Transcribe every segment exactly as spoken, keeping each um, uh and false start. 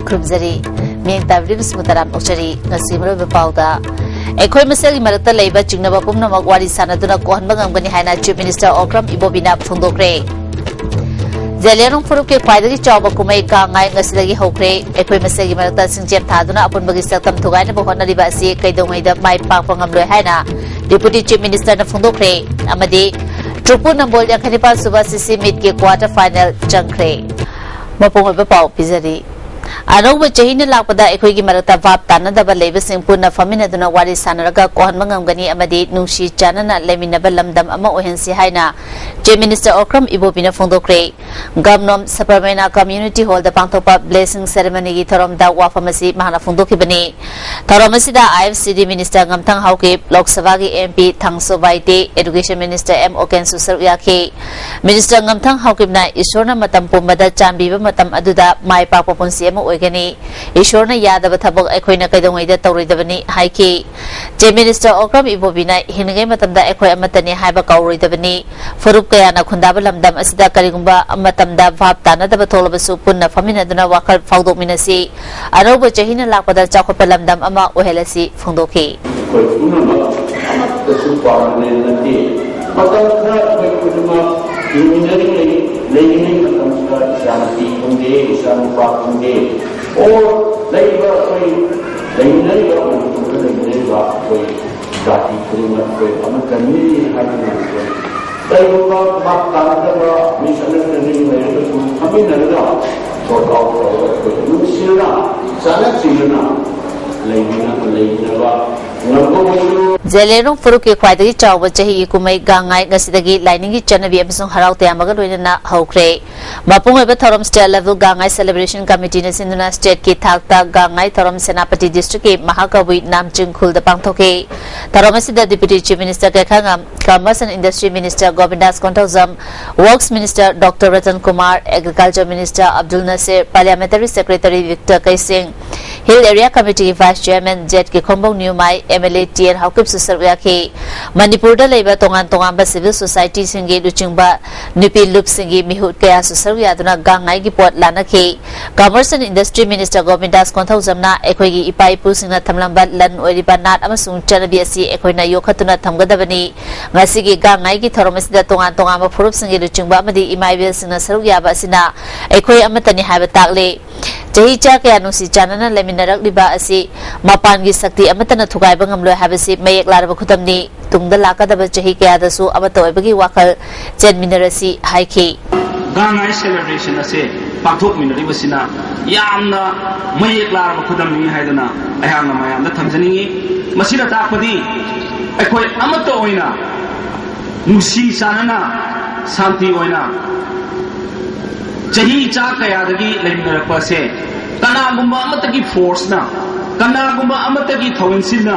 ꯈꯨꯔꯨꯝꯖꯔꯤ꯫ ꯃꯤꯠꯌꯦꯡ ꯇꯥꯕꯤꯔꯤꯕꯁꯤꯡꯕꯨ ꯇꯔꯥꯝꯅ ꯑꯣꯛꯆꯔꯤ꯫ ꯉꯁꯤ ꯃꯔꯨꯑꯣꯏꯕ ꯄꯥꯎꯗ, ꯑꯩꯈꯣꯏ ꯃꯁꯦꯜꯒꯤ ꯃꯔꯛꯇ ꯂꯩꯕ ꯆꯤꯡꯅꯕ ꯄꯨꯝꯅꯃꯛ ꯋꯥꯔꯤ ꯁꯥꯅꯗꯨꯅ ꯀꯣꯛꯍꯟꯕ ꯉꯝꯒꯅꯤ ꯍꯥꯏꯅ Chief Minister Okram Ibobiꯅ ꯐꯣꯡꯗꯣꯛꯈ꯭ꯔꯦ꯫ ꯖꯦꯂꯤꯌꯥꯡꯔꯣꯡ ꯐꯨꯔꯨꯞꯀꯤ ꯈ꯭ꯋꯥꯏꯗꯒꯤ ꯆꯥꯎꯕ ꯀꯨꯝꯍꯩ ꯒꯥꯡ ꯉꯥꯏ ꯉꯁꯤꯗꯒꯤ ꯍꯧꯈ꯭ꯔꯦ꯫ ꯑꯩꯈꯣꯏ ꯃꯁꯦꯜꯒꯤ ꯃꯔꯛꯇ ꯁꯤꯡꯖꯦꯜ ꯊꯥꯗꯨꯅ ꯑꯄꯨꯟꯕꯒꯤ ꯁꯛꯇꯝ ꯊꯨꯒꯥꯏꯅꯕ ꯍꯣꯠꯅꯔꯤꯕ ꯑꯁꯤ ꯀꯩꯗꯧꯉꯩꯗ ꯃꯥꯏ ꯄꯥꯛꯄ ꯉꯝꯂꯣꯏ ꯍꯥꯏꯅ Deputy Chief Ministerꯅ ꯐꯣꯡꯗꯣꯛꯈ꯭ꯔꯦ꯫ ꯑꯃꯗꯤ ꯇ꯭ꯔꯨꯄꯨ ꯅꯝꯕꯣꯜ ꯌꯥꯡꯈꯩꯅꯤꯄꯥꯜ ꯁꯨꯕ CC Meetꯀꯤ quarter final ꯆꯪꯈ꯭ꯔꯦ꯫ ꯃꯄꯨꯡ ꯑꯣꯏꯕ ꯄꯥꯎ ꯄꯤꯖꯔꯤ꯫ ꯑꯅꯧꯕ ꯆꯍꯤꯅ ꯂꯥꯛꯄꯗ ꯑꯩꯈꯣꯏꯒꯤ ꯃꯔꯛꯇ ꯚꯥꯞ ꯇꯥꯅꯗꯕ ꯂꯩꯕꯁꯤꯡ ꯄꯨꯟꯅ ꯐꯝꯃꯤꯟꯅꯗꯨꯅ ꯋꯥꯔꯤ ꯁꯥꯟꯅꯔꯒ ꯀꯣꯛꯍꯟꯕ ꯉꯝꯒꯅꯤ ꯑꯃꯗꯤ ꯅꯨꯡꯁꯤ ꯆꯥꯟꯅꯅ ꯂꯩꯃꯤꯟꯅꯕ ꯂꯝꯗꯝ ꯑꯃ ꯑꯣꯏꯍꯟꯁꯤ ꯍꯥꯏꯅ Chief Minister Okram Ibobiꯅ ꯐꯣꯡꯗꯣꯛꯈ꯭ꯔꯦ꯫ ꯒꯝꯅꯣꯝ ꯁꯕꯔꯃꯦꯅꯥ Community Hallꯗ ꯄꯥꯡꯊꯣꯛꯄ blessing ceremonyꯒꯤ ꯊꯧꯔꯝꯗ ꯋꯥꯐꯝ ꯑꯁꯤ ꯃꯍꯥꯛꯅ ꯐꯣꯡꯗꯣꯛꯈꯤꯕꯅꯤ꯫ ꯊꯧꯔꯝ ꯑꯁꯤꯗ IFCD Minister ꯉꯝꯊꯪ ꯍꯥꯎꯀꯤꯞ, ꯂꯣꯛ ꯁꯚꯥꯒꯤ MP ꯊꯥꯡꯁꯣ Baite, Education Minister M ꯑꯣꯀꯦꯟꯁꯨ ꯁꯔꯨꯛ ꯌꯥꯈꯤ꯫ Minister ꯉꯝꯊꯪ ꯍꯥꯎꯀꯤꯞꯅ ꯏꯁꯣꯔꯅ ꯃꯇꯝ ꯄꯨꯝꯕꯗ ꯆꯥꯟꯕꯤꯕ ꯃꯇꯝ ꯑꯗꯨꯗ ꯃꯥꯏ ꯄꯥꯛꯄ ꯄꯨꯟꯁꯤ ꯑꯃ ꯑꯣꯏꯒꯅꯤ꯫ ꯏꯁꯣꯔꯅ ꯌꯥꯗꯕ ꯊꯕꯛ ꯑꯩꯈꯣꯏꯅ ꯀꯩꯗꯧꯉꯩꯗ ꯇꯧꯔꯣꯏꯗꯕꯅꯤ ꯍꯥꯏꯈꯤ꯫ Chief Minister ꯑꯣꯀ꯭ꯔꯝ ꯏꯕꯣꯕꯤꯅ ꯍꯤꯡꯂꯤꯉꯩ ꯃꯇꯝꯗ ꯑꯩꯈꯣꯏ ꯑꯃꯠꯇꯅꯤ ꯍꯥꯏꯕ ꯀꯥꯎꯔꯣꯏꯗꯕꯅꯤ꯫ ꯐꯨꯔꯨꯞ ꯀꯌꯥꯅ ꯈꯨꯟꯗꯥꯕ ꯂꯝꯗꯝ ꯑꯁꯤꯗ ꯀꯔꯤꯒꯨꯝꯕ ꯃꯇꯝꯗ ꯚꯥꯞ ꯇꯥꯅꯗꯕ ꯊꯣꯛꯂꯕꯁꯨ ꯄꯨꯟꯅ ꯐꯝꯃꯤꯟꯅꯗꯨꯅ ꯋꯥꯈꯜ ꯐꯥꯎꯗꯣꯛꯃꯤꯟꯅꯁꯤ꯫ ꯑꯅꯧꯕ ꯆꯍꯤꯅ ꯂꯥꯛꯄꯗ ꯆꯥꯎꯈꯠꯄ ꯂꯝꯗꯝ ꯑꯃ ꯑꯣꯏꯍꯜꯂꯁꯤ ꯐꯣꯡꯗꯣꯛꯈꯤ꯫ ꯑꯩꯈꯣꯏ ꯄꯨꯝꯅꯃꯛ ꯑꯃꯠꯇꯁꯨ permanent ꯅꯠꯇꯦ꯫ ꯃꯇꯝ ꯈꯔ ꯑꯩꯈꯣꯏ ꯄꯨꯝꯅꯃꯛ ꯍꯤꯡꯃꯤꯟꯅꯔꯤꯉꯩ, ꯂꯩꯔꯤꯉꯩ ꯃꯇꯝꯁꯤꯗ ꯏꯆꯥꯅꯨꯄꯤ ꯈꯪꯗꯦ, ꯏꯆꯥꯅꯨꯄꯥ ꯈꯪꯗꯦ, or ꯂꯩꯔꯤꯕ ꯑꯩꯈꯣꯏ ꯂꯩꯃꯤꯟꯅꯔꯤꯕ, ꯃꯅꯤꯄꯨꯔꯗ ꯂꯩꯃꯤꯟꯅꯔꯤꯕ ꯑꯩꯈꯣꯏ ꯖꯥꯇꯤ ꯈꯨꯗꯤꯡꯃꯛ ꯑꯩꯈꯣꯏ ꯑꯃꯠꯇꯅꯤ ꯍꯥꯏꯗꯨꯅ ꯑꯩꯈꯣꯏ ꯀꯔꯤꯒꯨꯝꯕ ꯚꯥꯞ ꯇꯥꯅꯗꯕ, misunderstanding ꯂꯩꯔꯒꯁꯨ ꯐꯝꯃꯤꯟꯅꯔꯒ sort out ꯇꯧꯔꯒ ꯑꯩꯈꯣꯏ ꯅꯨꯡꯁꯤꯅꯅ, ꯆꯥꯟꯅ ꯆꯤꯡꯅꯅ ꯂꯩꯃꯤꯟꯅ-, ꯂꯩꯃꯤꯟꯅꯕ ꯉꯝꯕ ꯑꯣꯏꯁꯅꯨ꯫ ꯖꯦꯂꯦꯔꯣꯡ ꯐꯨꯔꯨꯞꯀꯤ ꯈ꯭ꯋꯥꯏꯗꯒꯤ ꯆꯥꯎꯕ ꯆꯍꯤꯒꯤ ꯀꯨꯝꯍꯩ ꯒꯥꯡꯉꯥꯏ ꯉꯁꯤꯗꯒꯤ ꯂꯥꯏꯅꯤꯡꯒꯤ ꯆꯠꯅꯕꯤ ꯑꯃꯁꯨꯡ ꯍꯔꯥꯎ ꯇꯌꯥꯝꯕꯒ ꯂꯣꯏꯅꯅ ꯍꯧꯈ꯭ꯔꯦ꯫ ꯃꯄꯨꯡ ꯑꯣꯏꯕ ꯊꯧꯔꯝ State Level ꯒꯥꯡꯉꯥꯏ Celebration Committeeꯅ ꯁꯤꯟꯗꯨꯅ stateꯀꯤ ꯊꯥꯛꯇ ꯒꯥꯡꯉꯥꯏ ꯊꯧꯔꯝ ꯁꯦꯅꯥꯄꯇꯤ districtꯀꯤ ꯃꯍꯥꯀꯕꯨꯏ ꯅꯥꯝꯆꯤꯡ ꯈꯨꯜꯗ ꯄꯥꯡꯊꯣꯛꯈꯤ꯫ ꯊꯧꯔꯝ ꯑꯁꯤꯗ Deputy Chief Minister Gaikhangam, Commerce and Industry Minister Govindas Konthoujam, Works Minister Doctor Ratan Kumar, Agriculture Minister Abdul Nasir, Parliamentary Secretary Victor Keishing, Hill Area Committeeꯒꯤ Vice Chairman ꯖꯦꯠ Kikhonbou Newmai, M L A T N ꯍꯥꯎꯀꯤꯞꯁꯨ ꯁꯔꯨꯛ ꯌꯥꯈꯤ꯫ ꯃꯅꯤꯄꯨꯔꯗ ꯂꯩꯕ ꯇꯣꯉꯥꯟ ꯇꯣꯉꯥꯟꯕ ꯁꯤꯚꯤꯜ ꯁꯣꯁꯥꯏꯇꯤꯁꯤꯡꯒꯤ ꯂꯨꯆꯤꯡꯕ ꯅꯨꯄꯤ ꯂꯨꯞꯁꯤꯡꯒꯤ ꯃꯤꯍꯨꯠ ꯀꯌꯥꯁꯨ ꯁꯔꯨꯛ ꯌꯥꯗꯨꯅ ꯒꯥꯡ ꯉꯥꯏꯒꯤ ꯄꯣꯠ ꯂꯥꯟꯅꯈꯤ꯫ Commerce and Industry Minister ꯒꯣꯕꯤꯟꯗꯥꯁ ꯀꯣꯟꯊꯧꯖꯝꯅ ꯑꯩꯈꯣꯏꯒꯤ ꯏꯄꯥ ꯏꯄꯨꯁꯤꯡꯅ ꯊꯝꯂꯝꯕ ꯂꯟ ꯑꯣꯏꯔꯤꯕ ꯅꯥꯠ ꯑꯃꯁꯨꯡ ꯆꯠꯅꯕꯤ ꯑꯁꯤ ꯑꯩꯈꯣꯏꯅ ꯌꯣꯛꯈꯠꯇꯨꯅ ꯊꯝꯒꯗꯕꯅꯤ꯫ ꯉꯁꯤꯒꯤ ꯒꯥꯡ ꯉꯥꯏꯒꯤ ꯊꯧꯔꯝ ꯑꯁꯤꯗ ꯇꯣꯉꯥꯟ ꯇꯣꯉꯥꯟꯕ ꯐꯨꯔꯨꯞꯁꯤꯡꯒꯤ ꯂꯨꯆꯤꯡꯕ ꯑꯃꯗꯤ ꯏꯃꯥ ꯏꯕꯦꯜꯁꯤꯡꯅ ꯁꯔꯨꯛ ꯌꯥꯕ ꯑꯁꯤꯅ ꯑꯩꯈꯣꯏ ꯑꯃꯠꯇꯅꯤ ꯍꯥꯏꯕ ꯇꯥꯛꯂꯦ꯫ ꯆꯍꯤ ꯆꯥ ꯀꯌꯥ ꯅꯨꯡꯁꯤ ꯆꯥꯟꯅꯅ ꯂꯩꯃꯤꯟꯅꯔꯛꯂꯤꯕ ꯑꯁꯤ ꯃꯄꯥꯟꯒꯤ ꯁꯛꯇꯤ ꯑꯃꯠꯇꯅ ꯊꯨꯒꯥꯏꯕ ꯉꯝꯂꯣꯏ ꯍꯥꯏꯕꯁꯤ ꯃꯌꯦꯛ ꯂꯥꯔꯕ ꯈꯨꯗꯝꯅꯤ꯫ ꯇꯨꯡꯗ ꯂꯥꯛꯀꯗꯕ ꯆꯍꯤ ꯀꯌꯥꯗꯁꯨ ꯑꯃꯠꯇ ꯑꯣꯏꯕꯒꯤ ꯋꯥꯈꯜ ꯆꯦꯟꯃꯤꯟꯅꯔꯁꯤ ꯍꯥꯏꯈꯤ꯫ ꯒꯥꯡ ꯉꯥꯏ celebration ꯑꯁꯦ ꯄꯥꯡꯊꯣꯛꯃꯤꯟꯅꯔꯤꯕꯁꯤꯅ ꯌꯥꯝꯅ ꯃꯌꯦꯛ ꯂꯥꯔꯕ ꯈꯨꯗꯝꯅꯤ ꯍꯥꯏꯗꯨꯅ ꯑꯩꯍꯥꯛꯅ ꯃꯌꯥꯝꯗ ꯊꯝꯖꯅꯤꯡꯏ꯫ ꯃꯁꯤꯅ ꯇꯥꯛꯄꯗꯤ ꯑꯩꯈꯣꯏ ꯑꯃꯠꯇ ꯑꯣꯏꯅ ꯅꯨꯡꯁꯤ ꯆꯥꯟꯅꯅ ꯁꯥꯟꯇꯤ ꯑꯣꯏꯅ ꯆꯍꯤ ꯆꯥ ꯀꯌꯥꯗꯒꯤ ꯂꯩꯃꯤꯟꯅꯔꯛꯄ ꯑꯁꯦ ꯀꯅꯥꯒꯨꯝꯕ ꯑꯃꯠꯇꯒꯤ force ꯅ, ꯀꯅꯥꯒꯨꯝꯕ ꯑꯃꯠꯇꯒꯤ ꯊꯧꯑꯣꯏꯟꯁꯤꯟꯅ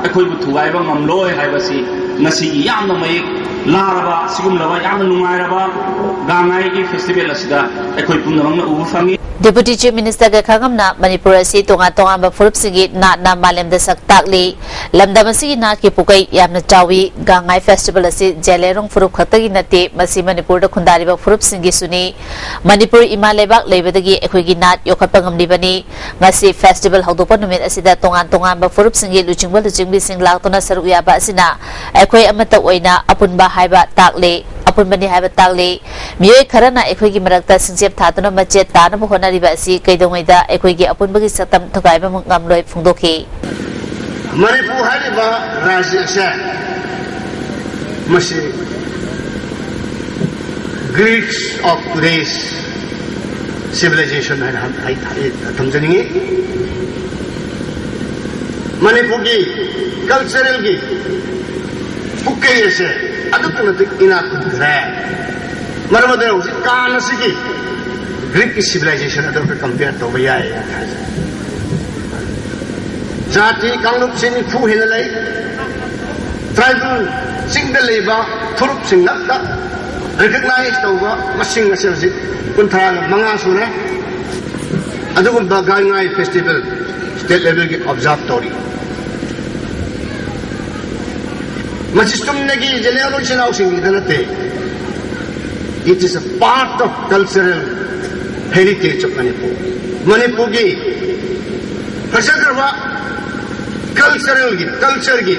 ꯑꯩꯈꯣꯏꯕꯨ ꯊꯨꯒꯥꯏꯕ ꯉꯝꯂꯣꯏ ꯍꯥꯏꯕꯁꯤ ꯉꯁꯤꯒꯤ ꯌꯥꯝꯅ ꯃꯌꯦꯛ ꯂꯥꯔꯕ, ꯑꯁꯤꯒꯨꯝꯂꯕ ꯌꯥꯝꯅ ꯅꯨꯡꯉꯥꯏꯔꯕ ꯒꯥꯡ ꯉꯥꯏꯒꯤ festival ꯑꯁꯤꯗ ꯑꯩꯈꯣꯏ ꯄꯨꯝꯅꯃꯛꯅ ꯎꯕ ꯐꯪꯉꯤ꯫ Deputy Chief Minister ꯒ ꯈꯪꯉꯝꯅ ꯃꯅꯤꯄꯨꯔ ꯑꯁꯤ ꯇꯣꯉꯥꯟ ꯇꯣꯉꯥꯟꯕ ꯐꯨꯔꯨꯞꯁꯤꯡꯒꯤ ꯅꯥꯠꯅ ꯃꯥꯂꯦꯝꯗ ꯁꯛ ꯇꯥꯛꯂꯤ꯫ ꯂꯝꯗꯝ ꯑꯁꯤꯒꯤ ꯅꯥꯠꯀꯤ ꯄꯨꯀꯩ ꯌꯥꯝꯅ ꯆꯥꯎꯏ꯫ ꯒꯥꯡ ꯉꯥꯏ festival ꯑꯁꯤ ꯖꯦꯂꯦꯔꯣꯡ ꯐꯨꯔꯨꯞ ꯈꯛꯇꯒꯤ ꯅꯠꯇꯦ, ꯃꯁꯤ ꯃꯅꯤꯄꯨꯔꯗ ꯈꯨꯟꯗꯥꯔꯤꯕ ꯐꯨꯔꯨꯞꯁꯤꯡꯒꯤꯁꯨꯅꯤ꯫ ꯃꯅꯤꯄꯨꯔ ꯏꯃꯥ ꯂꯩꯕꯥꯛ ꯂꯩꯕꯗꯒꯤ ꯑꯩꯈꯣꯏꯒꯤ ꯅꯥꯠ ꯌꯣꯛꯈꯠꯄ ꯉꯝꯂꯤꯕꯅꯤ꯫ ꯉꯁꯤ festival ꯍꯧꯗꯣꯛꯄ ꯅꯨꯃꯤꯠ ꯑꯁꯤꯗ ꯇꯣꯉꯥꯟ ꯇꯣꯉꯥꯟꯕ ꯐꯨꯔꯨꯞꯁꯤꯡꯒꯤ ꯂꯨꯆꯤꯡꯕ ꯂꯨꯆꯤꯡꯕꯤꯁꯤꯡ ꯂꯥꯛꯇꯨꯅ ꯁꯔꯨꯛ ꯌꯥꯕ ꯑꯁꯤꯅ ꯑꯩꯈꯣꯏ ꯑꯃꯠꯇ ꯑꯣꯏꯅ ꯑꯄꯨꯟꯕ ꯍꯥꯏꯕ ꯇꯥꯛꯂꯦ, ꯑꯄꯨꯟꯕꯅꯤ ꯍꯥꯏꯕ ꯇꯥꯛꯂꯦ꯫ ꯃꯤꯑꯣꯏ ꯈꯔꯅ ꯑꯩꯈꯣꯏꯒꯤ ꯃꯔꯛꯇ ꯁꯤꯡꯆꯦꯞ ꯊꯥꯗꯨꯅ ꯃꯆꯦꯠ ꯇꯥꯅꯕ ꯍꯣꯠꯅꯔꯤꯕ ꯑꯁꯤ ꯀꯩꯗꯧꯉꯩꯗ ꯑꯩꯈꯣꯏꯒꯤ ꯑꯄꯨꯟꯕꯒꯤ ꯁꯛꯇꯝ ꯊꯨꯒꯥꯏꯕ ꯉꯝꯂꯣꯏ ꯐꯣꯡꯗꯣꯛꯈꯤ꯫ ꯃꯅꯤꯄꯨꯔ ꯍꯥꯏꯔꯤꯕ ꯔꯥꯖ꯭ꯌ ꯑꯁꯦ ꯃꯁꯤ Greeks of today's civilization ꯍꯥꯏꯅ ꯍꯥꯏ-, ꯍꯥꯏ-, ꯊꯝꯖꯅꯤꯡꯉꯤ꯫ ꯃꯅꯤꯄꯨꯔꯒꯤ cultural ꯒꯤ ꯄꯨꯛꯀꯩ ꯑꯁꯦ ꯑꯗꯨꯛꯀꯤ ꯃꯇꯤꯛ ꯏꯅꯥꯛ ꯈꯨꯟꯈ꯭ꯔꯦ꯫ ꯃꯔꯝ ꯑꯗꯨꯅ ꯍꯧꯖꯤꯛ ꯀꯥꯟ ꯑꯁꯤꯒꯤ Greek ꯀꯤ civilization ꯑꯗꯨꯒ compare ꯇꯧꯕ ꯌꯥꯏ ꯍꯥꯏꯅ ꯍꯥꯏꯖꯩ꯫ ꯖꯥꯇꯤ ꯀꯥꯡꯂꯨꯞꯁꯤꯡ ꯅꯤꯐꯨ ꯍꯦꯟꯅ ꯂꯩ꯫ Tribal ꯆꯤꯡꯗ ꯂꯩꯕ ꯐꯨꯔꯨꯞꯁꯤꯡ ꯉꯥꯛꯇ recognize ꯇꯧꯕ ꯃꯁꯤꯡ ꯑꯁꯤ ꯍꯧꯖꯤꯛ ꯀꯨꯟꯊ꯭ꯔꯥꯒ ꯃꯉꯥ ꯁꯨꯔꯦ꯫ ꯑꯗꯨꯒꯨꯝꯕ ꯒꯥꯡ ꯉꯥꯏ festival state level ꯒꯤ observe ꯇꯧꯔꯤ꯫ ꯃꯁꯤ ꯆꯨꯝꯅꯒꯤ ꯖꯦꯅꯦꯔꯦꯜ ꯏꯆꯤꯟ ꯏꯅꯥꯎꯁꯤꯡꯒꯤꯗ ꯅꯠꯇꯦ꯫ It is a part of cultural heritage of Manipur. ꯃꯅꯤꯄꯨꯔꯒꯤ ꯐꯖꯈ꯭ꯔꯕ ꯀꯜꯆꯔꯦꯜꯒꯤ ꯀꯜꯆꯔꯒꯤ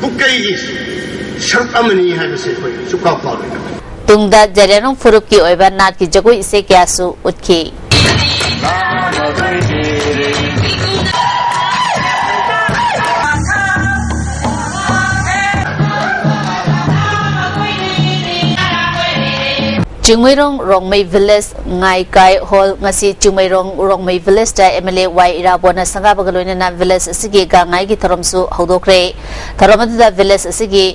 ꯄꯨꯀꯩꯒꯤ ꯁꯔꯨꯛ ꯑꯃꯅꯤ ꯍꯥꯏꯕꯁꯤ ꯑꯩꯈꯣꯏ ꯁꯨꯛꯀꯥꯎ ꯀꯥꯎꯔꯣꯏꯗꯕꯅꯤ꯫ ꯇꯨꯡꯗ ꯖꯦꯂꯤꯌꯥꯡꯔꯣꯡ ꯐꯨꯔꯨꯞꯀꯤ ꯑꯣꯏꯕ ꯅꯥꯠꯀꯤ ꯖꯒꯣꯏ ꯏꯁꯩ ꯀꯌꯥꯁꯨ ꯎꯠꯈꯤ꯫ ꯆꯤꯡꯃꯩꯔꯣꯡ ꯔꯣꯡꯃꯩ ꯚꯤꯂꯦꯖ ꯉꯥꯏꯀꯥꯏ ꯍꯣꯜ꯫ ꯉꯁꯤ ꯆꯤꯡꯃꯩꯔꯣꯡ ꯔꯣꯡꯃꯩ ꯚꯤꯂꯦꯖꯇ ꯑꯦꯝ ꯑꯦꯜ ꯑꯦ ꯋꯥꯏ ꯏꯔꯥꯕꯣꯠꯅ ꯁꯪꯒꯥꯕꯒ ꯂꯣꯏꯅꯅ ꯚꯤꯂꯦꯖ ꯑꯁꯤꯒꯤ ꯒꯥꯡ ꯉꯥꯏꯒꯤ ꯊꯧꯔꯝꯁꯨ ꯍꯧꯗꯣꯛꯈ꯭ꯔꯦ꯫ ꯊꯧꯔꯝ ꯑꯗꯨꯗ ꯚꯤꯂꯦꯖ ꯑꯁꯤꯒꯤ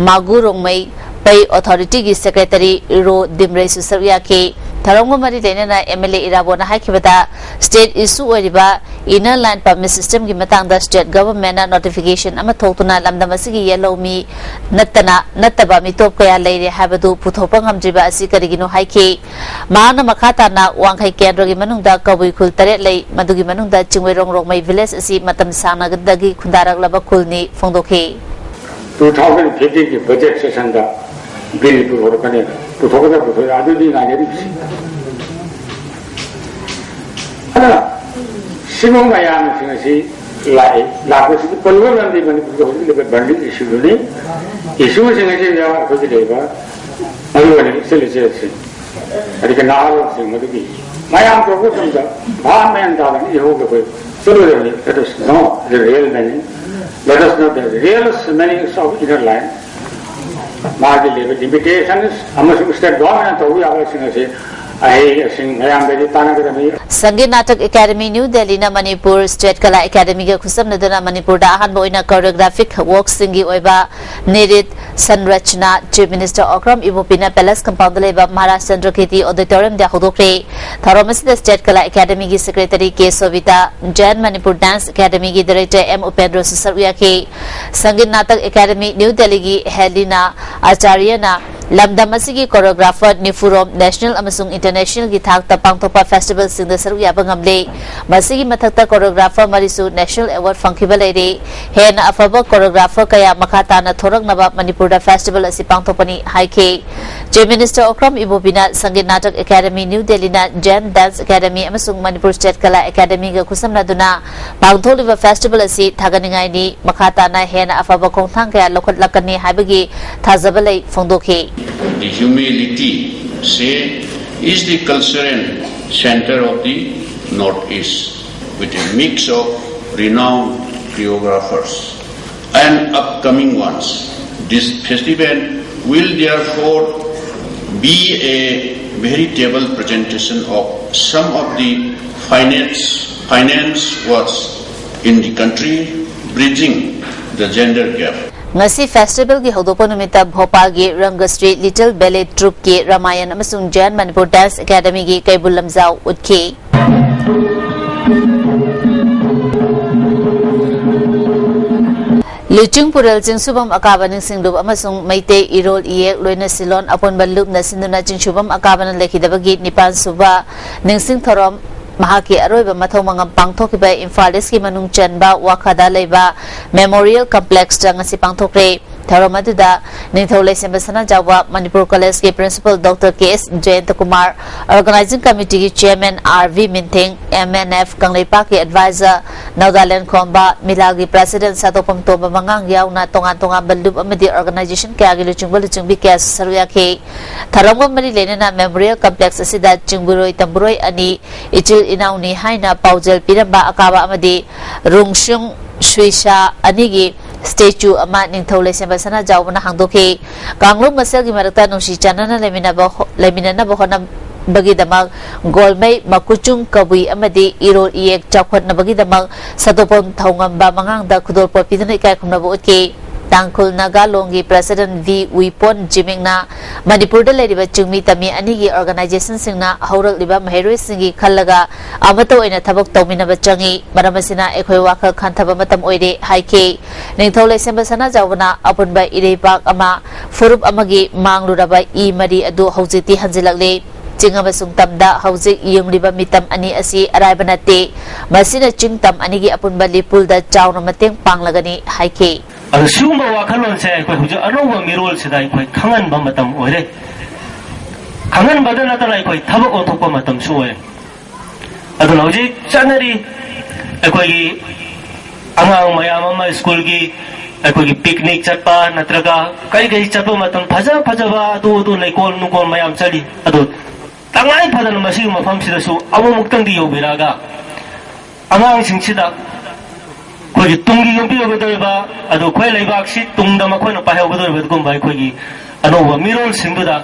ꯃꯥꯒꯨ ꯔꯣꯡꯃꯩ ꯄꯩ ꯑꯣꯊꯣꯔꯤꯇꯤꯒꯤ ꯁꯦꯀ꯭ꯔꯦꯇꯔꯤ ꯔꯣ ꯗꯤꯝꯔꯩꯁꯨ ꯁꯔꯨꯛ ꯌꯥꯈꯤ꯫ ꯊꯧꯔꯝꯒ ꯃꯔꯤ ꯂꯩꯅꯅ ꯑꯦꯝ ꯑꯦꯜ ꯑꯦ ꯏꯔꯥꯕꯣꯠꯅ ꯍꯥꯏꯈꯤꯕꯗ, ꯁ꯭ꯇꯦꯠ ꯏꯁꯨ ꯑꯣꯏꯔꯤꯕ ꯏꯅꯔ ꯂꯥꯏꯟ ꯄꯔꯃꯤꯠ ꯁꯤꯁꯇꯦꯝꯒꯤ ꯃꯇꯥꯡꯗ ꯁ꯭ꯇꯦꯠ ꯒꯚꯔꯟꯃꯦꯟꯠꯅ ꯅꯣꯇꯤꯐꯤꯀꯦꯁꯟ ꯑꯃ ꯊꯣꯛꯇꯨꯅ ꯂꯝꯗꯝ ꯑꯁꯤꯒꯤ ꯌꯦꯜꯍꯧꯃꯤ ꯅꯠꯇꯅ ꯅꯠꯇꯕ ꯃꯤꯇꯣꯞ ꯀꯌꯥ ꯂꯩꯔꯦ ꯍꯥꯏꯕꯗꯨ ꯄꯨꯊꯣꯛꯄ ꯉꯝꯗ꯭ꯔꯤꯕ ꯑꯁꯤ ꯀꯔꯤꯒꯤꯅꯣ ꯍꯥꯏꯈꯤ꯫ ꯃꯍꯥꯛꯅ ꯃꯈꯥ ꯇꯥꯅ ꯋꯥꯡꯈꯩ ꯀꯦꯟꯗ꯭ꯔꯒꯤ ꯃꯅꯨꯡꯗ ꯀꯕꯨꯏ ꯈꯨꯜ ꯇꯔꯦꯠ ꯂꯩ, ꯃꯗꯨꯒꯤ ꯃꯅꯨꯡꯗ ꯆꯤꯡꯃꯩꯔꯣꯡ ꯔꯣꯡꯃꯩ ꯚꯤꯂꯦꯖ ꯑꯁꯤ ꯃꯇꯝ ꯁꯥꯡꯅꯗꯒꯤ ꯈꯨꯟꯗꯥꯔꯛꯂꯕ ꯈꯨꯜꯅꯤ ꯐꯣꯡꯗꯣꯛꯈꯤ꯫ Two thousand fifty ꯒꯤ ꯕꯖꯦꯠ ꯁꯦꯁꯟꯗ ꯕꯤꯜ ꯄꯨꯊꯣꯔꯛꯀꯅꯤ, ꯄꯨꯊꯣꯛꯀꯗ꯭ꯔꯥ ꯄꯨꯊꯣꯛꯑꯣꯏ ꯑꯗꯨꯗꯤ ꯉꯥꯏꯅꯔꯤꯕꯁꯤ꯫ ꯑꯗꯨꯅ ꯁꯤꯒꯨꯝꯕ ꯃꯌꯥꯝꯁꯤꯡ ꯑꯁꯤ ꯂꯥꯛꯏ, ꯂꯥꯛꯄꯁꯤꯗꯤ ꯄꯣꯂꯤꯒꯣꯟ ꯂꯝꯗꯤ ꯃꯅꯤꯄꯨꯔꯒꯤ ꯍꯧꯖꯤꯛ ꯂꯩꯕ ꯕꯔꯅꯤꯡ ꯏꯁꯨꯗꯨꯅꯤ꯫ ꯏꯁꯨꯁꯤꯡ ꯑꯁꯤꯗ ꯑꯩꯈꯣꯏꯒꯤ ꯂꯩꯕ ꯃꯔꯨ ꯑꯣꯏꯅ ꯏꯆꯤꯜ ꯏꯆꯦꯜꯁꯤꯡ ꯑꯗꯒꯤ ꯅꯍꯥꯔꯣꯜꯁꯤꯡ ꯃꯗꯨꯒꯤ ꯃꯌꯥꯝ ꯇꯧꯔꯛꯄ ꯃꯇꯝꯗ ꯚꯥꯞ ꯃꯦꯟ ꯇꯥꯗꯅ ꯏꯍꯧꯗ ꯑꯩꯈꯣꯏ ꯆꯠꯂꯣꯏꯗꯕꯅꯤ꯫ Let us know the real meaning. Let us know the real meanings of inner line. ꯃꯥꯒꯤ ꯂꯩꯕ ꯂꯤꯃꯤꯇꯦꯁꯟ ꯑꯃꯁꯨꯡ ꯁ꯭ꯇꯦꯠ ꯒꯣꯚꯔꯟꯃꯦꯟꯠꯅ ꯇꯧꯕ ꯌꯥꯕꯁꯤꯡ ꯑꯁꯤ ꯑꯍꯩ ꯑꯁꯤꯡ ꯃꯌꯥꯝꯗꯒꯤ ꯇꯥꯟꯅꯒꯗꯕꯅꯤ꯫ ꯁꯪꯒꯤꯠ ꯅꯥꯇꯛ ꯑꯦꯀꯥꯗꯃꯤ ꯅ꯭ꯌꯨ ꯗꯦꯜꯂꯤꯅ ꯃꯅꯤꯄꯨꯔ ꯁ꯭ꯇꯦꯠ ꯀꯂꯥ ꯑꯦꯀꯥꯗꯃꯤꯒ ꯈꯨꯠꯁꯝꯅꯗꯨꯅ ꯃꯅꯤꯄꯨꯔꯗ ꯑꯍꯥꯟꯕ ꯑꯣꯏꯅ ꯀꯣꯔꯤꯌꯣꯒ꯭ꯔꯥꯐꯤꯛ ꯋꯥꯔꯛꯁꯤꯡꯒꯤ ꯑꯣꯏꯕ ꯅꯤꯔꯤꯠ ꯁꯟꯔꯆꯅꯥ ꯆꯤꯐ ꯃꯤꯅꯤꯁꯇꯔ ꯑꯣꯀ꯭ꯔꯝ ꯏꯕꯣꯄꯤꯅ ꯄꯦꯂꯦꯁ ꯀꯝꯄꯥꯎꯟꯗ ꯂꯩꯕ ꯃꯍꯥꯔꯥꯖ ꯆꯟꯗ꯭ꯔꯀꯤꯔꯇꯤ ꯑꯣꯗꯤꯇꯣꯔꯤꯌꯝꯗ ꯍꯧꯗꯣꯛꯈ꯭ꯔꯦ꯫ ꯊꯧꯔꯝ ꯑꯁꯤꯗ ꯁ꯭ꯇꯦꯠ ꯀꯂꯥ ꯑꯦꯀꯥꯗꯃꯤꯒꯤ secretary K Sobita, J N Manipur dance ꯑꯦꯀꯥꯗꯃꯤꯒꯤ ꯗꯥꯏꯔꯦꯛꯇꯔ ꯑꯦꯝ ꯎꯄꯦꯟꯗ꯭ꯔꯁꯨ ꯁꯔꯨꯛ ꯌꯥꯈꯤ꯫ ꯁꯪꯒꯤꯠ ꯅꯥꯇꯛ ꯑꯦꯀꯥꯗꯃꯤ ꯅ꯭ꯌꯨ ꯗꯦꯜꯂꯤꯒꯤ ꯍꯦꯂꯤꯅꯥ ꯑꯆꯥꯔꯌꯅ ꯂꯝꯗꯝ ꯑꯁꯤꯒꯤ choreographer ꯅꯤꯐꯨꯔꯣꯝ national ꯑꯃꯁꯨꯡ internationalꯒꯤ ꯊꯥꯛꯇ ꯄꯥꯡꯊꯣꯛꯄ festivalꯁꯤꯡꯗ ꯁꯔꯨꯛ ꯌꯥꯕ ꯉꯝꯂꯦ꯫ ꯃꯁꯤꯒꯤ ꯃꯊꯛꯇ choreographer ꯃꯔꯤꯁꯨ national award ꯐꯪꯈꯤꯕ ꯂꯩꯔꯦ꯫ ꯍꯦꯟꯅ ꯑꯐꯕ choreographer ꯀꯌꯥ ꯃꯈꯥ ꯇꯥꯅ ꯊꯣꯔꯛꯅꯕ ꯃꯅꯤꯄꯨꯔꯗ festival ꯑꯁꯤ ꯄꯥꯡꯊꯣꯛꯄꯅꯤ ꯍꯥꯏꯈꯤ꯫ Chief Minister Okram Ibobiꯅ Sangeet Natak Academy New Delhiꯅ Jain Dance Academy ꯑꯃꯁꯨꯡ Manipur State Kala Academyꯒ ꯈꯨꯠꯁꯝꯅꯗꯨꯅ ꯄꯥꯡꯊꯣꯛꯂꯤꯕ festival ꯑꯁꯤ ꯊꯥꯒꯠꯅꯤꯡꯉꯥꯏꯅꯤ꯫ ꯃꯈꯥ ꯇꯥꯅ ꯍꯦꯟꯅ ꯑꯐꯕ ꯈꯣꯡꯊꯥꯡ ꯀꯌꯥ ꯂꯧꯈꯠꯂꯛꯀꯅꯤ ꯍꯥꯏꯕꯒꯤ ꯊꯥꯖꯕ ꯂꯩ ꯐꯣꯡꯗꯣꯛꯈꯤ꯫ The humility, say, is the cultural center of the Northeast, with a mix of renowned choreographers and upcoming ones. This festival will therefore be a veritable presentation of some of the finest, finest works in the country, bridging the gender gap. ꯉꯁꯤ festivalꯒꯤ ꯍꯧꯗꯣꯛꯄ ꯅꯨꯃꯤꯠꯇ ꯚꯣꯄꯥꯜꯒꯤ ꯔꯪꯒꯁ꯭ꯔꯤ Little Ballet Troupeꯀꯤ Ramayana ꯑꯃꯁꯨꯡ Jain Manipur Dance Academyꯒꯤ Keibul Lamjao ꯎꯠꯈꯤ꯫ ꯂꯨꯆꯤꯡꯄꯨꯔꯦꯜ ꯆꯤꯡꯁꯨꯕꯝ ꯑꯀꯥꯕ ꯅꯤꯡꯁꯤꯡ ꯂꯨꯞ ꯑꯃꯁꯨꯡ ꯃꯩꯇꯩ ꯏꯔꯣꯜ ꯏꯌꯦꯛ ꯂꯣꯏꯅ ꯁꯤꯂꯣꯟ ꯑꯄꯨꯟꯕ ꯂꯨꯞꯅ ꯁꯤꯟꯗꯨꯅ ꯆꯤꯡꯁꯨꯕꯝ ꯑꯀꯥꯕꯅ ꯂꯩꯈꯤꯗꯕꯒꯤ ꯅꯤꯄꯥꯟ ꯁꯨꯕ ꯅꯤꯡꯁꯤꯡ ꯊꯧꯔꯝ ꯃꯍꯥꯛꯀꯤ ꯑꯔꯣꯏꯕ ꯃꯊꯧ ꯃꯉꯝ ꯄꯥꯡꯊꯣꯛꯈꯤꯕ ꯏꯝꯐꯥꯜ ꯏꯁꯀꯤ ꯃꯅꯨꯡ ꯆꯟꯕ ꯋꯥꯈꯥꯗ ꯂꯩꯕ Memorial Complexꯇ ꯉꯁꯤ ꯄꯥꯡꯊꯣꯛꯈ꯭ꯔꯦ꯫ ꯊꯧꯔꯝ ꯑꯗꯨꯗ ꯅꯤꯡꯊꯧ ꯂꯩꯁꯦꯝꯕ ꯁꯅꯥꯖꯥꯎꯕ, ꯃꯅꯤꯄꯨꯔ ꯀꯣꯂꯦꯖꯀꯤ principal Doctor K S Jayantakumar, organizing committeeꯒꯤ chairman R V Mingthang, M N F ꯀꯪꯂꯩꯄꯥꯛꯀꯤ advisor ꯅꯧꯗꯥꯂꯦꯟ ꯈꯣꯝꯕ, ꯃꯤꯂꯥꯒꯤ president ꯁꯥꯗꯣꯛꯐꯝ ꯇꯣꯝꯕ ꯃꯉꯥꯡ ꯌꯥꯎꯅ ꯇꯣꯉꯥꯟ ꯇꯣꯉꯥꯟꯕ ꯂꯨꯞ ꯑꯃꯗꯤ organization ꯀꯌꯥꯒꯤ ꯂꯨꯆꯤꯡꯕ ꯂꯨꯆꯤꯡꯕꯤ ꯀꯌꯥꯁꯨ ꯁꯔꯨꯛ ꯌꯥꯈꯤ꯫ ꯊꯧꯔꯝꯒ ꯃꯔꯤ ꯂꯩꯅꯅ Memorial Complex ꯑꯁꯤꯗ ꯆꯤꯡꯕꯨꯔꯣꯏ ꯇꯝꯕꯨꯔꯣꯏ ꯑꯅꯤ ꯏꯆꯤꯜ ꯏꯅꯥꯎꯅꯤ ꯍꯥꯏꯅ ꯄꯥꯎꯖꯦꯜ ꯄꯤꯔꯝꯕ ꯑꯀꯥꯕ ꯑꯃꯗꯤ ꯔꯨꯡꯁꯨꯡ ꯁꯨꯏꯁꯥ ꯑꯅꯤꯒꯤ statue ꯑꯃ ꯅꯤꯡꯊꯧ ꯂꯩꯁꯦꯝꯕ ꯁꯅꯥꯖꯥꯎꯕꯅ ꯍꯥꯡꯗꯣꯛꯈꯤ꯫ ꯀꯥꯡꯂꯨꯞ ꯃꯁꯦꯜꯒꯤ ꯃꯔꯛꯇ ꯅꯨꯡꯁꯤ ꯆꯥꯟꯅꯅ ꯂꯩꯃꯤꯟꯅꯕ ꯍꯣ-, ꯂꯩꯃꯤꯟꯅꯅꯕ ꯍꯣꯠꯅꯕꯒꯤꯗꯃꯛ ꯒꯣꯜꯃꯩ, ꯃꯀꯨꯆꯨꯡ ꯀꯕꯨꯏ ꯑꯃꯗꯤ ꯏꯔꯣꯜ ꯏꯌꯦꯛ ꯆꯥꯎꯈꯠꯅꯕꯒꯤꯗꯃꯛ ꯁꯥꯗꯣꯛꯐꯝ ꯊꯧꯉꯝꯕ ꯃꯉꯥꯡꯗ ꯈꯨꯗꯣꯜꯄꯣꯠ ꯄꯤꯗꯨꯅ ꯏꯀꯥꯏ ꯈꯨꯝꯅꯕ ꯎꯠꯈꯤ꯫ ꯇꯥꯡꯈꯨꯜ ꯅꯥꯒꯥ ꯂꯣꯡꯒꯤ ꯄ꯭ꯔꯦꯁꯤꯗꯦꯟꯠ ꯚꯤ ꯎꯏꯄꯣꯟ ꯖꯤꯃꯤꯡꯅ ꯃꯅꯤꯄꯨꯔꯗ ꯂꯩꯔꯤꯕ ꯆꯤꯡꯃꯤ ꯇꯝꯃꯤ ꯑꯅꯤꯒꯤ ꯑꯣꯔꯒꯅꯥꯏꯖꯦꯁꯟꯁꯤꯡꯅ ꯍꯧꯔꯛꯂꯤꯕ ꯃꯍꯩꯔꯣꯏꯁꯤꯡꯒꯤ ꯈꯜꯂꯒ ꯑꯃꯠꯇ ꯑꯣꯏꯅ ꯊꯕꯛ ꯇꯧꯃꯤꯟꯅꯕ ꯆꯪꯏ꯫ ꯃꯔꯝ ꯑꯁꯤꯅ ꯑꯩꯈꯣꯏ ꯋꯥꯈꯜ ꯈꯟꯊꯕ ꯃꯇꯝ ꯑꯣꯏꯔꯦ ꯍꯥꯏꯈꯤ꯫ ꯅꯤꯡꯊꯧ ꯂꯩꯁꯦꯝꯕ ꯁꯅꯥꯖꯥꯎꯕꯅ ꯑꯄꯨꯟꯕ ꯏꯔꯩꯄꯥꯛ ꯑꯃ, ꯐꯨꯔꯨꯞ ꯑꯃꯒꯤ ꯃꯥꯡꯂꯨꯔꯕ ꯏ ꯃꯔꯤ ꯑꯗꯨ ꯍꯧꯖꯤꯛꯇꯤ ꯍꯟꯖꯤꯜꯂꯛꯂꯦ꯫ ꯆꯤꯡ ꯑꯃꯁꯨꯡ ꯇꯝꯗ ꯍꯧꯖꯤꯛ ꯌꯨꯡꯂꯤꯕ ꯃꯤꯇꯝ ꯑꯅꯤ ꯑꯁꯤ ꯑꯔꯥꯏꯕ ꯅꯠꯇꯦ꯫ ꯃꯁꯤꯅ ꯆꯤꯡ ꯇꯝ ꯑꯅꯤꯒꯤ ꯑꯄꯨꯟꯕ ꯂꯤꯄꯨꯜꯗ ꯆꯥꯎꯅ ꯃꯇꯦꯡ ꯄꯥꯡꯂꯒꯅꯤ ꯍꯥꯏꯈꯤ꯫ ꯑꯗꯣ ꯁꯤꯒꯨꯝꯕ ꯋꯥꯈꯜꯂꯣꯟꯁꯦ ꯑꯩꯈꯣꯏ ꯍꯧꯖꯤꯛ ꯑꯅꯧꯕ ꯃꯤꯔꯣꯜꯁꯤꯗ ꯑꯩꯈꯣꯏ ꯈꯪꯍꯟꯕ ꯃꯇꯝ ꯑꯣꯏꯔꯦ꯫ ꯈꯪꯍꯟꯕꯗ ꯅꯠꯇꯅ ꯑꯩꯈꯣꯏ ꯊꯕꯛ ꯑꯣꯟꯊꯣꯛꯄ ꯃꯇꯝꯁꯨ ꯑꯣꯏꯔꯦ꯫ ꯑꯗꯨꯅ ꯍꯧꯖꯤꯛ ꯆꯠꯅꯔꯤ ꯑꯩꯈꯣꯏꯒꯤ ꯑꯉꯥꯡ ꯃꯌꯥꯝ ꯑꯃ ꯁ꯭ꯀꯨꯜꯒꯤ ꯑꯩꯈꯣꯏꯒꯤ ꯄꯤꯛꯅꯤꯛ ꯆꯠꯄ ꯅꯠꯇ꯭ꯔꯒ ꯀꯔꯤ ꯀꯔꯤ ꯆꯠꯄ ꯃꯇꯝ ꯐꯖ ꯐꯖꯕ ꯑꯗꯨ ꯑꯗꯨ ꯂꯩꯀꯣꯜ ꯅꯨꯡꯀꯣꯜ ꯃꯌꯥꯝ ꯆꯠꯂꯤ꯫ ꯑꯗꯨ ꯇꯉꯥꯏ ꯐꯗꯅ ꯃꯁꯤꯒꯤ ꯃꯐꯝꯁꯤꯗꯁꯨ ꯑꯃꯨꯛꯃꯨꯛꯇꯪꯗꯤ ꯌꯧꯕꯤꯔꯛꯑꯒ ꯑꯉꯥꯡꯁꯤꯡꯁꯤꯗ ꯑꯩꯈꯣꯏꯒꯤ ꯇꯨꯡꯒꯤ ꯌꯨꯝꯕꯤ ꯑꯣꯏꯒꯗꯧꯔꯤꯕ, ꯑꯗꯨ ꯑꯩꯈꯣꯏ ꯂꯩꯕꯥꯛꯁꯤ ꯇꯨꯡꯗ ꯃꯈꯣꯏꯅ ꯄꯥꯏꯍꯧꯒꯗꯧꯔꯤꯕ ꯑꯗꯨꯒꯨꯝꯕ ꯑꯩꯈꯣꯏꯒꯤ ꯑꯅꯧꯕ ꯃꯤꯔꯣꯜꯁꯤꯡꯗꯨꯗ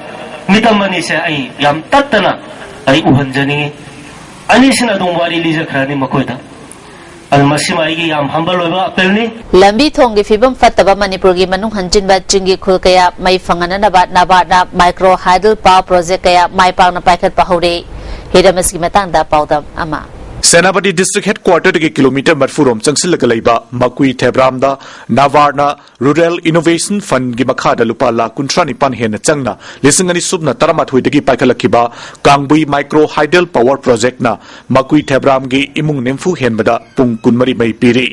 ꯃꯤꯇꯝ ꯑꯅꯤꯁꯦ ꯑꯩ ꯌꯥꯝ ꯇꯠꯇꯅ ꯑꯩ ꯎꯍꯟꯖꯅꯤꯡꯉꯤ꯫ ꯑꯅꯤꯁꯤꯅ ꯑꯗꯨꯝ ꯋꯥꯔꯤ ꯂꯤꯖꯈ꯭ꯔꯅꯤ ꯃꯈꯣꯏꯗ꯫ ꯑꯗꯨ ꯃꯁꯤꯃ ꯑꯩꯒꯤ ꯌꯥꯝ ꯍꯝꯕꯜ ꯑꯣꯏꯕ ꯑꯄꯤꯜꯅꯤ꯫ ꯂꯝꯕꯤ ꯊꯣꯡꯒꯤ ꯐꯤꯕꯝ ꯐꯠꯇꯕ ꯃꯅꯤꯄꯨꯔꯒꯤ ꯃꯅꯨꯡ ꯍꯟꯖꯤꯟꯕ ꯆꯤꯡꯒꯤ ꯈꯨꯜ ꯀꯌꯥ ꯃꯩ ꯐꯪꯍꯟꯅꯅꯕ ꯅꯕꯥꯔꯠꯅ ꯃꯥꯏꯀ꯭ꯔꯣ ꯍꯥꯏꯗꯜ ꯄꯥꯋꯔ ꯄ꯭ꯔꯣꯖꯦꯛ ꯀꯌꯥ ꯃꯥꯏ ꯄꯥꯛꯅ ꯄꯥꯏꯈꯠꯄ ꯍꯧꯔꯦ꯫ ꯍꯤꯔꯝ ꯑꯁꯤꯒꯤ ꯃꯇꯥꯡꯗ ꯄꯥꯎꯗꯝ ꯑꯃ꯫ ꯁꯦꯅꯥꯄꯇꯤ ꯗꯤꯁꯇ꯭ꯔꯤꯛ ꯍꯦꯗꯀ꯭ꯋꯥꯇꯔꯗꯒꯤ ꯀꯤꯂꯣꯃꯤꯇꯔ ꯃꯔꯤꯐꯨ ꯔꯣꯝ ꯆꯪꯁꯤꯜꯂꯒ ꯂꯩꯕ ꯃꯀꯨꯏ ꯊꯦꯕ꯭ꯔꯥꯝꯗ ꯅꯕꯥꯔꯠꯅ ꯔꯨꯔꯦꯜ ꯏꯅꯣꯚꯦꯁꯟ ꯐꯟꯒꯤ ꯃꯈꯥꯗ ꯂꯨꯄꯥ ꯂꯥꯈ ꯀꯨꯟꯊ꯭ꯔꯥ ꯅꯤꯄꯥꯟ ꯍꯦꯟꯅ ꯆꯪꯅ ꯂꯤꯁꯤꯡ ꯑꯅꯤ ꯁꯨꯞꯅ ꯇꯔꯥꯃꯥꯊꯣꯏꯗꯒꯤ ꯄꯥꯏꯈꯠꯂꯛꯈꯤꯕ ꯀꯥꯡꯕꯨꯏ ꯃꯥꯏꯀ꯭ꯔꯣ ꯍꯥꯏꯗꯜ ꯄꯥꯋꯔ ꯄ꯭ꯔꯣꯖꯦꯛꯅ ꯃꯀꯨꯏ ꯊꯦꯕ꯭ꯔꯥꯝꯒꯤ ꯏꯃꯨꯡ ꯅꯤꯐꯨ ꯍꯦꯟꯕꯗ ꯄꯨꯡ ꯀꯨꯟꯃꯔꯤ ꯃꯩ ꯄꯤꯔꯤ꯫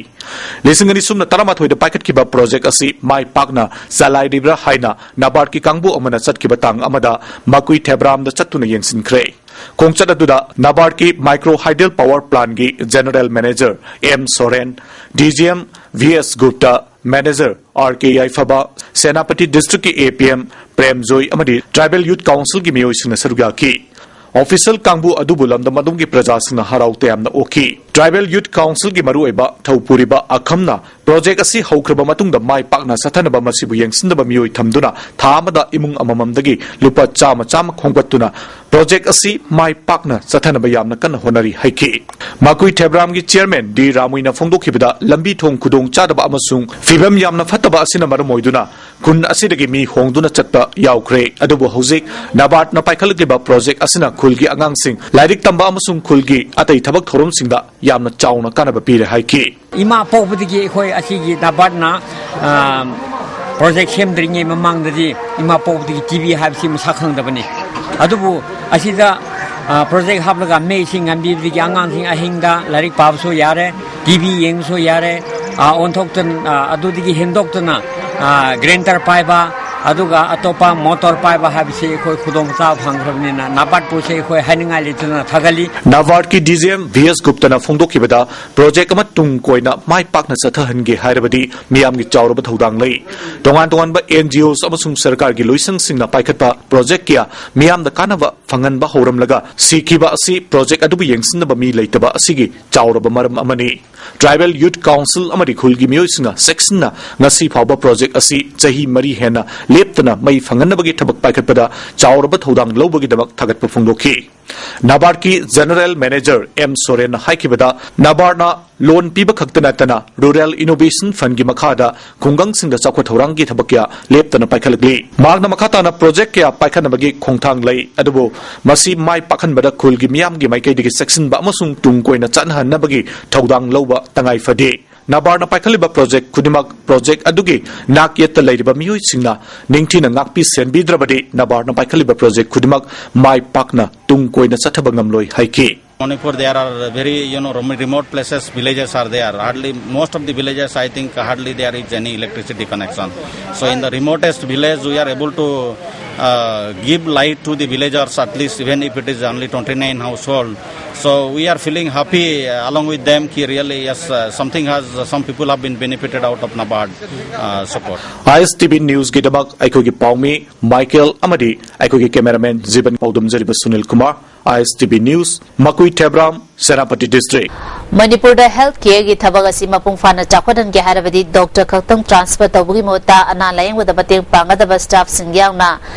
ꯂꯤꯁꯤꯡ ꯑꯅꯤ ꯁꯨꯞꯅ ꯇꯔꯥꯃꯥꯊꯣꯏꯗ ꯄꯥꯏꯈꯠꯈꯤꯕ ꯄ꯭ꯔꯣꯖꯦꯛ ꯑꯁꯤ ꯃꯥꯏ ꯄꯥꯛꯅ ꯆꯂꯥꯏꯔꯤꯕ꯭ꯔꯥ ꯍꯥꯏꯅ ꯅꯕꯥꯔꯠꯀꯤ ꯀꯥꯡꯕꯨ ꯑꯃꯅ ꯆꯠꯈꯤꯕ ꯇꯥꯡ ꯑꯃꯗ ꯃꯀꯨꯏ ꯊꯦꯕ꯭ꯔꯥꯝꯗ ꯆꯠꯇꯨꯅ ꯌꯦꯡꯁꯤꯟꯈ꯭ꯔꯦ꯫ ꯈꯣꯡꯆꯠ ꯑꯗꯨꯗ ꯅꯕꯥꯔꯠꯀꯤ ꯃꯥꯏꯀ꯭ꯔꯣ ꯍꯥꯏꯗꯜ ꯄꯥꯋꯔ ꯄ꯭ꯂꯥꯟꯒꯤ general manager M Soren, D G M V S Gupta, manager R K Yaiphaba, Senapati ꯗꯤꯁꯇ꯭ꯔꯤꯛꯀꯤ ꯑꯦ ꯄꯤ ꯑꯦꯝ ꯄ꯭ꯔꯦꯝꯖꯣꯏ ꯑꯃꯗꯤ ꯇ꯭ꯔꯥꯏꯕꯦꯜ ꯌꯨꯠ ꯀꯥꯎꯟꯁꯤꯜꯒꯤ ꯃꯤꯑꯣꯏꯁꯤꯡꯅ ꯁꯔꯨꯛ ꯌꯥꯈꯤ꯫ ꯑꯣꯐꯤꯁꯤꯌꯦꯜ ꯀꯥꯡꯕꯨ ꯑꯗꯨꯕꯨ ꯂꯝꯗꯝ ꯑꯗꯨꯝꯒꯤ ꯄ꯭ꯔꯖꯥꯁꯤꯡꯅ ꯍꯔꯥꯎ ꯇꯌꯥꯝꯅ ꯑꯣꯛꯈꯤ꯫ Tribal Youth Council ꯒꯤ ꯃꯔꯨꯑꯣꯏꯕ ꯊꯧ ꯄꯨꯔꯤꯕ ꯑꯈꯝꯅ ꯄ꯭ꯔꯣꯖꯦꯛ ꯑꯁꯤ ꯍꯧꯈ꯭ꯔꯕ ꯃꯇꯨꯡꯗ ꯃꯥꯏ ꯄꯥꯛꯅ ꯆꯠꯊꯅꯕ ꯃꯁꯤꯕꯨ ꯌꯦꯡꯁꯤꯟꯗꯕ ꯃꯤꯑꯣꯏ ꯊꯝꯗꯨꯅ ꯊꯥ ꯑꯃꯗ ꯏꯃꯨꯡ ꯑꯃꯃꯝꯗꯒꯤ ꯂꯨꯄꯥ ꯆꯥꯝꯃ ꯆꯥꯝꯃ ꯈꯣꯝꯒꯠꯇꯨꯅ ꯄ꯭ꯔꯣꯖꯦꯛ ꯑꯁꯤ ꯃꯥꯏ ꯄꯥꯛꯅ ꯆꯠꯊꯅꯕ ꯌꯥꯝꯅ ꯀꯟꯅ ꯍꯣꯠꯅꯔꯤ ꯍꯥꯏꯈꯤ꯫ ꯃꯀꯨꯏ ꯊꯦꯕ꯭ꯔꯥꯝꯒꯤ ꯆꯤꯌꯔꯃꯦꯟ ꯗꯤ ꯔꯥꯃꯨꯏꯅ ꯐꯣꯡꯗꯣꯛꯈꯤꯕꯗ, ꯂꯝꯕꯤ ꯊꯣꯡ ꯈꯨꯗꯣꯡ ꯆꯥꯗꯕ ꯑꯃꯁꯨꯡ ꯐꯤꯕꯝ ꯌꯥꯝꯅ ꯐꯠꯇꯕ ꯑꯁꯤꯅ ꯃꯔꯝ ꯑꯣꯏꯗꯨꯅ ꯈꯨꯟ ꯑꯁꯤꯗꯒꯤ ꯃꯤ ꯍꯣꯡꯗꯨꯅ ꯆꯠꯄ ꯌꯥꯎꯈ꯭ꯔꯦ꯫ ꯑꯗꯨꯕꯨ ꯍꯧꯖꯤꯛ ꯅꯕꯥꯔꯗꯅ ꯄꯥꯏꯈꯠꯂꯛꯂꯤꯕ ꯄ꯭ꯔꯣꯖꯦꯛ ꯑꯁꯤꯅ ꯈꯨꯜꯒꯤ ꯑꯉꯥꯡꯁꯤꯡ ꯂꯥꯏꯔꯤꯛ ꯇꯝꯕ ꯑꯃꯁꯨꯡ ꯈꯨꯜꯒꯤ ꯑꯇꯩ ꯊꯕꯛ ꯊꯧꯔꯝꯁꯤꯡꯗ ꯌꯥꯝꯅ ꯆꯥꯎꯅ ꯀꯥꯟꯅꯕ ꯄꯤꯔꯦ ꯍꯥꯏꯈꯤ꯫ ꯏꯃꯥ ꯄꯣꯛꯄꯗꯒꯤ ꯑꯩꯈꯣꯏ ꯑꯁꯤꯒꯤ ꯅꯕꯥꯔꯗꯅ, ꯑ, ꯄ꯭ꯔꯣꯖꯦꯛ ꯁꯦꯝꯗ꯭ꯔꯤꯉꯩ ꯃꯃꯥꯡꯗꯗꯤ ꯏꯃꯥ ꯄꯣꯛꯄꯗꯒꯤ ꯇꯤꯕꯤ ꯍꯥꯏꯕꯁꯤ ꯃꯁꯛ ꯈꯪꯗꯕꯅꯤ꯫ ꯑꯗꯨꯕꯨ ꯑꯁꯤꯗ, ꯑ, ꯄ꯭ꯔꯣꯖꯦꯛ ꯍꯥꯞꯂꯒ ꯃꯩꯁꯤꯡ ꯉꯝꯕꯤꯕꯗꯒꯤ ꯑꯉꯥꯡꯁꯤꯡ ꯑꯍꯤꯡꯗ ꯂꯥꯏꯔꯤꯛ ꯄꯥꯕꯁꯨ ꯌꯥꯔꯦ, ꯇꯤꯕꯤ ꯌꯦꯡꯕꯁꯨ ꯌꯥꯔꯦ, ꯑ, ꯑꯣꯟꯊꯣꯛꯇꯅ, ꯑ, ꯑꯗꯨꯗꯒꯤ ꯍꯦꯟꯗꯣꯛꯇꯅ, ꯑ, ꯒ꯭ꯔꯦꯟꯗꯔ ꯄꯥꯏꯕ, ꯑꯗꯨꯒ ꯑꯇꯣꯞꯄ ꯃꯣꯇꯣꯔ ꯄꯥꯏꯕ ꯍꯥꯏꯕꯁꯤ ꯑꯩꯈꯣꯏ ꯈꯨꯗꯣꯡꯆꯥꯕ ꯐꯪꯈ꯭ꯔꯕꯅꯤꯅ ꯅꯕꯥꯔꯗꯄꯨꯁꯦ ꯑꯩꯈꯣꯏ ꯍꯥꯏꯅꯤꯡꯉꯥꯏ ꯂꯩꯇꯅ ꯊꯥꯒꯠꯂꯤ꯫ ꯅꯕꯥꯔꯗꯀꯤ ꯗꯤ ꯖꯤ ꯑꯦꯝ ꯚꯤ ꯑꯦꯁ ꯒꯨꯞꯇꯅ ꯐꯣꯡꯗꯣꯛꯈꯤꯕꯗ, ꯄ꯭ꯔꯣꯖꯦꯛ ꯑꯃ ꯇꯨꯡ ꯀꯣꯏꯅ ꯃꯥꯏ ꯄꯥꯛꯅ ꯆꯠꯊꯍꯟꯒꯦ ꯍꯥꯏꯔꯕꯗꯤ ꯃꯤꯌꯥꯝꯒꯤ ꯆꯥꯎꯔꯕ ꯊꯧꯗꯥꯡ ꯂꯩ꯫ ꯇꯣꯉꯥꯟ ꯇꯣꯉꯥꯟꯕ ꯑꯦꯟ ꯖꯤ ꯑꯣꯁ ꯑꯃꯁꯨꯡ ꯁꯔꯀꯥꯔꯒꯤ ꯂꯣꯏꯁꯪꯁꯤꯡꯅ ꯄꯥꯏꯈꯠꯄ ꯄ꯭ꯔꯣꯖꯦꯛ ꯀꯌꯥ ꯃꯤꯌꯥꯝꯗ ꯀꯥꯟꯅꯕ ꯐꯪꯍꯟꯕ ꯍꯧꯔꯝꯂꯒ ꯁꯤꯈꯤꯕ ꯑꯁꯤ ꯄ꯭ꯔꯣꯖꯦꯛ ꯑꯗꯨꯕꯨ ꯌꯦꯡꯁꯤꯟꯅꯕ ꯃꯤ ꯂꯩꯇꯕ ꯑꯁꯤꯒꯤ ꯆꯥꯎꯔꯕ ꯃꯔꯝ ꯑꯃꯅꯤ꯫ ꯇ꯭ꯔꯥꯏꯕꯦꯜ ꯌꯨꯠ ꯀꯥꯎꯟꯁꯤꯜ ꯑꯃꯗꯤ ꯈꯨꯜꯒꯤ ꯃꯤꯑꯣꯏꯁꯤꯡꯅ ꯆꯦꯛꯁꯤꯟꯅ ꯉꯁꯤ ꯐꯥꯎꯕ ꯄ꯭ꯔꯣꯖꯦꯛ ꯑꯁꯤ ꯆꯍꯤ ꯃꯔꯤ ꯍꯦꯟꯅ ꯂꯦꯞꯇꯅ ꯃꯩ ꯐꯪꯍꯟꯅꯕꯒꯤ ꯊꯕꯛ ꯄꯥꯏꯈꯠꯄꯗ ꯆꯥꯎꯔꯕ ꯊꯧꯗꯥꯡ ꯂꯧꯕꯒꯤꯗꯃꯛ ꯊꯥꯒꯠꯄ ꯐꯣꯡꯗꯣꯛꯈꯤ꯫ ꯅꯕꯥꯔꯗꯀꯤ ꯖꯦꯅꯔꯦꯜ ꯃꯦꯅꯦꯖꯔ ꯑꯦꯝ ꯁꯣꯔꯦꯟꯅ ꯍꯥꯏꯈꯤꯕꯗ, ꯅꯕꯥꯔꯗꯅ ꯂꯣꯟ ꯄꯤꯕ ꯈꯛꯇ ꯅꯠꯇꯅ ꯔꯨꯔꯦꯜ ꯏꯅꯣꯚꯦꯁꯟ ꯐꯟꯒꯤ ꯃꯈꯥꯗ ꯈꯨꯡꯒꯪꯁꯤꯡꯗ ꯆꯥꯎꯈꯠ ꯊꯧꯔꯥꯡꯒꯤ ꯊꯕꯛ ꯀꯌꯥ ꯂꯦꯞꯇꯅ ꯄꯥꯏꯈꯠꯂꯛꯂꯤ꯫ ꯃꯍꯥꯛꯅ ꯃꯈꯥ ꯇꯥꯅ ꯄ꯭ꯔꯣꯖꯦꯛ ꯀꯌꯥ ꯄꯥꯏꯈꯠꯅꯕꯒꯤ ꯈꯣꯡꯊꯥꯡ ꯂꯩ, ꯑꯗꯨꯕꯨ ꯃꯁꯤ ꯃꯥꯏ ꯄꯥꯛꯍꯟꯕꯗ ꯈꯨꯜꯒꯤ ꯃꯤꯌꯥꯝꯒꯤ ꯃꯥꯏꯀꯩꯗꯒꯤ ꯆꯦꯛꯁꯤꯟꯕ ꯑꯃꯁꯨꯡ ꯇꯨꯡ ꯀꯣꯏꯅ ꯆꯠꯅꯍꯟꯅꯕꯒꯤ ꯊꯧꯗꯥꯡ ꯂꯧꯕ ꯇꯉꯥꯏ ꯐꯗꯦ꯫ ꯅꯕꯥꯔꯗꯅ ꯄꯥꯏꯈꯠꯂꯤꯕ ꯄ꯭ꯔꯣꯖꯦꯛ ꯈꯨꯗꯤꯡꯃꯛ ꯄ꯭ꯔꯣꯖꯦꯛ ꯑꯗꯨꯒꯤ ꯅꯥꯛ ꯌꯦꯠꯇ ꯂꯩꯔꯤꯕ ꯃꯤꯑꯣꯏꯁꯤꯡꯅ ꯅꯤꯡꯊꯤꯅ ꯉꯥꯛꯄꯤ ꯁꯦꯟꯕꯤꯗ꯭ꯔꯕꯗꯤ ꯅꯕꯥꯔꯗꯅ ꯄꯥꯏꯈꯠꯂꯤꯕ ꯄ꯭ꯔꯣꯖꯦꯛ ꯈꯨꯗꯤꯡꯃꯛ ꯃꯥꯏ ꯄꯥꯛꯅ ꯇꯨꯡ ꯀꯣꯏꯅ ꯆꯠꯊꯕ ꯉꯝꯂꯣꯏ ꯍꯥꯏꯈꯤ꯫ Manipur, there are very, you know, rem-, remote places, villages are there. Hardly, most of the villages, I think, hardly there is any electricity connection. So in the remotest village, we are able to, uh, give light to the villagers, at least even if it is only twenty-nine household. So we are feeling happy, uh, along with them, ki really, yes, uh, something has, some people have been benefited out of NABARD, uh, support. I S T V ꯅ꯭ꯌꯨꯁꯀꯤꯗꯃꯛ ꯑꯩꯈꯣꯏꯒꯤ ꯄꯥꯎꯃꯤ Michael ꯑꯃꯗꯤ ꯑꯩꯈꯣꯏꯒꯤ cameraman ꯖꯤꯕꯟ ꯄꯥꯎꯗꯝꯖꯔꯤꯕ Sunil Kumar. I S T V news, Makui Thebram, Serapati district. ꯃꯅꯤꯄꯨꯔꯗ health ꯀꯦꯌꯔꯒꯤ ꯊꯕꯛ ꯑꯁꯤ ꯃꯄꯨꯡ ꯐꯥꯅ ꯆꯥꯎꯈꯠꯍꯟꯒꯦ ꯍꯥꯏꯔꯕꯗꯤ ꯗꯣꯛꯇꯔ ꯈꯛꯇꯪ ꯇ꯭ꯔꯥꯟꯁꯐꯔ ꯇꯧꯕꯒꯤ ꯃꯍꯨꯠꯇ ꯑꯅꯥ ꯂꯥꯌꯦꯡꯕꯗ ꯃꯇꯦꯡ ꯄꯥꯡꯒꯗꯕ ꯁ꯭ꯇꯥꯐꯁꯤꯡ ꯌꯥꯎꯅ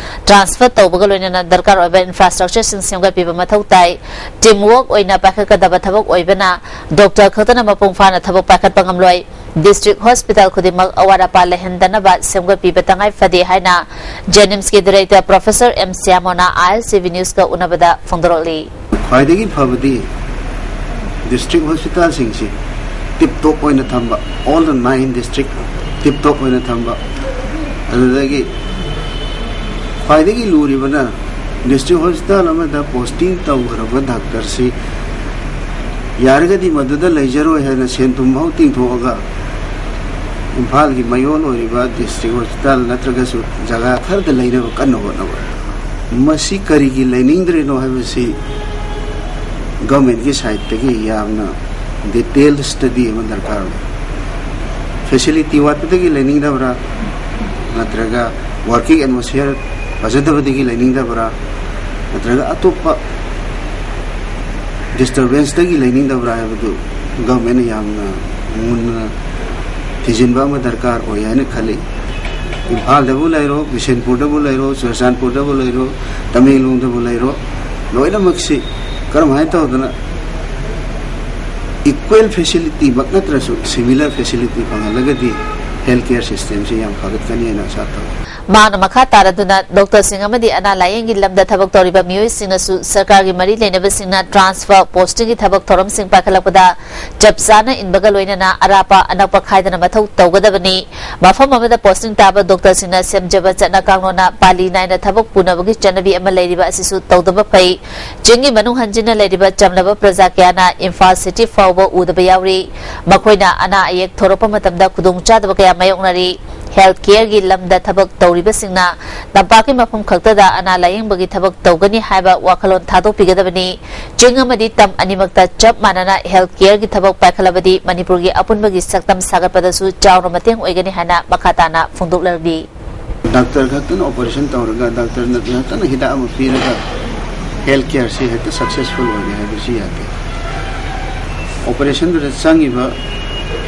ꯇ꯭ꯔꯥꯟꯁꯐꯔ ꯇꯧꯕꯒ ꯂꯣꯏꯅꯅ ꯗꯔꯀꯥꯔ ꯑꯣꯏꯕ ꯏꯟꯐ꯭ꯔꯥꯁ꯭ꯇ꯭ꯔꯛꯆꯔꯁꯤꯡ ꯁꯦꯝꯒꯠꯄꯤꯕ ꯃꯊꯧ ꯇꯥꯏ꯫ ꯇꯤꯝ ꯋꯥꯔꯛ ꯑꯣꯏꯅ ꯄꯥꯏꯈꯠꯀꯗꯕ ꯊꯕꯛ ꯑꯣꯏꯕꯅ ꯗꯣꯛꯇꯔ ꯈꯛꯇꯅ ꯃꯄꯨꯡ ꯐꯥꯅ ꯊꯕꯛ ꯄꯥꯏꯈꯠꯄ ꯉꯝꯂꯣꯏ꯫ ꯗꯤꯁꯇ꯭ꯔꯤꯛ ꯍꯣꯁꯄꯤꯇꯥꯜ ꯈꯨꯗꯤꯡꯃꯛ ꯑꯋꯥꯠ ꯑꯄꯥ ꯂꯩꯍꯟꯗꯅꯕ ꯁꯦꯝꯒꯠꯄꯤꯕ ꯇꯉꯥꯏ ꯐꯗꯦ ꯍꯥꯏꯅ ꯖꯦꯅꯤꯝꯁꯀꯤ ꯗꯤꯔꯦꯛꯇꯔ ꯄ꯭ꯔꯣꯐꯦꯁꯔ ꯑꯦꯝ ꯁ꯭ꯌꯥꯃꯣꯅ ꯑꯥꯏ ꯑꯦꯜ ꯇꯤ ꯚꯤ ꯅ꯭ꯌꯨꯁꯀ ꯎꯅꯕꯗ ꯐꯣꯡꯗꯣꯔꯛꯂꯤ꯫ ꯈ꯭ꯋꯥꯏꯗꯒꯤ ꯐꯕꯗꯤ ꯗꯤꯁꯇ꯭ꯔꯤꯛ ꯍꯣꯁꯄꯤꯇꯥꯜꯁꯤꯡꯁꯤ ꯇꯤꯞ ꯇꯣꯞ ꯑꯣꯏꯅ ꯊꯝꯕ, all the nine district ꯇꯤꯞ ꯇꯣꯞ ꯑꯣꯏꯅ ꯊꯝꯕ, ꯑꯗꯨꯗꯒꯤ ꯈ꯭ꯋꯥꯏꯗꯒꯤ ꯂꯨꯔꯤꯕꯅ ꯗꯤꯁꯇ꯭ꯔꯤꯛ ꯍꯣꯁꯄꯤꯇꯥꯜ ꯑꯃꯗ ꯄꯣꯁꯇꯤꯡ ꯇꯧꯈ꯭ꯔꯕ ꯗꯥꯛꯇꯔꯁꯤ ꯌꯥꯔꯒꯗꯤ ꯃꯗꯨꯗ ꯂꯩꯖꯔꯣꯏ ꯍꯥꯏꯅ ꯁꯦꯟ ꯊꯨꯝ ꯐꯥꯎ ꯇꯤꯡꯊꯣꯛꯑꯒ ꯏꯝꯐꯥꯜꯒꯤ ꯃꯌꯣꯜ ꯑꯣꯏꯔꯤꯕ ꯗꯤꯁꯇ꯭ꯔꯤꯛ ꯍꯣꯁꯄꯤꯇꯥꯜ ꯅꯠꯇ꯭ꯔꯒꯁꯨ ꯖꯒꯥ ꯈꯔꯗ ꯂꯩꯅꯕ ꯀꯟꯅ ꯍꯣꯠꯅꯕ꯫ ꯃꯁꯤ ꯀꯔꯤꯒꯤ ꯂꯩꯅꯤꯡꯗ꯭ꯔꯤꯅꯣ ꯍꯥꯏꯕꯁꯤ ꯒꯚꯔꯟꯃꯦꯟꯠꯀꯤ ꯁꯥꯏꯠꯇꯒꯤ ꯌꯥꯝꯅ ꯗꯤꯇꯦꯜ ꯁ꯭ꯇꯗꯤ ꯑꯃ ꯗꯔꯀꯥꯔ ꯑꯣꯏ꯫ ꯐꯦꯁꯤꯂꯤꯇꯤ ꯋꯥꯠꯄꯗꯒꯤ ꯂꯩꯅꯤꯡꯗꯕ꯭ꯔꯥ, ꯅꯠꯇ꯭ꯔꯒ ꯋꯥꯔꯀꯤꯡ ꯑꯦꯠꯃꯣꯁꯐꯤꯌꯔ ꯐꯖꯗꯕꯗꯒꯤ ꯂꯩꯅꯤꯡꯗꯕ꯭ꯔꯥ, ꯅꯠꯇ꯭ꯔꯒ ꯑꯇꯣꯞꯄ ꯗꯤꯁꯇꯔꯕꯦꯟꯁꯇꯒꯤ ꯂꯩꯅꯤꯡꯗꯕ꯭ꯔꯥ ꯍꯥꯏꯕꯗꯨ ꯒꯚꯔꯟꯃꯦꯟꯠꯅ ꯌꯥꯝꯅ ꯃꯨꯟꯅ ꯊꯤꯖꯤꯟꯕ ꯑꯃ ꯗꯔꯀꯥꯔ ꯑꯣꯏ ꯍꯥꯏꯅ ꯈꯜꯂꯤ꯫ ꯏꯝꯐꯥꯜꯗꯕꯨ ꯂꯩꯔꯣ, ꯕꯤꯁꯦꯟꯄꯨꯔꯗꯕꯨ ꯂꯩꯔꯣ, ꯆꯨꯔꯆꯥꯟꯄꯨꯔꯗꯕꯨ ꯂꯩꯔꯣ, ꯇꯃꯦꯡꯂꯣꯡꯗꯕꯨ ꯂꯩꯔꯣ, ꯂꯣꯏꯅꯃꯛꯁꯤ ꯀꯔꯝꯍꯥꯏꯅ ꯇꯧꯗꯅ ꯏꯀ꯭ꯋꯦꯜ ꯐꯦꯁꯤꯂꯤꯇꯤꯃꯛ ꯅꯠꯇ꯭ꯔꯁꯨ ꯁꯤꯃꯤꯂꯔ ꯐꯦꯁꯤꯂꯤꯇꯤ ꯐꯪꯍꯜꯂꯒꯗꯤ ꯍꯦꯜꯊ ꯀꯦꯌꯔ ꯁꯤꯁꯇꯦꯝꯁꯤ ꯌꯥꯝ ꯐꯒꯠꯀꯅꯤ ꯍꯥꯏꯅ ꯑꯥꯁꯥ ꯇꯧꯏ꯫ ꯃꯍꯥꯛꯅ ꯃꯈꯥ ꯇꯥꯔꯗꯨꯅ ꯗꯣꯛꯇꯔꯁꯤꯡ ꯑꯃꯗꯤ ꯑꯅꯥ ꯂꯥꯌꯦꯡꯒꯤ ꯂꯝꯗ ꯊꯕꯛ ꯇꯧꯔꯤꯕ ꯃꯤꯑꯣꯏꯁꯤꯡꯅꯁꯨ ꯁꯔꯀꯥꯔꯒꯤ ꯃꯔꯤ ꯂꯩꯅꯕꯁꯤꯡꯅ ꯇ꯭ꯔꯥꯟꯁꯐꯔ ꯄꯣꯁꯇꯤꯡꯒꯤ ꯊꯕꯛ ꯊꯧꯔꯝꯁꯤꯡ ꯄꯥꯏꯈꯠꯂꯛꯄꯗ ꯆꯞ ꯆꯥꯅ ꯏꯟꯕꯒ ꯂꯣꯏꯅꯅ ꯑꯔꯥꯞꯄ ꯑꯅꯛꯄ ꯈꯥꯏꯗꯅ ꯃꯊꯧ ꯇꯧꯒꯗꯕꯅꯤ꯫ ꯃꯐꯝ ꯑꯃꯗ ꯄꯣꯁꯇꯤꯡ ꯇꯥꯕ ꯗꯣꯛꯇꯔꯁꯤꯡꯅ ꯁꯦꯝꯖꯕ ꯆꯠꯅ ꯀꯥꯡꯂꯣꯟꯅ ꯄꯥꯂꯤ ꯅꯥꯏꯅ ꯊꯕꯛ ꯄꯨꯅꯕꯒꯤ ꯆꯠꯅꯕꯤ ꯑꯃ ꯂꯩꯔꯤꯕ ꯑꯁꯤꯁꯨ ꯇꯧꯗꯕ ꯐꯩ꯫ ꯆꯤꯡꯒꯤ ꯃꯅꯨꯡ ꯍꯟꯖꯤꯟꯅ ꯂꯩꯔꯤꯕ ꯆꯝꯂꯕ ꯄ꯭ꯔꯖꯥ ꯀꯌꯥꯅ ꯏꯝꯐꯥꯜ ꯁꯤꯇꯤ ꯐꯥꯎꯕ ꯎꯗꯕ ꯌꯥꯎꯔꯤ꯫ ꯃꯈꯣꯏꯅ ꯑꯅꯥ ꯑꯌꯦꯛ ꯊꯣꯔꯛꯄ ꯃꯇꯝꯗ ꯈꯨꯗꯣꯡꯆꯥꯗꯕ ꯀꯌꯥ ꯃꯥꯌꯣꯛꯅꯔꯤ꯫ ꯍꯦꯜꯊ ꯀꯦꯌꯔꯒꯤ ꯂꯝꯗ ꯊꯕꯛ ꯇꯧꯔꯤꯕꯁꯤꯡꯅ ꯇꯝꯄꯥꯛꯀꯤ ꯃꯐꯝ ꯈꯛꯇꯗ ꯑꯅꯥ ꯂꯥꯌꯦꯡꯕꯒꯤ ꯊꯕꯛ ꯇꯧꯒꯅꯤ ꯍꯥꯏꯕ ꯋꯥꯈꯜꯂꯣꯟ ꯊꯥꯗꯣꯛꯄꯤꯒꯗꯕꯅꯤ꯫ ꯆꯤꯡ ꯑꯃꯗꯤ ꯇꯝ ꯑꯅꯤꯃꯛꯇ ꯆꯞ ꯃꯥꯟꯅꯅ ꯍꯦꯜꯊ ꯀꯦꯌꯔꯒꯤ ꯊꯕꯛ ꯄꯥꯏꯈꯠꯂꯕꯗꯤ ꯃꯅꯤꯄꯨꯔꯒꯤ ꯑꯄꯨꯟꯕꯒꯤ ꯁꯛꯇꯝ ꯁꯥꯒꯠꯄꯗꯁꯨ ꯆꯥꯎꯅ ꯃꯇꯦꯡ ꯑꯣꯏꯒꯅꯤ ꯍꯥꯏꯅ ꯃꯈꯥ ꯇꯥꯅ ꯐꯣꯡꯗꯣꯛꯂꯤ꯫ ꯗꯥꯛꯇꯔ ꯈꯛꯇꯅ ꯑꯣꯄꯔꯦꯁꯟ ꯇꯧꯔꯒ, ꯗꯥꯛꯇꯔꯅ ꯈꯛꯇꯅ ꯍꯤꯗꯥꯛ ꯑꯃ ꯄꯤꯔꯒ ꯍꯦꯜꯊ ꯀꯦꯌꯔꯁꯤ ꯍꯦꯛꯇ ꯁꯛꯁꯦꯁꯐꯨꯜ ꯑꯣꯏꯔꯦ ꯍꯥꯏꯕꯁꯤ ꯌꯥꯗꯦ꯫ ꯑꯣꯄꯔꯦꯁꯟꯗꯨꯗ ꯆꯪꯉꯤꯕ,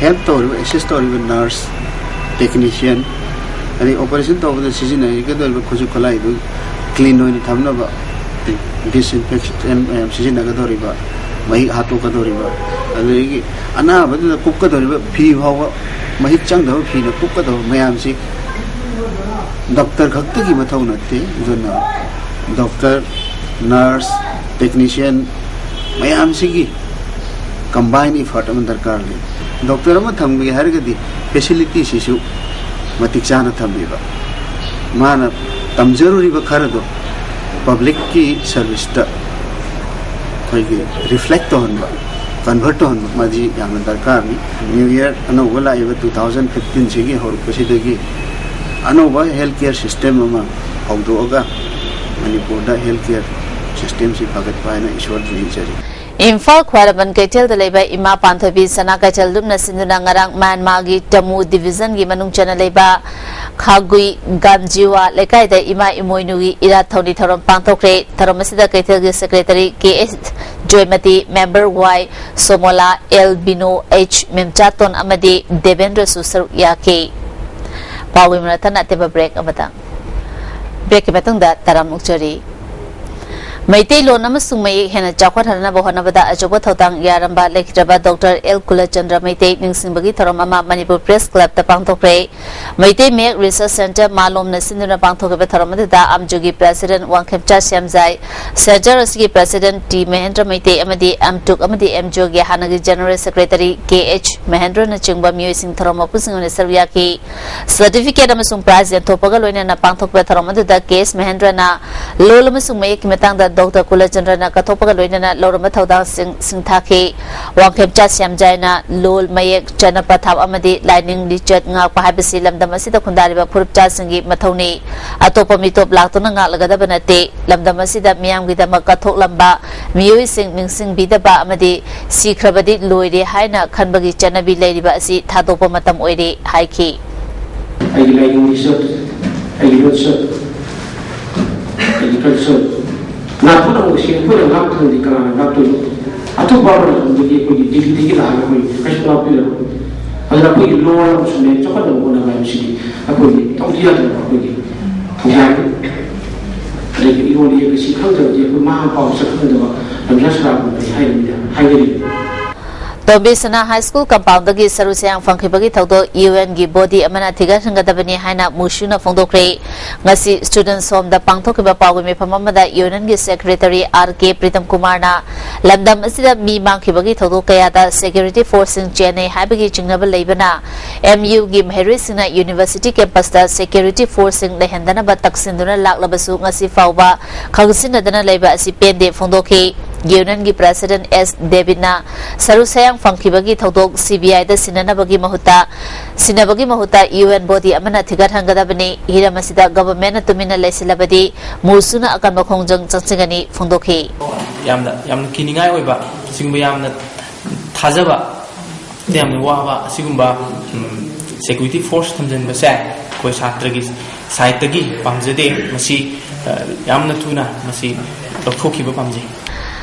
ꯍꯦꯜꯞ ꯇꯧꯔꯤꯕ, ꯑꯦꯁꯤꯁ ꯇꯧꯔꯤꯕ ꯅꯔꯁ, ꯇꯦꯛꯅꯤꯁꯤꯌꯟ, ꯑꯗꯩ ꯑꯣꯄꯔꯦꯁꯟ ꯇꯧꯕꯗ ꯁꯤꯖꯤꯟꯅꯒꯗꯧꯔꯤꯕ ꯈꯨꯠꯁꯨ ꯈꯨꯠꯂꯥꯏꯗꯨ ꯀ꯭ꯂꯤꯟ ꯑꯣꯏꯅ ꯊꯝꯅꯕ, ꯗꯤꯁꯏꯟꯐꯦꯛꯁꯟ ꯃꯌꯥꯝ ꯁꯤꯖꯤꯟꯅꯒꯗꯧꯔꯤꯕ, ꯃꯍꯤꯛ ꯍꯥꯠꯇꯣꯛꯀꯗꯧꯔꯤꯕ, ꯑꯗꯨꯗꯒꯤ ꯑꯅꯥꯕꯗꯨꯗ ꯀꯨꯞꯀꯗꯧꯔꯤꯕ ꯐꯤ ꯐꯥꯎꯕ, ꯃꯍꯤꯛ ꯆꯪꯗꯕ ꯐꯤꯅ ꯀꯨꯞꯀꯗꯧꯕ ꯃꯌꯥꯝꯁꯤ ꯗꯣꯛꯇꯔ ꯈꯛꯇꯒꯤ ꯃꯊꯧ ꯅꯠꯇꯦ꯫ ꯑꯗꯨꯅ ꯗꯣꯛꯇꯔ, ꯅꯔꯁ, ꯇꯦꯛꯅꯤꯁꯤꯌꯟ ꯃꯌꯥꯝꯁꯤꯒꯤ ꯀꯝꯕꯥꯏꯟ ꯏꯐꯔꯠ ꯑꯃ ꯗꯔꯀꯥꯔ ꯂꯩ꯫ ꯗꯣꯛꯇꯔ ꯑꯃ ꯊꯝꯒꯦ ꯍꯥꯏꯔꯒꯗꯤ ꯐꯦꯁꯤꯂꯤꯇꯤꯁꯤꯁꯨ ꯃꯇꯤꯛ ꯆꯥꯅ ꯊꯝꯕꯤꯕ, ꯃꯥꯅ ꯇꯝꯖꯔꯨꯔꯤꯕ ꯈꯔꯗꯣ ꯄꯕ꯭ꯂꯤꯛꯀꯤ ꯁꯔꯚꯤꯁꯇ ꯑꯩꯈꯣꯏꯒꯤ ꯔꯤꯐ꯭ꯂꯦꯛ ꯇꯧꯍꯟꯕ, ꯀꯟꯚꯔꯠ ꯇꯧꯍꯟꯕ, ꯃꯁꯤ ꯌꯥꯝꯅ ꯗꯔꯀꯥꯔꯅꯤ꯫ ꯅ꯭ꯌꯨ ꯏꯌꯔ ꯑꯅꯧꯕ ꯂꯥꯛꯏꯕ ꯇꯨ ꯊꯥꯎꯖꯟ ꯐꯤꯐꯇꯤꯟꯁꯤꯒꯤ ꯍꯧꯔꯛꯄꯁꯤꯗꯒꯤ ꯑꯅꯧꯕ ꯍꯦꯜꯊ ꯀꯦꯌꯔ ꯁꯤꯁꯇꯦꯝ ꯑꯃ ꯍꯧꯗꯣꯛꯑꯒ ꯃꯅꯤꯄꯨꯔꯗ ꯍꯦꯜꯊ ꯀꯦꯌꯔ ꯁꯤꯁꯇꯦꯝꯁꯤ ꯐꯒꯠꯄ ꯍꯥꯏꯅ ꯏꯁꯣꯔꯗ ꯅꯤꯖꯔꯤ꯫ ꯏꯝꯐꯥꯜ ꯈ꯭ꯋꯥꯏꯔꯝꯕꯟ ꯀꯩꯊꯦꯜꯗ ꯂꯩꯕ ꯏꯃꯥ ꯄꯥꯟꯊꯣꯏꯕꯤ ꯁꯅꯥ ꯀꯩꯊꯦꯜ ꯂꯨꯞꯅ ꯁꯤꯟꯗꯨꯅ ꯉꯔꯥꯡ ꯃ꯭ꯌꯥꯟꯃꯥꯔꯒꯤ ꯇꯃꯨ ꯗꯤꯕꯤꯖꯟꯒꯤ ꯃꯅꯨꯡ ꯆꯟꯅ ꯂꯩꯕ ꯈꯥꯒꯨꯏ ꯒꯥꯝꯖꯤꯋꯥ ꯂꯩꯀꯥꯏꯗ ꯏꯃꯥ ꯏꯃꯣꯏꯅꯨꯒꯤ ꯏꯔꯥꯠ ꯊꯧꯅꯤ ꯊꯧꯔꯝ ꯄꯥꯡꯊꯣꯛꯈ꯭ꯔꯦ꯫ ꯊꯧꯔꯝ ꯑꯁꯤꯗ ꯀꯩꯊꯦꯜꯒꯤ ꯁꯦꯀ꯭ꯔꯦꯇꯔꯤ ꯀꯦ ꯑꯦꯁ ꯖꯣꯏꯃꯇꯤ, ꯃꯦꯝꯕꯔ ꯋꯥꯏ ꯁꯣꯃꯣꯂꯥ, ꯑꯦꯜ ꯕꯤꯅꯣ, ꯑꯩꯆ ꯃꯦꯝꯆꯥꯇꯣꯟ ꯑꯃꯗꯤ ꯗꯦꯕꯦꯟꯗ꯭ꯔꯁꯨ ꯁꯔꯨꯛ ꯌꯥꯈꯤ꯫ ꯄꯥꯎꯒꯤ ꯃꯔꯛ ꯊꯠꯅ ꯑꯇꯦꯟꯕ ꯕ꯭ꯔꯦꯛ ꯑꯃꯇꯪ꯫ ꯕ꯭ꯔꯦꯛꯀꯤ ꯃꯇꯨꯡꯗ ꯇꯔꯥꯝꯅ ꯑꯣꯛꯆꯔꯤ꯫ ꯃꯩꯇꯩꯂꯣꯟ ꯑꯃꯁꯨꯡ ꯃꯌꯦꯛ ꯍꯦꯟꯅ ꯆꯥꯎꯈꯠꯍꯟꯅꯕ ꯍꯣꯠꯅꯕꯗ ꯑꯆꯧꯕ ꯊꯧꯗꯥꯡ ꯌꯥꯔꯝꯕ ꯂꯩꯈꯤꯗ꯭ꯔꯕ ꯗꯣꯛꯇꯔ ꯑꯦꯜ ꯀꯨꯂꯆꯟꯗ꯭ꯔ ꯃꯩꯇꯩ ꯅꯤꯡꯁꯤꯡꯕꯒꯤ ꯊꯧꯔꯝ ꯑꯃ ꯃꯅꯤꯄꯨꯔ ꯄ꯭ꯔꯦꯁ ꯀ꯭ꯂꯕꯇ ꯄꯥꯡꯊꯣꯛꯈ꯭ꯔꯦ꯫ ꯃꯩꯇꯩ ꯃꯌꯦꯛ ꯔꯤꯁꯔꯁ ꯁꯦꯟꯇꯔ ꯃꯥꯂꯣꯝꯅ ꯁꯤꯟꯗꯨꯅ ꯄꯥꯡꯊꯣꯛꯈꯤꯕ ꯊꯧꯔꯝ ꯑꯗꯨꯗ ꯑꯝꯖꯨꯒꯤ ꯄ꯭ꯔꯦꯁꯤꯗꯦꯟꯠ ꯋꯥꯡꯈꯦꯝꯆꯥ ꯁ꯭ꯌꯥꯝꯖꯥꯏ, ꯁꯦꯟꯇꯔ ꯑꯁꯤꯒꯤ ꯄ꯭ꯔꯦꯁꯤꯗꯦꯟꯠ ꯇꯤ ꯃꯍꯦꯟꯗ꯭ꯔ ꯃꯩꯇꯩ ꯑꯃꯗꯤ ꯑꯦꯝꯇꯨꯛ ꯑꯃꯗꯤ ꯑꯦꯝꯖꯣꯒꯤ ꯍꯥꯟꯅꯒꯤ ꯖꯦꯅꯔꯦꯜ ꯁꯦꯀ꯭ꯔꯦꯇꯔꯤ ꯀꯦ ꯑꯩꯆ ꯃꯍꯦꯟꯗ꯭ꯔꯅꯆꯤꯡꯕ ꯃꯤꯑꯣꯏꯁꯤꯡ ꯊꯧꯔꯝ ꯃꯄꯨꯁꯤꯡ ꯑꯣꯏꯅ ꯁꯔꯨꯛ ꯌꯥꯈꯤ꯫ ꯁꯔꯇꯤꯐꯤꯀꯦꯠ ꯑꯃꯁꯨꯡ ꯄ꯭ꯔꯥꯏꯖ ꯌꯦꯟꯊꯣꯛꯄꯒ ꯂꯣꯏꯅꯅ ꯄꯥꯡꯊꯣꯛꯄ ꯊꯧꯔꯝ ꯑꯗꯨꯗ ꯀꯦ ꯑꯦꯁ ꯃꯍꯦꯟꯗ꯭ꯔꯅ ꯂꯣꯜ ꯑꯃꯁꯨꯡ ꯃꯌꯦꯛꯀꯤ ꯃꯇꯥꯡꯗ ꯗꯣꯛꯇꯔ ꯀꯨꯂꯆꯟꯗ꯭ꯔꯅ ꯀꯠꯊꯣꯛꯄꯒ ꯂꯣꯏꯅꯅ ꯂꯧꯔꯝꯕ ꯊꯧꯗꯥꯡꯁꯤꯡ ꯁꯤꯡꯊꯥꯈꯤ꯫ ꯋꯥꯡꯈꯦꯝꯆꯥ ꯁ꯭ꯌꯥꯝꯖꯥꯏꯅ ꯂꯣꯜ, ꯃꯌꯦꯛ, ꯆꯠꯅ ꯄꯊꯥꯞ ꯑꯃꯗꯤ ꯂꯥꯏꯅꯤꯡ ꯂꯤꯆꯠ ꯉꯥꯛꯄ ꯍꯥꯏꯕꯁꯤ ꯂꯝꯗꯝ ꯑꯁꯤꯗ ꯈꯨꯟꯗꯥꯔꯤꯕ ꯐꯨꯔꯨꯞꯆꯥꯁꯤꯡꯒꯤ ꯃꯊꯧꯅꯤ꯫ ꯑꯇꯣꯞꯄ ꯃꯤꯇꯣꯞ ꯂꯥꯛꯇꯨꯅ ꯉꯥꯛꯂꯒꯗꯕ ꯅꯠꯇꯦ꯫ ꯂꯝꯗꯝ ꯑꯁꯤꯗ ꯃꯤꯌꯥꯝꯒꯤꯗꯃꯛ ꯀꯠꯊꯣꯛꯂꯝꯕ ꯃꯤꯑꯣꯏꯁꯤꯡ ꯅꯤꯡꯁꯤꯡꯕꯤꯗꯕ ꯑꯃꯗꯤ ꯁꯤꯈ꯭ꯔꯕꯗꯤ ꯂꯣꯏꯔꯦ ꯍꯥꯏꯅ ꯈꯟꯕꯒꯤ ꯆꯠꯅꯕꯤ ꯂꯩꯔꯤꯕ ꯑꯁꯤ ꯊꯥꯗꯣꯛꯄ ꯃꯇꯝ ꯑꯣꯏꯔꯦ ꯍꯥꯏꯈꯤ꯫ ꯑꯩꯒꯤ ꯂꯥꯏꯅꯤꯡ ꯂꯤꯆꯠ, ꯑꯩꯒꯤ ꯂꯣꯟꯆꯠ, ꯑꯩꯒꯤ ꯀꯜꯆꯔ, ꯅꯥꯈꯣꯠ ꯑꯃꯨꯛ ꯁꯤ ꯑꯩꯈꯣꯏꯅ ꯉꯥꯛꯇ꯭ꯔꯗꯤ ꯀꯅꯥꯅ ꯉꯥꯛꯇꯣꯏꯅꯣ? ꯑꯇꯣꯞꯄ ꯑꯃꯔꯣꯝꯗꯒꯤ ꯑꯩꯈꯣꯏꯒꯤ ꯗꯤꯜꯂꯤꯗꯒꯤ ꯂꯥꯛꯑꯒ ꯑꯩꯈꯣꯏ ꯀꯩꯁꯨ ꯂꯥꯛꯄꯤꯔꯣꯏ꯫ ꯑꯗꯨꯅ ꯑꯩꯈꯣꯏꯒꯤ ꯂꯣꯟ ꯑꯃꯁꯨꯡꯅꯦ ꯆꯥꯎꯈꯠꯅꯕ ꯍꯣꯠꯅꯕ ꯍꯥꯏꯕꯁꯤꯗꯤ ꯑꯩꯈꯣꯏꯒꯤ ꯇꯧꯗ ꯌꯥꯗ꯭ꯔꯕ ꯑꯩꯈꯣꯏꯒꯤ ꯊꯧꯗꯥꯡꯅꯤ꯫ ꯑꯗꯒꯤ ꯏꯔꯣꯟ ꯏꯌꯦꯛ ꯑꯁꯤ ꯈꯪꯗ꯭ꯔꯕꯗꯤ ꯑꯩꯈꯣꯏ ꯃꯃꯥ ꯃꯄꯥ ꯃꯁꯛ ꯈꯪꯗꯕ ꯂꯝꯖꯥ ꯁꯔꯥꯕꯨ ꯀꯔꯤ ꯍꯥꯏꯒꯅꯤꯅ ꯍꯥꯏꯖꯔꯤꯕꯅꯤ꯫ ꯇꯣꯝꯕꯤ ꯁꯅꯥ ꯍꯥꯏ ꯁ꯭ꯀꯨꯜ ꯀꯝꯄꯥꯎꯟꯗꯒꯤ ꯁꯔꯨꯛ ꯁꯌꯥꯡ ꯐꯪꯈꯤꯕꯒꯤ ꯊꯧꯗꯣꯛ ꯌꯨ ꯑꯦꯟꯒꯤ ꯕꯣꯗꯤ ꯑꯃꯅ ꯊꯤꯒꯠꯍꯟꯒꯗꯕꯅꯤ ꯍꯥꯏꯅ ꯃꯨꯁꯨꯅ ꯐꯣꯡꯗꯣꯛꯈ꯭ꯔꯦ꯫ ꯉꯁꯤ ꯁ꯭ꯇꯨꯗꯦꯟꯠꯁ ꯍꯣꯝꯗ ꯄꯥꯡꯊꯣꯛꯈꯤꯕ ꯄꯥꯎꯒꯤ ꯃꯤꯐꯝ ꯑꯃꯗ ꯌꯨꯅꯤꯌꯟꯒꯤ ꯁꯦꯀ꯭ꯔꯦꯇꯔꯤ ꯑꯥꯔ ꯀꯦ ꯄ꯭ꯔꯤꯇꯝ ꯀꯨꯃꯥꯔꯅ ꯂꯝꯗꯝ ꯑꯁꯤꯗ ꯃꯤ ꯃꯥꯡꯈꯤꯕꯒꯤ ꯊꯧꯗꯣꯛ ꯀꯌꯥꯗ ꯁꯦꯀ꯭ꯌꯨꯔꯤꯇꯤ ꯐꯣꯔꯁꯁꯤꯡ ꯆꯦꯟꯅꯩ ꯍꯥꯏꯕꯒꯤ ꯆꯤꯡꯅꯕ ꯂꯩꯕꯅ ꯑꯦꯝ ꯌꯨꯒꯤ ꯃꯍꯩꯔꯣꯏꯁꯤꯡꯅ ꯌꯨꯅꯤꯚꯔꯁꯤꯇꯤ ꯀꯦꯝꯄꯁꯇ ꯁꯦꯀ꯭ꯌꯨꯔꯤꯇꯤ ꯐꯣꯔꯁꯁꯤꯡ ꯂꯩꯍꯟꯗꯅꯕ ꯇꯛꯁꯤꯟꯗꯨꯅ ꯂꯥꯛꯂꯕꯁꯨ ꯉꯁꯤ ꯐꯥꯎꯕ ꯈꯪꯁꯤꯟꯅꯗꯅ ꯂꯩꯕ ꯑꯁꯤ ꯄꯦꯟꯗꯦ ꯐꯣꯡꯗꯣꯛꯈꯤ꯫ ꯌꯨꯅꯤꯌꯟꯒꯤ ꯄ꯭ꯔꯦꯁꯤꯗꯦꯟꯠ ꯑꯦꯁ ꯗꯦꯕꯤꯠꯅ ꯁꯔꯨꯛ ꯁꯌꯥꯡ ꯐꯪꯈꯤꯕꯒꯤ ꯊꯧꯗꯣꯛ ꯁꯤ ꯕꯤ ꯑꯥꯏꯗ ꯁꯤꯟꯅꯅꯕꯒꯤ ꯃꯍꯨꯠꯇ, ꯁꯤꯟꯅꯕꯒꯤ ꯃꯍꯨꯠꯇ ꯌꯨ ꯑꯦꯟ ꯕꯣꯗꯤ ꯑꯃꯅ ꯊꯤꯒꯠꯍꯟꯒꯗꯕꯅꯤ꯫ ꯍꯤꯔꯝ ꯑꯁꯤꯗ ꯒꯚꯔꯟꯃꯦꯟꯠꯅ ꯇꯨꯃꯤꯟꯅ ꯂꯩꯁꯤꯜꯂꯕꯗꯤ ꯃꯨꯁꯨꯅ ꯑꯀꯟꯕ ꯈꯣꯡꯖꯪ ꯆꯪꯁꯤꯟꯒꯅꯤ ꯐꯣꯡꯗꯣꯛꯈꯤ꯫ ꯌꯥꯝꯅ, ꯌꯥꯝꯅ ꯀꯤꯅꯤꯡꯉꯥꯏ ꯑꯣꯏꯕ, ꯑꯁꯤꯒꯨꯝꯕ ꯌꯥꯝꯅ ꯊꯥꯖꯕ ꯌꯥꯝꯅ ꯋꯥꯕ ꯑꯁꯤꯒꯨꯝꯕ, ꯎꯝ, ꯁꯦꯀ꯭ꯌꯨꯔꯤꯇꯤ ꯐꯣꯔꯁ ꯊꯝꯖꯤꯟꯕꯁꯦ ꯑꯩꯈꯣꯏ ꯁꯥꯇ꯭ꯔꯒꯤ ꯁꯥꯏꯠꯇꯒꯤ ꯄꯥꯝꯖꯗꯦ꯫ ꯃꯁꯤ, ꯑ, ꯌꯥꯝꯅ ꯊꯨꯅ ꯃꯁꯤ ꯂꯧꯊꯣꯛꯈꯤꯕ ꯄꯥꯝꯖꯩ꯫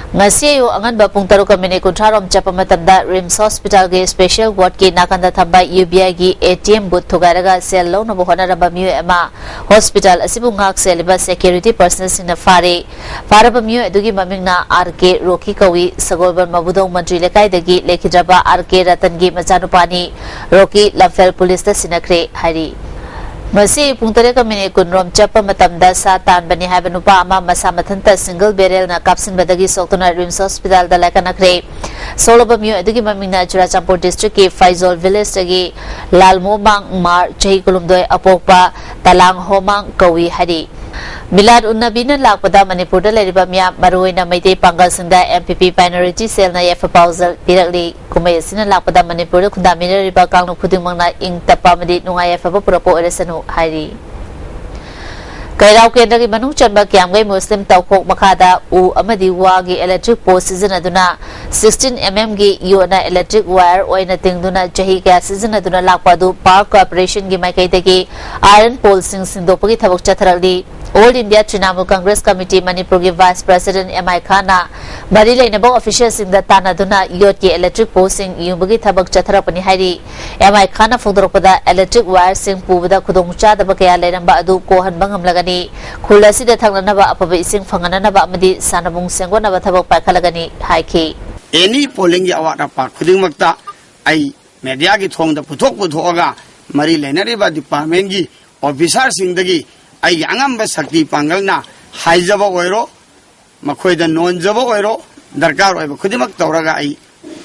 ꯉꯁꯤ ꯑꯌꯨꯛ ꯑꯉꯟꯕ ꯄꯨꯡ ꯇꯔꯨꯛꯀ ꯃꯤꯅꯤꯠ ꯀꯨꯟꯊ꯭ꯔꯥ ꯔꯣꯝ ꯆꯠꯄ ꯃꯇꯝꯗ ꯔꯤꯝꯁ ꯍꯣꯁꯄꯤꯇꯥꯜꯒꯤ ꯁ꯭ꯄꯦꯁꯤꯌꯦꯜ ꯋꯥꯔꯗꯀꯤ ꯅꯥꯀꯟꯗ ꯊꯝꯕ ꯌꯨ ꯕꯤ ꯑꯥꯏꯒꯤ ꯑꯦ ꯇꯤ ꯑꯦꯝ ꯕꯨꯊ ꯊꯨꯒꯥꯏꯔꯒ ꯁꯦꯜ ꯂꯧꯅꯕ ꯍꯣꯠꯅꯔꯝꯕ ꯃꯤꯑꯣꯏ ꯑꯃ ꯍꯣꯁꯄꯤꯇꯥꯜ ꯑꯁꯤꯕꯨ ꯉꯥꯛ ꯁꯦꯜꯂꯤꯕ ꯁꯦꯀ꯭ꯌꯨꯔꯤꯇꯤ ꯄꯔꯁꯅꯦꯜꯁꯤꯡꯅ ꯐꯥꯔꯦ꯫ ꯐꯥꯔꯕ ꯃꯤꯑꯣꯏ ꯑꯗꯨꯒꯤ ꯃꯃꯤꯡꯅ ꯑꯥꯔ ꯀꯦ ꯔꯣꯀꯤ ꯀꯧꯏ꯫ ꯁꯒꯣꯜꯕꯟ ꯃꯕꯨꯗꯧ ꯃꯟꯇ꯭ꯔꯤ ꯂꯩꯀꯥꯏꯗꯒꯤ ꯂꯩꯈꯤꯗ꯭ꯔꯕ ꯑꯥꯔ ꯀꯦ ꯔꯇꯟꯒꯤ ꯃꯆꯥꯅꯨꯄꯥꯅꯤ꯫ ꯔꯣꯀꯤ ꯂꯝꯐꯦꯜ ꯄꯨꯂꯤꯁꯇ ꯁꯤꯟꯅꯈ꯭ꯔꯦ ꯍꯥꯏꯔꯤ꯫ ꯉꯁꯤ ꯄꯨꯡ ꯇꯔꯦꯠꯀ ꯃꯤꯅꯤꯠ ꯀꯨꯟ ꯔꯣꯝ ꯆꯠꯄ ꯃꯇꯝꯗ ꯁꯥ ꯇꯥꯟꯕꯅꯤ ꯍꯥꯏꯕ ꯅꯨꯄꯥ ꯑꯃ ꯃꯁꯥ ꯃꯊꯟꯇ ꯁꯤꯡꯒꯜ ꯕꯦꯔꯦꯜꯅ ꯀꯥꯞꯁꯤꯟꯕꯗꯒꯤ ꯁꯣꯛꯇꯨꯅ ꯔꯤꯝꯁ ꯍꯣꯁꯄꯤꯇꯥꯜꯗ ꯂꯥꯏꯀꯠꯅꯈ꯭ꯔꯦ꯫ ꯁꯣꯛꯂꯕ ꯃꯤꯑꯣꯏ ꯑꯗꯨꯒꯤ ꯃꯃꯤꯡꯅ ꯆꯨꯔꯥꯆꯥꯟꯄꯨꯔ ꯗꯤꯁꯇ꯭ꯔꯤꯛꯀꯤ ꯐꯩꯖꯣꯜ ꯚꯤꯂꯦꯖꯇꯒꯤ ꯂꯥꯜꯃꯣꯃꯥꯡ ꯃꯥꯔ, ꯆꯍꯤ ꯀꯨꯟꯍꯨꯝꯗꯣꯏ, ꯑꯄꯣꯛꯄ ꯇꯂꯥꯡ ꯍꯣꯃꯥꯡ ꯀꯧꯏ ꯍꯥꯏꯔꯤ꯫ ꯃꯤꯂꯥꯗ ꯎꯟꯅꯕꯤꯅ ꯂꯥꯛꯄꯗ ꯃꯅꯤꯄꯨꯔꯗ ꯂꯩꯔꯤꯕ ꯃꯤꯌꯥꯝ, ꯃꯔꯨꯑꯣꯏꯅ ꯃꯩꯇꯩ ꯄꯥꯡꯒꯜꯁꯤꯡꯗ ꯑꯦꯝ ꯄꯤ ꯄꯤ ꯄꯥꯏꯅꯔꯦꯇꯤ ꯁꯦꯜꯅ ꯌꯥꯏꯐ ꯄꯥꯎꯖꯦꯜ ꯄꯤꯔꯛꯂꯤ꯫ ꯀꯨꯝꯍꯩ ꯑꯁꯤꯅ ꯂꯥꯛꯄꯗ ꯃꯅꯤꯄꯨꯔꯗ ꯈꯨꯟꯗꯥꯃꯤꯟꯅꯔꯤꯕ ꯀꯥꯡꯂꯨꯞ ꯈꯨꯗꯤꯡꯃꯛꯅ ꯏꯪ ꯇꯞꯄ ꯑꯃꯗꯤ ꯅꯨꯡꯉꯥꯏ ꯌꯥꯏꯐꯕ ꯄꯨꯔꯛꯄ ꯑꯣꯏꯔꯁꯅꯨ ꯍꯥꯏꯔꯤ꯫ ꯀꯩꯔꯥꯎ ꯀꯦꯟꯗ꯭ꯔꯒꯤ ꯃꯅꯨꯡ ꯆꯟꯕ ꯀꯤꯌꯥꯝꯒꯩ ꯃꯨꯁꯂꯤꯝ ꯇꯧꯈꯣꯛ ꯃꯈꯥꯗ ꯎ ꯑꯃꯗꯤ ꯋꯥꯒꯤ ꯏꯂꯦꯛꯇ꯭ꯔꯤꯛ ꯄꯣꯁ ꯁꯤꯖꯤꯟꯅꯗꯨꯅ ꯁꯤꯛꯁꯇꯤꯟ ꯑꯦꯝ ꯑꯦꯝꯒꯤ ꯌꯣꯠꯅ ꯏꯂꯦꯛꯇ꯭ꯔꯤꯛ ꯋꯥꯌꯔ ꯑꯣꯏꯅ ꯇꯤꯡꯗꯨꯅ ꯆꯍꯤ ꯀꯌꯥ ꯁꯤꯖꯤꯟꯅꯗꯨꯅ ꯂꯥꯛꯄ ꯑꯗꯨ ꯄꯥꯋꯔ ꯀꯣꯔꯄꯣꯔꯦꯁꯟꯒꯤ ꯃꯥꯏꯀꯩꯗꯒꯤ ꯑꯥꯏꯔꯟ ꯄꯣꯜꯁꯤꯡ ꯁꯤꯟꯗꯣꯛꯄꯒꯤ ꯊꯕꯛ ꯆꯠꯊꯔꯛꯂꯤ꯫ All India Trinamool Congress committee ꯃꯅꯤꯄꯨꯔꯒꯤ ꯚꯥꯏꯁ ꯄ꯭ꯔꯦꯁꯤꯗꯦꯟꯠ ꯑꯦꯝ ꯑꯥꯏ ꯈꯥꯟꯅ ꯃꯔꯤ ꯂꯩꯅꯕ ꯑꯣꯐꯤꯁꯤꯌꯦꯜꯁꯤꯡꯗ ꯇꯥꯟꯅꯗꯨꯅ ꯌꯣꯠꯀꯤ ꯏꯂꯦꯛꯇ꯭ꯔꯤꯛ ꯄꯣꯜꯁꯤꯡ ꯌꯨꯡꯕꯒꯤ ꯊꯕꯛ ꯆꯠꯊꯔꯛꯄꯅꯤ ꯍꯥꯏꯔꯤ꯫ ꯑꯦꯝ ꯑꯥꯏ ꯈꯥꯟꯅ ꯐꯣꯡꯗꯣꯔꯛꯄꯗ, ꯏꯂꯦꯛꯇ꯭ꯔꯤꯛ ꯋꯥꯌꯔꯁꯤꯡ ꯄꯨꯕꯗ ꯈꯨꯗꯣꯡꯆꯥꯗꯕ ꯀꯌꯥ ꯂꯩꯔꯝꯕ ꯑꯗꯨ ꯀꯣꯛꯍꯟꯕ ꯉꯝꯂꯒꯅꯤ꯫ ꯈꯨꯜ ꯑꯁꯤꯗ ꯊꯛꯅꯅꯕ ꯑꯐꯕ ꯏꯁꯤꯡ ꯐꯪꯍꯟꯅꯅꯕ ꯑꯃꯗꯤ ꯁꯥꯟꯅꯕꯨꯡ ꯁꯦꯝꯒꯠꯅꯕ ꯊꯕꯛ ꯄꯥꯏꯈꯠꯂꯒꯅꯤ ꯍꯥꯏꯈꯤ꯫ ꯑꯦꯅꯤ ꯄꯣꯂꯤꯡꯒꯤ ꯑꯋꯥꯠ ꯑꯄꯥ ꯈꯨꯗꯤꯡꯃꯛꯇ ꯑꯩ ꯃꯦꯗꯤꯌꯥꯒꯤ ꯊꯣꯡꯗ ꯄꯨꯊꯣꯛ ꯄꯨꯊꯣꯛꯑꯒ ꯃꯔꯤ ꯂꯩꯅꯔꯤꯕ ꯗꯤꯄꯥꯔꯠꯃꯦꯟꯒꯤ ꯑꯣꯐꯤꯁꯥꯔꯁꯤꯡꯗꯒꯤ ꯑꯩꯒꯤ ꯑꯉꯝꯕ ꯁꯛꯇꯤ ꯄꯥꯡꯒꯜꯅ ꯍꯥꯏꯖꯕ ꯑꯣꯏꯔꯣ, ꯃꯈꯣꯏꯗ ꯅꯣꯟꯖꯕ ꯑꯣꯏꯔꯣ, ꯗꯔꯀꯥꯔ ꯑꯣꯏꯕ ꯈꯨꯗꯤꯡꯃꯛ ꯇꯧꯔꯒ ꯑꯩ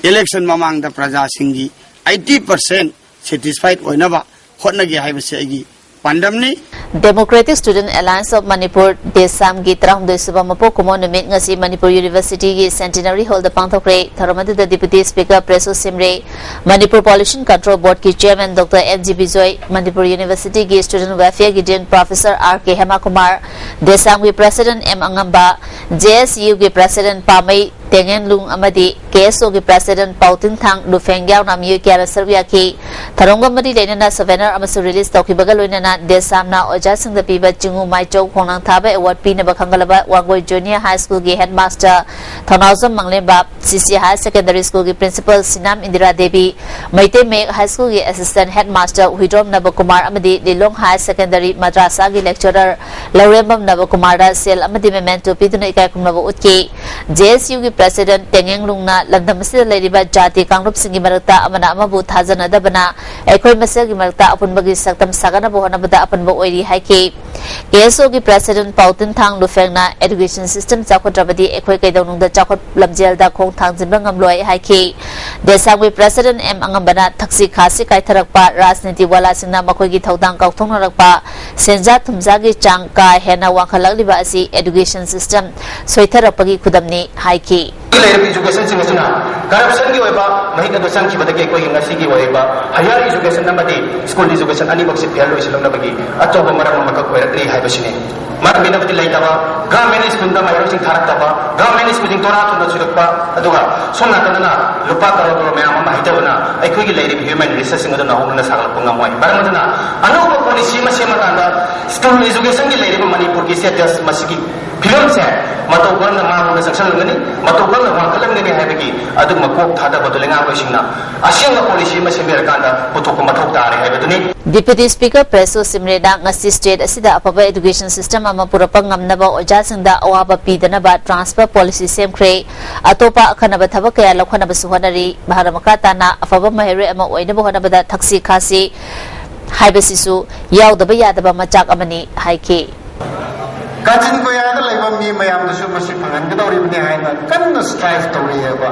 ꯏꯂꯦꯛꯁꯟ ꯃꯃꯥꯡꯗ ꯄ꯭ꯔꯖꯥꯁꯤꯡꯒꯤ ꯑꯩꯠꯇꯤ ꯄꯥꯔꯁꯦꯟ ꯁꯦꯇꯤꯁꯐꯥꯏꯠ ꯑꯣꯏꯅꯕ ꯍꯣꯠꯅꯒꯦ ꯍꯥꯏꯕꯁꯤ ꯑꯩꯒꯤ ꯄꯥꯟꯗꯝꯅꯤ꯫ Democratic Student Alliance of Manipur, ꯗꯦꯁꯥꯝꯒꯤ ꯇꯔꯥꯍꯨꯝꯗꯣꯏ ꯁꯨꯕ ꯃꯄꯣꯛ ꯀꯨꯝꯑꯣꯟ ꯅꯨꯃꯤꯠ ꯉꯁꯤ ꯃꯅꯤꯄꯨꯔ ꯌꯨꯅꯤꯚꯔꯁꯤꯇꯤꯒꯤ ꯁꯦꯟꯇꯤꯅꯔꯤ ꯍꯣꯜꯗ ꯄꯥꯡꯊꯣꯛꯈ꯭ꯔꯦ꯫ ꯊꯧꯔꯝ ꯑꯗꯨꯗ deputy speaker Preso Shimray, Manipur pollution control ꯕꯣꯔꯗꯀꯤ chairman doctor N G Bijoy, Manipur ꯌꯨꯅꯤꯚꯔꯁꯤꯇꯤꯒꯤ ꯁ꯭ꯇꯨꯗꯦꯟꯠ ꯋꯦꯜꯐꯤꯌꯔꯒꯤ dean professor R K Hemakumar, ꯗꯦꯁꯥꯝꯒꯤ president M Angamba, J S ꯌꯨꯒꯤ ꯄ꯭ꯔꯦꯁꯤꯗꯦꯟꯠ ꯄꯥꯃꯩ ꯇꯦꯡꯉꯦꯟꯂꯨꯡ ꯑꯃꯗꯤ ꯀꯦ ꯑꯦꯁ ꯑꯣꯒꯤ ꯄ꯭ꯔꯦꯁꯤꯗꯦꯟꯠ ꯄꯥꯎꯇꯤꯟꯊꯥꯡ ꯂꯨꯐꯦꯡ ꯌꯥꯎꯅ ꯃꯤꯑꯣꯏ ꯀꯌꯥꯅ ꯁꯔꯨꯛ ꯌꯥꯈꯤ꯫ ꯊꯧꯔꯝꯒ ꯃꯔꯤ ꯂꯩꯅꯅ ꯁꯣꯚꯦꯅꯔ ꯑꯃꯁꯨ ꯔꯤꯂꯤꯖ ꯇꯧꯈꯤꯕꯒ ꯂꯣꯏꯅꯅ ꯗꯦꯁꯥꯝꯅ ꯑꯣꯖꯥꯁꯤꯡꯗ ꯄꯤꯕ ꯆꯤꯡꯉꯨ ꯃꯥꯏꯆꯧ ꯈꯣꯡꯅꯥꯡ ꯊꯥꯕ ꯑꯦꯋꯥꯔꯗ ꯄꯤꯅꯕ ꯈꯪꯒꯠꯂꯕ ꯋꯥꯡꯒꯣꯏ ꯖꯨꯅꯤꯌꯔ ꯍꯥꯏ ꯁ꯭ꯀꯨꯜꯒꯤ ꯍꯦꯗꯃꯥꯁꯇꯔ ꯊꯧꯅꯥꯎꯖꯝ ꯃꯪꯂꯦꯝꯕ, ꯁꯤ ꯁꯤ ꯍꯥꯌꯔ ꯁꯦꯀꯦꯟꯗꯔꯤ ꯁ꯭ꯀꯨꯜꯒꯤ ꯄ꯭ꯔꯤꯟꯁꯤꯄꯜ ꯁꯤꯅꯥꯝ ꯏꯟꯗꯤꯔꯥ ꯗꯦꯕꯤ, ꯃꯩꯇꯩ ꯃꯌꯦꯛ ꯍꯥꯏ ꯁ꯭ꯀꯨꯜꯒꯤ ꯑꯦꯁꯤꯁꯇꯦꯟꯠ ꯍꯦꯗꯃꯥꯁꯇꯔ ꯍꯨꯏꯗ꯭ꯔꯣꯝ ꯅꯕꯀꯨꯃꯥꯔ ꯑꯃꯗꯤ ꯂꯤꯂꯣꯡ ꯍꯥꯌꯔ ꯁꯦꯀꯦꯟꯗꯔꯤ ꯃꯗ꯭ꯔꯥꯁꯥꯒꯤ ꯂꯦꯛꯆꯔꯔ ꯂꯧꯔꯦꯝꯕꯝ ꯅꯕꯀꯨꯃꯥꯔꯗ ꯁꯦꯜ ꯑꯃꯗꯤ ꯃꯦꯃꯦꯟꯇꯣ ꯄꯤꯗꯨꯅ ꯏꯀꯥꯏ ꯈꯨꯝꯅꯕ ꯎꯠꯈꯤ꯫ ꯖꯦ ꯑꯦꯁ ꯌꯨꯒꯤ ꯄ꯭ꯔꯦꯁꯤꯗꯦꯟꯠ ꯇꯦꯡꯉꯦꯡꯂꯨꯡꯅ ꯂꯝꯗꯝ ꯑꯁꯤꯗ ꯂꯩꯔꯤꯕ ꯖꯥꯇꯤ ꯀꯥꯡꯂꯨꯞꯁꯤꯡꯒꯤ ꯃꯔꯛꯇ ꯑꯃꯅ ꯑꯃꯕꯨ ꯊꯥꯖꯅꯗꯕꯅ ꯑꯩꯈꯣꯏ ꯃꯁꯦꯜꯒꯤ ꯃꯔꯛꯇ ꯑꯄꯨꯟꯕꯒꯤ ꯁꯛꯇꯝ ꯁꯥꯒꯠꯅꯕ ꯍꯣꯠꯅꯕꯗ ꯑꯄꯟꯕ ꯑꯣꯏꯔꯤ ꯍꯥꯏꯈꯤ꯫ ꯀꯦ ꯑꯦꯁ ꯑꯣꯒꯤ ꯄ꯭ꯔꯦꯁꯤꯗꯦꯟꯠ ꯄꯥꯎꯇꯤꯟꯊꯥꯡ ꯂꯨꯐꯦꯡꯅ education system ꯆꯥꯎꯈꯠꯇ꯭ꯔꯕꯗꯤ ꯑꯩꯈꯣꯏ ꯀꯩꯗꯧꯅꯨꯡꯗ ꯆꯥꯎꯈꯠ ꯂꯝꯖꯦꯜꯗ ꯈꯣꯡ ꯊꯥꯡꯖꯤꯟꯕ ꯉꯝꯂꯣꯏ ꯍꯥꯏꯈꯤ꯫ ꯗꯦꯁꯥꯡꯒꯤ ꯄ꯭ꯔꯦꯁꯤꯗꯦꯟꯠ ꯑꯦꯝ ꯑꯉꯝꯕꯅ ꯊꯛꯁꯤ ꯈꯥꯁꯤ ꯀꯥꯏꯊꯔꯛꯄ, ꯔꯥꯖꯅꯤꯇꯤ ꯋꯥꯂꯥꯁꯤꯡꯅ ꯃꯈꯣꯏꯒꯤ ꯊꯧꯗꯥꯡ ꯀꯥꯎꯊꯣꯛꯅꯔꯛꯄ, ꯁꯦꯟꯖꯥ ꯊꯨꯝꯖꯥꯒꯤ ꯆꯥꯡ ꯀꯥ ꯍꯦꯟꯅ ꯋꯥꯡꯈꯠꯂꯛꯂꯤꯕ ꯑꯁꯤ education system ꯁꯣꯏꯊꯔꯛꯄꯒꯤ ꯈꯨꯗꯝꯅꯤ ꯍꯥꯏꯈꯤ꯫ ꯂꯩꯔꯤꯕ education ꯁꯤꯡ ꯑꯁꯤꯅ ꯀꯔꯞꯁꯟꯒꯤ ꯑꯣꯏꯕ ꯃꯍꯤꯛ ꯑꯗꯨ ꯆꯪꯈꯤꯕꯗꯒꯤ ꯑꯩꯈꯣꯏꯒꯤ ꯉꯁꯤꯒꯤ ꯑꯣꯏꯔꯤꯕ ꯍꯥꯌꯔ ꯏꯖꯨꯀꯦꯁꯟ ꯑꯃꯗꯤ ꯁ꯭ꯀꯨꯜ ꯏꯖꯨꯀꯦꯁꯟ ꯑꯅꯤꯃꯛꯁꯤ ꯐꯦꯜ ꯑꯣꯏꯁꯤꯜꯂꯛꯅꯕꯒꯤ ꯑꯆꯧꯕ ꯃꯔꯝ ꯑꯃꯈꯛ ꯑꯣꯏꯔꯛꯂꯤ ꯍꯥꯏꯕꯁꯤꯅꯤ꯫ ꯃꯔꯝ ꯂꯩꯇꯕ ꯒꯚꯔꯟꯃꯦꯟꯠ ꯁ꯭ꯀꯨꯜꯗ ꯃꯍꯩꯔꯣꯏꯁꯤꯡ ꯊꯥꯔꯛꯇꯕ, ꯒꯚꯔꯟꯃꯦꯟꯠ ꯁ꯭ꯀꯨꯜꯁꯤꯡ ꯇꯣꯔꯥ ꯊꯨꯅ ꯆꯨꯔꯛꯄ, ꯑꯗꯨꯒ ꯁꯣꯝ ꯅꯥꯀꯟꯗꯅ ꯂꯨꯄꯥ ꯀꯔꯣꯔ ꯀꯔꯣꯔ ꯃꯌꯥꯝ ꯑꯃ ꯍꯩꯊꯕꯅ ꯑꯩꯈꯣꯏꯒꯤ ꯂꯩꯔꯤꯕ ꯍ꯭ꯌꯨꯃꯦꯟ ꯔꯤꯁꯣꯔꯁꯁꯤꯡ ꯑꯗꯨ ꯅꯧꯍꯧꯅꯅ ꯁꯥꯒꯠꯂꯛꯄ ꯉꯝꯃꯣꯏ꯫ ꯃꯔꯝ ꯑꯗꯨꯅ ꯑꯅꯧꯕ ꯄꯣꯂꯤꯁꯤ ꯑꯃ ꯁꯦꯝꯃꯀꯥꯟꯗ ꯁ꯭ꯀꯨꯜ ꯏꯖꯨꯀꯦꯁꯟꯒꯤ ꯂꯩꯔꯤꯕ ꯃꯅꯤꯄꯨꯔꯒꯤ ꯁ꯭ꯇꯦꯇꯁ ꯃꯁꯤꯒꯤ ꯐꯤꯕꯝꯁꯦ ꯃꯇꯧ ꯀꯔꯝꯅ ꯃꯥꯡꯂꯣꯝꯗ ꯆꯪꯁꯤꯜꯂꯝꯒꯅꯤ, ꯃꯇꯧ ꯀꯔꯝꯅ ꯋꯥꯡꯈꯠꯂꯝꯒꯅꯤ ꯍꯥꯏꯕꯒꯤ ꯑꯗꯨꯒꯨꯝꯕ ꯀꯣꯛ ꯊꯥꯗꯕꯗꯨ ꯂꯩꯉꯥꯛꯂꯣꯏꯁꯤꯡꯅ ꯑꯁꯦꯡꯕ ꯄꯣꯂꯤꯁꯤ ꯑꯃ ꯁꯦꯝꯕꯤꯔꯀꯥꯟꯗ ꯄꯨꯊꯣꯛꯄ ꯃꯊꯧ ꯇꯥꯔꯦ ꯍꯥꯏꯕꯗꯨꯅꯤ꯫ Deputy Speaker Presto Simrena ꯉꯁꯤ ꯁ꯭ꯇꯦꯠ ꯑꯁꯤꯗ ꯑꯐꯕ ꯑꯦꯗꯨꯀꯦꯁꯟ ꯁꯤꯁꯇꯦꯝ ꯑꯃ ꯄꯨꯔꯛꯄ ꯉꯝꯅꯕ ꯑꯣꯖꯥꯁꯤꯡꯗ ꯑꯋꯥꯕ ꯄꯤꯗꯅꯕ ꯇ꯭ꯔꯥꯟꯁꯐꯔ ꯄꯣꯂꯤꯁꯤ ꯁꯦꯝꯈ꯭ꯔꯦ꯫ ꯑꯇꯣꯞꯄ ꯑꯈꯟꯅꯕ ꯊꯕꯛ ꯀꯌꯥ ꯂꯧꯈꯠꯅꯕꯁꯨ ꯍꯣꯠꯅꯔꯤ꯫ ꯃꯍꯥꯛꯅ ꯃꯈꯥ ꯇꯥꯅ ꯑꯐꯕ ꯃꯍꯩꯔꯣꯏ ꯑꯃ ꯑꯣꯏꯅꯕ ꯍꯣꯠꯅꯕꯗ ꯊꯛꯁꯤ ꯈꯥꯁꯤ ꯍꯥꯏꯕꯁꯤꯁꯨ ꯌꯥꯎꯗꯕ ꯌꯥꯗꯕ ꯃꯆꯥꯛ ꯑꯃꯅꯤ ꯍꯥꯏꯈꯤ꯫ ꯀꯥꯆꯤꯟ ꯀꯣꯌꯥꯗ ꯂꯩꯕ ꯃꯤ ꯃꯌꯥꯝꯗꯁꯨ ꯃꯁꯤ ꯐꯪꯍꯟꯒꯗꯧꯔꯤꯕꯅꯤ ꯍꯥꯏꯅ ꯀꯟꯅ ꯁ꯭ꯇ꯭ꯔꯥꯏꯚ ꯇꯧꯔꯤꯑꯕ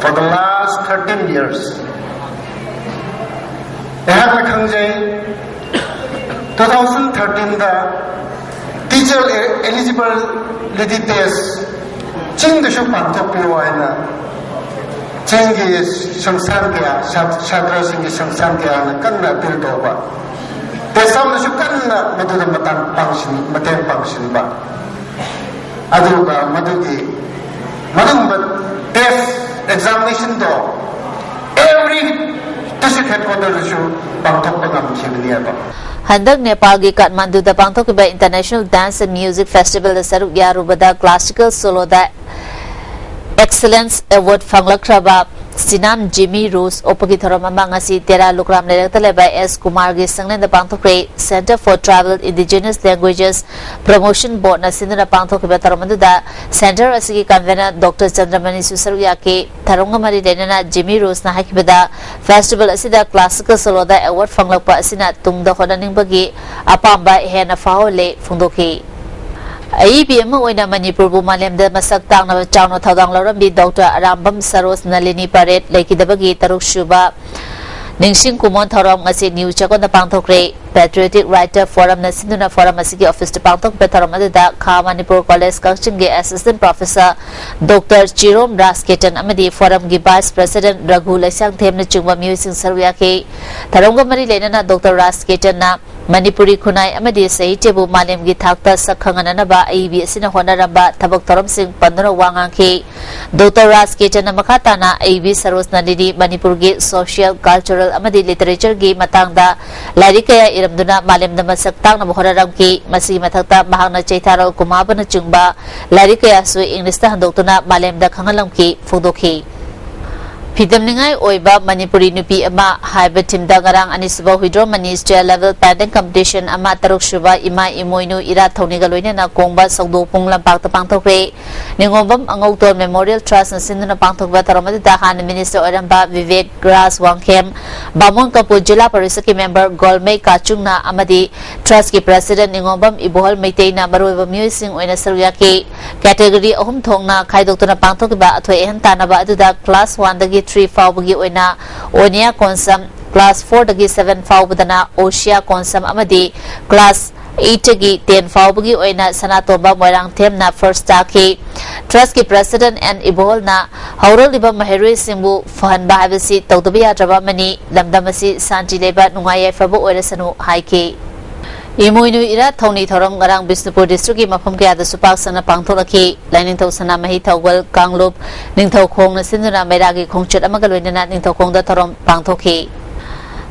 for the last thirteen years꯫ ꯑꯩꯍꯥꯛꯅ ꯈꯪꯖꯩ, two thousand thirteenꯗ teacher eligibility test ꯆꯤꯡꯗꯁꯨ ꯄꯥꯡꯊꯣꯛꯄꯤꯌꯨ ꯍꯥꯏꯅ ꯆꯤꯡꯒꯤ ꯁꯪꯁꯊꯥꯟ ꯀꯌꯥ, ꯁꯥꯇ꯭ꯔꯁꯤꯡꯒꯤ ꯁꯪꯁꯊꯥꯟ ꯀꯌꯥꯅ ꯀꯟꯅ ꯑꯄꯤꯜ ꯇꯧꯕ꯫ ꯇꯦꯁ ꯑꯃꯁꯨ ꯀꯟꯅ ꯃꯗꯨꯗ ꯃꯇꯥꯡ ꯄꯥꯡꯁꯤꯟ-, ꯃꯇꯦꯡ ꯄꯥꯡꯁꯤꯟꯕ꯫ ꯑꯗꯨꯒ ꯃꯗꯨꯒꯤ, ꯃꯗꯨꯒꯨꯝꯕ ꯇꯦꯁ ꯑꯦꯛꯖꯥꯃꯤꯅꯦꯁꯟꯗꯣ every district headquarterꯗꯁꯨ ꯄꯥꯡꯊꯣꯛꯄ ꯉꯝꯈꯤꯕꯅꯦꯕ꯫ ꯍꯟꯗꯛ ꯅꯦꯄꯥꯜꯒꯤ ꯀꯥꯊꯃꯥꯟꯗꯨꯗ ꯄꯥꯡꯊꯣꯛꯈꯤꯕ International Dance and Music Festivalꯗ ꯁꯔꯨꯛ ꯌꯥꯔꯨꯕꯗ classical soloꯗ Excellence Award ꯐꯪꯂꯛꯈ꯭ꯔꯕ ꯁꯤꯅꯥꯝ ꯖꯤꯃꯤ ꯔꯣꯁ ꯑꯣꯛꯄꯒꯤ ꯊꯧꯔꯝ ꯑꯃ ꯉꯁꯤ ꯇꯦꯔꯥ ꯂꯨꯀ꯭ꯔꯥꯝ ꯂꯩꯔꯛꯇ ꯂꯩꯕ ꯑꯦꯁ ꯀꯨꯃꯥꯔꯒꯤ ꯁꯪꯂꯦꯟꯗ ꯄꯥꯡꯊꯣꯛꯈ꯭ꯔꯦ꯫ Centre for Tribal Indigenous Languages Promotion Boardꯅ ꯁꯤꯟꯗꯨꯅ ꯄꯥꯡꯊꯣꯛꯈꯤꯕ ꯊꯧꯔꯝ ꯑꯗꯨꯗ centre ꯑꯁꯤꯒꯤ convener Doctor ꯆꯟꯗ꯭ꯔꯃꯅꯤꯁꯨ ꯁꯔꯨꯛ ꯌꯥꯈꯤ꯫ ꯊꯧꯔꯝꯒ ꯃꯔꯤ ꯂꯩꯅꯅ ꯖꯤꯃꯤ ꯔꯣꯁꯅ ꯍꯥꯏꯈꯤꯕꯗ, festival ꯑꯁꯤꯗ classical soloꯗ award ꯐꯪꯂꯛꯄ ꯑꯁꯤꯅ ꯇꯨꯡꯗ ꯍꯣꯠꯅꯅꯤꯡꯕꯒꯤ ꯑꯄꯥꯝꯕ ꯍꯦꯟꯅ ꯐꯥꯎꯍꯜꯂꯦ ꯐꯣꯡꯗꯣꯛꯈꯤ꯫ ꯑꯏꯕꯤ ꯑꯃ ꯑꯣꯏꯅ ꯃꯅꯤꯄꯨꯔꯕꯨ ꯃꯥꯂꯦꯝꯗ ꯃꯁꯛ ꯇꯥꯛꯅꯕ ꯆꯥꯎꯅ ꯊꯧꯗꯥꯡ ꯂꯧꯔꯝꯕꯤ ꯗꯣꯛꯇꯔ ꯑꯔꯥꯝꯕꯝ ꯁꯔꯣꯖ ꯅꯂꯤꯅꯤ ꯄꯔꯦꯠ ꯂꯩꯈꯤꯗꯕꯒꯤ ꯇꯔꯨꯛ ꯁꯨꯕ ꯅꯤꯡꯁꯤꯡ ꯀꯨꯃꯣꯟ ꯊꯧꯔꯝ ꯉꯁꯤ ꯅ꯭ꯌꯨ ꯆꯦꯛꯀꯣꯟꯗ ꯄꯥꯡꯊꯣꯛꯈ꯭ꯔꯦ꯫ Patriotic Writer Forumꯅ ꯁꯤꯟꯗꯨꯅ forum ꯑꯁꯤꯒꯤ officeꯇ ꯄꯥꯡꯊꯣꯛꯈꯤꯕ ꯊꯧꯔꯝ ꯑꯗꯨꯗ ꯈꯥ ꯃꯅꯤꯄꯨꯔ College ꯀꯛꯆꯤꯡꯒꯤ Assistant Professor Doctor ꯆꯤꯔꯣꯝ ꯔꯥꯖꯀꯦꯇꯟ ꯑꯃꯗꯤ forumꯒꯤ Vice President ꯔꯘꯨ ꯂꯩꯁꯥꯡꯊꯦꯝꯅꯆꯤꯡꯕ ꯃꯤꯑꯣꯏꯁꯤꯡ ꯁꯔꯨꯛ ꯌꯥꯈꯤ꯫ ꯊꯧꯔꯝꯒ ꯃꯔꯤ ꯂꯩꯅꯅ Doctor ꯔꯥꯖꯀꯦꯇꯟꯅ ꯃꯅꯤꯄꯨꯔꯤ ꯈꯨꯟꯅꯥꯏ ꯑꯃꯗꯤ ꯁꯥꯍꯤꯇ꯭ꯌꯕꯨ ꯃꯥꯂꯦꯝꯒꯤ ꯊꯥꯛꯇ ꯁꯛ ꯈꯪꯍꯟꯅꯅꯕ ꯑꯏꯕꯤ ꯑꯁꯤꯅ ꯍꯣꯠꯅꯔꯝꯕ ꯊꯕꯛ ꯊꯧꯔꯝꯁꯤꯡ ꯄꯟꯗꯨꯅ ꯋꯥ ꯉꯥꯡꯈꯤ꯫ Doctor ꯔꯥꯖꯀꯦꯇꯟꯅ ꯃꯈꯥ ꯇꯥꯅ ꯑꯏꯕꯤ ꯁꯔꯣꯖꯅꯟꯗꯤꯅꯤ ꯃꯅꯤꯄꯨꯔꯒꯤ social, cultural ꯑꯃꯗꯤ literatureꯒꯤ ꯃꯇꯥꯡꯗ ꯂꯥꯏꯔꯤꯛ ꯀꯌꯥ ꯏꯔꯝꯗꯨꯅ ꯃꯥꯂꯦꯝꯗ ꯃꯁꯛ ꯇꯥꯛꯅꯕ ꯍꯣꯠꯅꯔꯝꯈꯤ꯫ ꯃꯁꯤꯒꯤ ꯃꯊꯛꯇ ꯃꯍꯥꯛꯅ ꯆꯩꯊꯥꯔꯣꯜ ꯀꯨꯃꯥꯕꯅꯆꯤꯡꯕ ꯂꯥꯏꯔꯤꯛ ꯀꯌꯥꯁꯨ Englishꯇ ꯍꯟꯗꯣꯛꯇꯨꯅ ꯃꯥꯂꯦꯝꯗ ꯈꯪꯍꯜꯂꯝꯈꯤ, ꯐꯣꯡꯗꯣꯛꯈꯤ꯫ ꯐꯤꯗꯝꯅꯤꯡꯉꯥꯏ ꯑꯣꯏꯕ ꯃꯅꯤꯄꯨꯔꯤ ꯅꯨꯄꯤ ꯑꯃ ꯍꯥꯏꯕ themeꯗ ꯉꯔꯥꯡ ꯑꯅꯤꯁꯨꯕ Huidrom Mani State Level Painting Competition ꯑꯃ ꯇꯔꯨꯛꯁꯨꯕ ꯏꯃꯥ ꯏꯃꯣꯏꯅꯨ ꯏꯔꯥꯠ ꯊꯧꯅꯤꯒ ꯂꯣꯏꯅꯅ ꯀꯣꯡꯕ ꯁꯧꯗꯣꯛꯄꯨꯡ ꯂꯝꯄꯥꯛꯇ ꯄꯥꯡꯊꯣꯛꯈ꯭ꯔꯦ꯫ ꯅꯤꯉꯣꯝꯕꯝ ꯑꯉꯧꯇꯣꯟ Memorial Trustꯅ ꯁꯤꯟꯗꯨꯅ ꯄꯥꯡꯊꯣꯛꯄ ꯊꯧꯔꯝ ꯑꯗꯨꯗ ꯍꯥꯟꯅ Minister ꯑꯣꯏꯔꯝꯕ ꯚꯤꯕꯦꯛ ꯔꯥꯖ ꯋꯥꯡꯈꯦꯝ, ꯕꯥꯃꯣꯟ ꯀꯝꯄꯨ ꯖꯤꯂꯥ ꯄꯔꯤꯁꯠꯀꯤ member ꯒꯣꯜꯃꯩ ꯀꯥꯆꯨꯡꯅ ꯑꯃꯗꯤ Trustꯀꯤ President ꯅꯤꯉꯣꯝꯕꯝ ꯏꯕꯣꯍꯜ ꯃꯩꯇꯩꯅ ꯃꯔꯨꯑꯣꯏꯕ ꯃꯤꯑꯣꯏꯁꯤꯡ ꯑꯣꯏꯅ ꯁꯔꯨꯛ ꯌꯥꯈꯤ꯫ Category ꯑꯍꯨꯝ ꯊꯣꯛꯅ ꯈꯥꯏꯗꯣꯛꯇꯨꯅ ꯄꯥꯡꯊꯣꯛꯈꯤꯕ ꯑꯊꯣꯏ ꯑꯍꯦꯟ ꯇꯥꯟꯅꯕ ꯑꯗꯨꯗ class oneꯗꯒꯤ three ꯐꯥꯎꯕꯒꯤ ꯑꯣꯏꯅ ꯑꯣꯅꯤꯌꯥ ꯀꯣꯟꯁꯝ, class fourꯗꯒꯤ seven ꯐꯥꯎꯕꯗꯅ ꯑꯣꯁꯤꯌꯥ ꯀꯣꯟꯁꯝ ꯑꯃꯗꯤ class eightꯇꯒꯤ ten ꯐꯥꯎꯕꯒꯤ ꯑꯣꯏꯅ ꯁꯅꯥꯇꯣꯝꯕ ꯃꯣꯏꯔꯥꯡꯊꯦꯝꯅ first ꯇꯥꯈꯤ꯫ Trustꯀꯤ President ꯑꯦꯟ ꯏꯕꯣꯍꯜꯅ ꯍꯧꯔꯛꯂꯤꯕ ꯃꯍꯩꯔꯣꯏꯁꯤꯡꯕꯨ ꯐꯍꯟꯕ ꯍꯥꯏꯕꯁꯤ ꯇꯧꯗꯕ ꯌꯥꯗ꯭ꯔꯕ ꯑꯃꯅꯤ, ꯂꯝꯗꯝ ꯑꯁꯤ ꯁꯥꯟꯇꯤ ꯂꯩꯕ, ꯅꯨꯡꯉꯥꯏ ꯌꯥꯏꯐꯕ ꯑꯣꯏꯔꯁꯅꯨ ꯍꯥꯏꯈꯤ꯫ ꯏꯃꯣꯏꯅꯨ ꯏꯔꯥꯠ ꯊꯧꯅꯤ ꯊꯧꯔꯝ ꯉꯔꯥꯡ ꯕꯤꯁꯅꯨꯄꯨꯔ districtꯀꯤ ꯃꯐꯝ ꯀꯌꯥꯗꯁꯨ ꯄꯥꯛ ꯁꯟꯅ ꯄꯥꯡꯊꯣꯛꯂꯛꯈꯤ꯫ ꯂꯥꯏꯅꯤꯡꯊꯧ ꯁꯅꯥꯃꯍꯤ ꯊꯧꯒꯜ ꯀꯥꯡꯂꯨꯞ ꯅꯤꯡꯊꯧꯈꯣꯡꯅ ꯁꯤꯟꯗꯨꯅ ꯃꯩꯔꯥꯒꯤ ꯈꯣꯡꯆꯠ ꯑꯃꯒ ꯂꯣꯏꯅꯅ ꯅꯤꯡꯊꯧꯈꯣꯡꯗ ꯊꯧꯔꯝ ꯄꯥꯡꯊꯣꯛꯈꯤ꯫